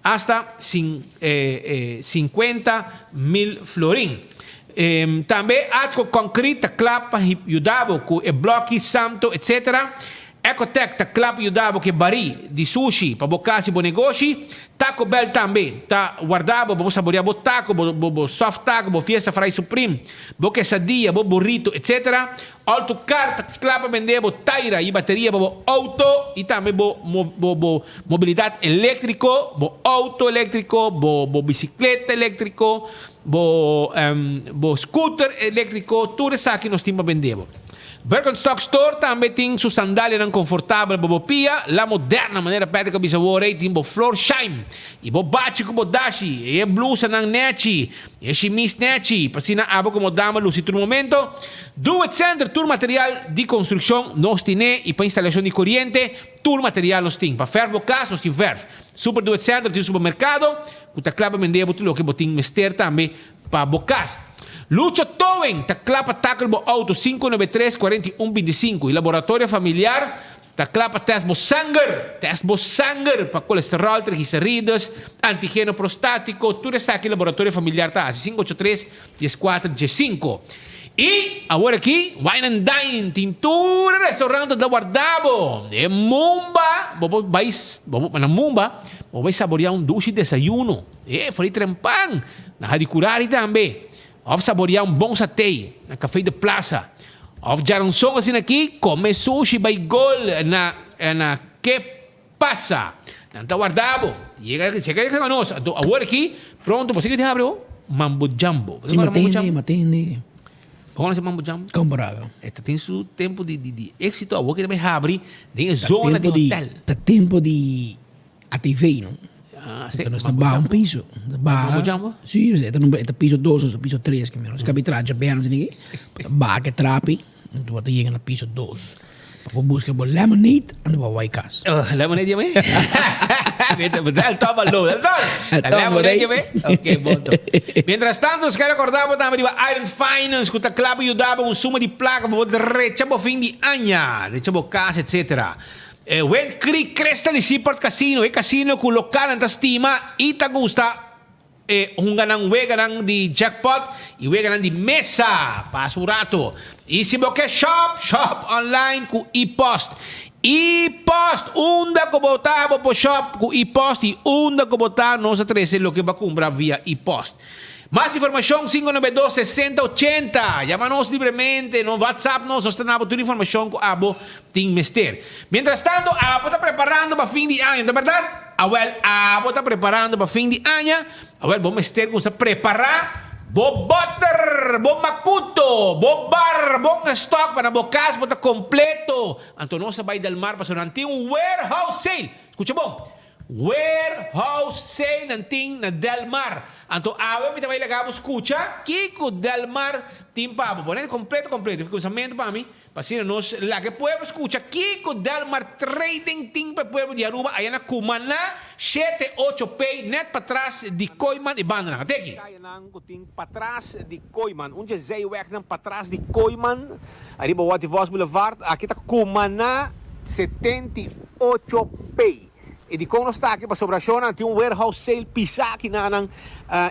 asta 50,000 florin. Tambe Atco Concrete ta kla pa yuda bo ku e blòki, samto, etc. Ecotec ta kla pa yuda bo ku e barí di sushi pa bo kas i bo negoshi. Taco Bell tambe ta warda bo pa bo saborea bo taco, bo bo soft taco, bo fiesta fry supreme, bo quesadilla, bo burrito, etc. Alto Car ta kla pa bende bo taira i bateria pa bo auto i tambe bo bo bo mobilidat eléktriko, bo auto eléktriko, bo bo bisikleta eléktriko, bo bo scooter eléktriko, tur esaki nos tin pa bende bo. Birkenstock Store tambe tin su sandalianan konfortabel pa bo pia, la moderna manera Patrick a bisa wor ei tin bo Florsheim i bo bachi ku bo dashi i e blusanan nechi i e shimis nechi pa asina abo komo dama lusi tur momento. Do It Center tur material di konstrukshon nos tine i pa instalashon di koriente tur material nos tin. Pa verf bo kas nos tin verf. Super Do It Center tin un supermerkado ku ta kla pa bende bo tur loke bo tin mester tambe pa bo kas. Lucho Towing ta kla pa takel bo auto 593 41 25 y Laboratorio Familiar ta kla pa test bo sanger, test bo sanger pa colesterol, triglicerides, antigeno prostatico, tur esaki Laboratorio Familiar ta haci 583 14 15. Y awor aki Wine and Dine tin tur e restaurant ta warda bo. E Mumba bo por bay bo por na Mumba bo bay saborea un dushi desayuno. E for di trempan na Hadicurari tambe. Of saborea un bon satey na Café de Plaza. Of djaranson asina aki come sushi bay gol na na Ke Pasa. Nan ta warda bo. Yega yega yega nos. Anto awor aki pronto bo sa ke tin habri ho? Mambo Jambo. Si matende matende. Bo conoce Mambo Jambo? Comparado. E ta tin su tempo di di di exito awor ke ta bay habri den e zona di hotel. Ta tempo di ATV no. Ah, si. Nos ta baha un piso. Baha. Mambo Jambo? Si, e ta e ta piso dos, nos ta piso tres. Nos kabi traha djaberna asina aki. Baha ke trapi, anto bo ta yega na piso dos. Pa bo buska bo lemonade, anto bo bai kas. Oh, lemonade yam'e? El toma lo, el toma. Lemonade yam'e? Ok, bon to. Mientras tanto, nos ker recorda bo tambe riba Iron Finance ku ta kla pa yuda bo un suma di plaka pa bo drecha bo fin di aña, drecha bo kas, etcetera. E Wind Creek Crystal y Seaport Casino, e casino cu localnan ta stima y ta gusta e hunga nan weganan di jackpot y weganan di mesa. Pasa un rato. Y si bo ke shop, shop online cu e-post. E-post! Unda cu bo ta bo por shop cu e-post y unda cu bo ta nos ta trece loke bo a cumpra via e-post. Mas informacion 592 60 80. Yama nos libremente, no WhatsApp nos, nos ta na bo tur informacion cu abo tin mester. Mientras tanto, abo ta preparando pa fin di aña, no ta berdad? Awel, abo ta preparando pa fin di aña? Awel, bo mester cuminsa prepara bo boter, bo macuto, bo bar, bon stock pa na bo cas bo ta completo. Anto nos a bay Del Mar pasobra nan tin un warehouse sale. Scucha bon. Warehouse sale nan tin na Del Mar. Anto awe mi ta bai laga bo scucha kico Del Mar tin pa bo. Pone completo completo. Cuminsamentu pa mi pa asina nos laga e pueblo scucha kico Del Mar Trading tin pa e pueblo di Aruba aya na Cumaná shete ocho P net patras di Kooyman y bandanan. Ate aki. Cayanan cu tin patras di Kooyman. Un dje zijwegnan patras di Kooyman ariba Watty Vos Boulevard. Aki ta Cumaná 78 P. I dikon nos ta aki? Pasobra shownan tin un warehouse sale pisa aki na nan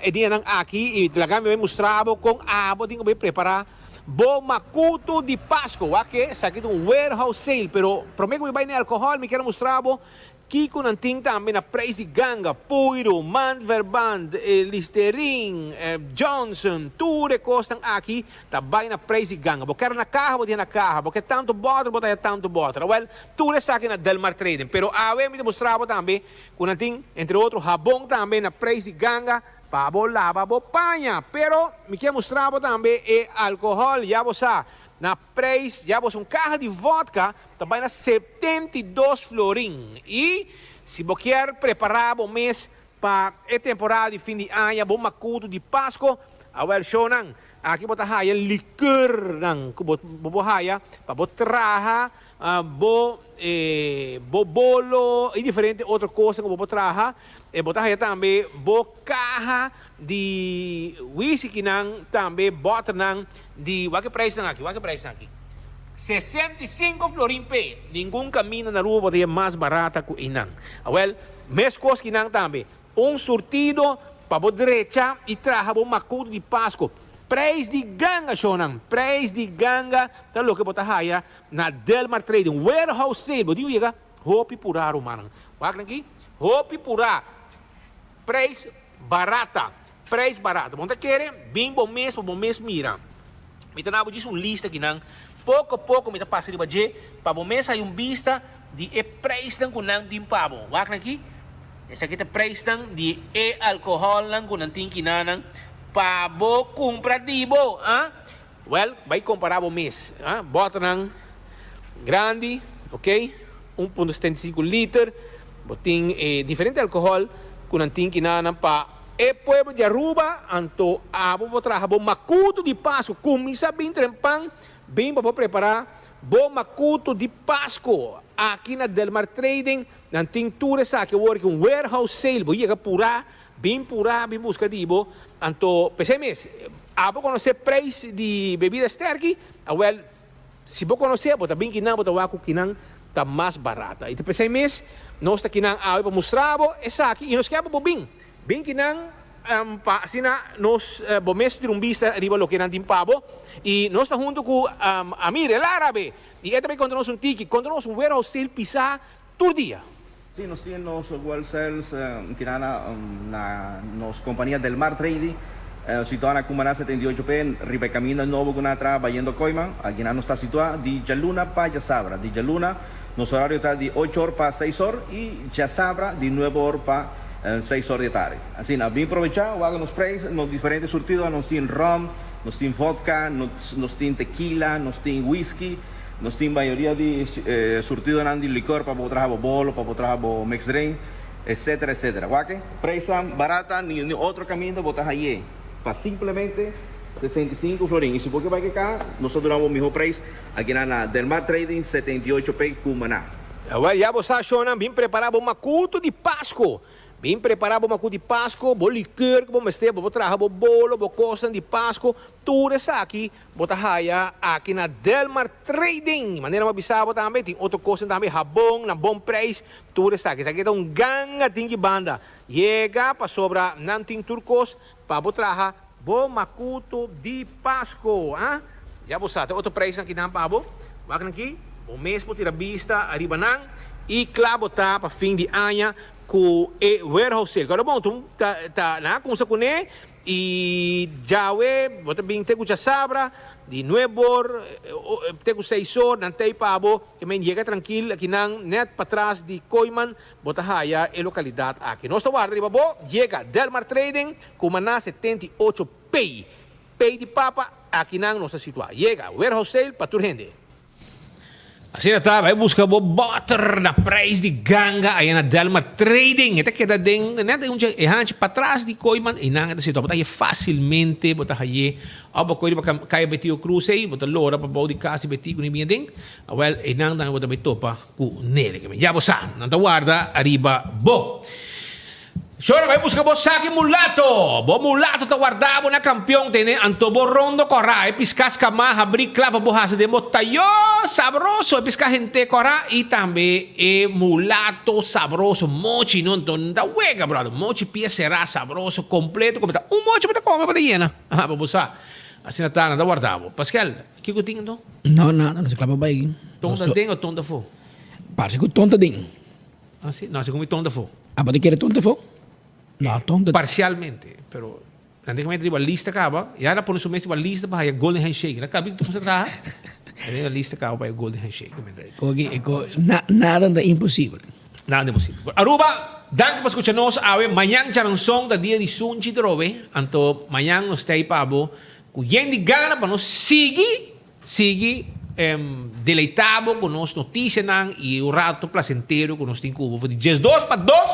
e dianan aki i laga mi bai mustra bo kon abo tin ku bai prepara bo makutu di Pasku. Wak ke esaki ta un warehouse sale pero prome ku mi bai na e alkohòl mi kier a mustra bo kiko nan tin tambe na preis di ganga, puiru, maandverband, listerin, Johnson, tur e kosnan aki ta bai na preis di ganga. Bo kier na kaha bo tin na kaha, bo kier tantu bòter bo ta haya tantu bòter. Awèl Tur esaki na Delmar Trading. Pero awe mi ta mustra bo tambe ku nan tin entre otro habon tambe na preis di ganga pa bo laba bo paña. Pero mi kier mustra bo tambe e alkohòl, ya bo sa, na preis, ya bo sa un kaha di vòdka ta bai na 72 florin. I si bo kier prepara bo mes pa e temporada di fin di aña, bo makutu di Pasko, awel shownan, aki bo ta haya likùrnan ku bo bo haya pa bo traha Bo bo bolo y diferente otro cosnan cu bo por traha. E bo ta haya tambe bo caha di whiskynan, tambe botternan di, wak e prijsnan aki, wak e prijsnan aki. 65 florin p'e. Ningun caminda na Aruba bo ta haya mas barata cu eynan. Awel, mescos ki nan tambe. Un surtido pa bo drecha y traha bo macuto di Pasco. Prijs di ganga, shownan. Prijs di ganga ta loke bo ta haya na Delmar Trading. Warehouse sale. Bo tin cu yega hopi pura, rumannan. Wak nan aki. Hopi pura. Prijs barata. Prijs barata. Bo no ta kere? Bin bo mes pa bo mes mira. Mi ta na bo djis un lista akinan. Poco poco mi ta pasa riba dje pa bo mes haya un bista di e prijsnan cu nan tin pa bo. Wak nan aki. Esaki ta prijsnan di e alcoholnan cu nan tin kinanan pa bo cumpra di bo. Ah? Wel, bay compara bo mes. Ah? Boternan grandi, ok, 1.75 liter. Bo tin e diferente alcohol cu nan tin kinanan pa e pueblo di Aruba. Anto abo bo traha bo macuto di Pascu. Cuminsa bin trempan, bin pa bo prepara bo macuto di Pascu. Aki na Delmar Trading Nan tin tur esaki awor ki un warehouse sale bo yega purá, bin purá bin buska di bo, anto p'esei mes abo konosé preis di bebida sterki, awel si bo konosé bo ta bin kinan bo ta wak ku kinan ta mas barata i ta p'esei mes nos ta kinan awe pa mustra bo esaki i nos ke abo bo bin bin kinan pa asina nos bo mes tira un bista riba loke nan tin pa bo i nos ta huntu ku Amir el Árabe i e ta bai konta nos un tiki konta nos un warehouse sale pisá Tur dia. Sí, nos tin nos wholesales kinan na nos kompania Del Mar Trading, situá na Cumaná 78P, riba e kaminda nobo ku nan a traha bayendo Koiman. Akinan nos ta situá di djaluna pa djasabra. Di djaluna nos orario ta di ocho or pa seis or i djasabra di nuebe or pa seis or di e tardi. Asina, bin probechá, wak nos preis, nos diferente surtido, nos tin rum, nos tin vodka, nos tin tequila, nos tin whisky. Nos tin mayoria di surtidonan di licor pa bo traha bo bolo, pa bo traha bo mixed drink, etcetera, etcetera. Wak, prijsnan barata, ni otro caminda bo ta haye pa simplemente 65 florin. Y si bo ke bai keka, nos ta duna bo miho prijs akinan na Del Mar Trading 78 P Cumaná. Awel, ya bo sa, shownan, bin prepara bo macuto di Pasco. Bin prepara bo macu di Pasco, bo liqueur cu bo mester, bo por traha bo bolo, bo cosnan di Pasco, tur esaki Bo ta haya aki na Delmar Trading. Manera bo a bisa bo tambe, tin otro cosnan tambe, habon na bon prijs, tur esaki. Esaki ta un ganga tin ki banda. Yega pasobra nan tin tur cos pa bo traha bo macuto di Pasco. Ah, ya bo sa, ta otro prijsnan aki nan pa bo. Wak nan aki, bo mes por tira bista ariba nan y cla bo ta pa fin di aña cu e warehouse sale. Cuando bon, ta, ta, nan a cuminsa cune. I djawe bo ta bin te ku djasabra, di nuebor te ku seisor, nan tei pa bo, te men yega trankil akinan nèt patras di Kooiman bo ta haya e lokalidat aki. Nos ta warda riba bo, yega Delmar Trading ku Maná 78 P, P di papa, akinan nos ta situá. Yega, warehouse sale pa tur hende. Asina ta, bai buska bo bòter na prijs di ganga aya na Delmar Trading. E ta keda den net un e hanchi patras di Kooiman. Einan e ta situa. Bo ta haye fásilmente, bo ta haye òf bo koe riba Kaya Betio Cruz ei, bo ta lora pa bou di kas di Betio ku ni bini aden. Awèl, einan tambe bo ta bai topa ku Nele. Ya bo sa, nan ta warda ariba bo. Shora bai buska bo saki mulato. Bo mulato ta warda bo na kampion tene anto bo rondo kora e piska skama habri kla pa bo hasi den bo tayo sabroso e piska hente kora i tambe e mulato sabroso mochi no anto no ta wega brother mochi pia sera sabroso kompleto komo ta un mochi bo ta kome bo ta yena aha pa bo sa asina ta nan ta warda bo Paskel kiko tin anto? No nada no se kla pa bai. Ton ta den o ton ta fo? Parse ku ton ta den. Ah si? No, segun mi ton ta fo. Abo ta kere ton ta fo? No, ton ta. Parcialmente, pero nan tin riba lista caba, ya nan pone su mes riba lista pa haya golden handshake. Nan caba ta traha, riba lista caba pa haya golden handshake. Koki, ko, na, nada ta imposibel. Nada ta imposibel. Aruba, danki pa scucha nos awe. Mañan djaranson ta dia di sunchi trobe, anto mañan nos ta ei pa bo cu yen di gana pa nos sigui Sigui deleitá bo ku nos notisianan i un rato plasentero ku nos tin ku bo for di diesdos pa dos.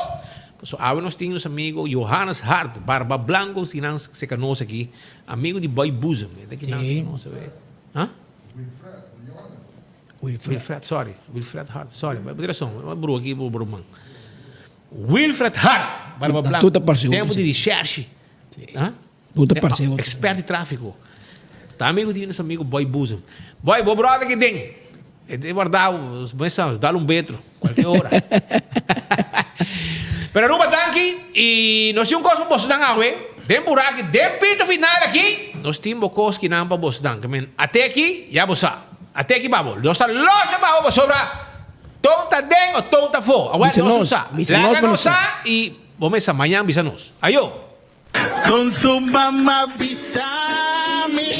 Pasobra awe nos tin nos amigo Johannes Hart, barba blanco si nan seka nos aki, amigo di Boy Boezem. E ta kinan seka nos awe. Ha? Wilfred, sorry. Wilfred Hart, sorry. Bo tin rason. Bo brua aki bo ruman. Wilfred Hart, barba blanco. Tempo di recherche. Ha? Bo ta parce otro. Expert di trafico. Ta amigo di nos amigo Boy Boezem. Boy, bo brother ki den. E te guarda bo, mesa, dal un betro. Cualkier ora. Pero Aruba danki y nos tin un cos pa boso dan awe. Den puraki, den pito final aki, nos tin bo cos ki nan pa boso dan. Ke men, ate aki, ya bo sa. Ate aki pa bo. Nos ta los e pa bo pasobra ton ta den o ton ta fo. Awel Bisa nos nos. sa. Bisa nos Laga pa nos nos sa. sa y bo mesa mañan bisa nos. Ayo. Con su mama bisa mi.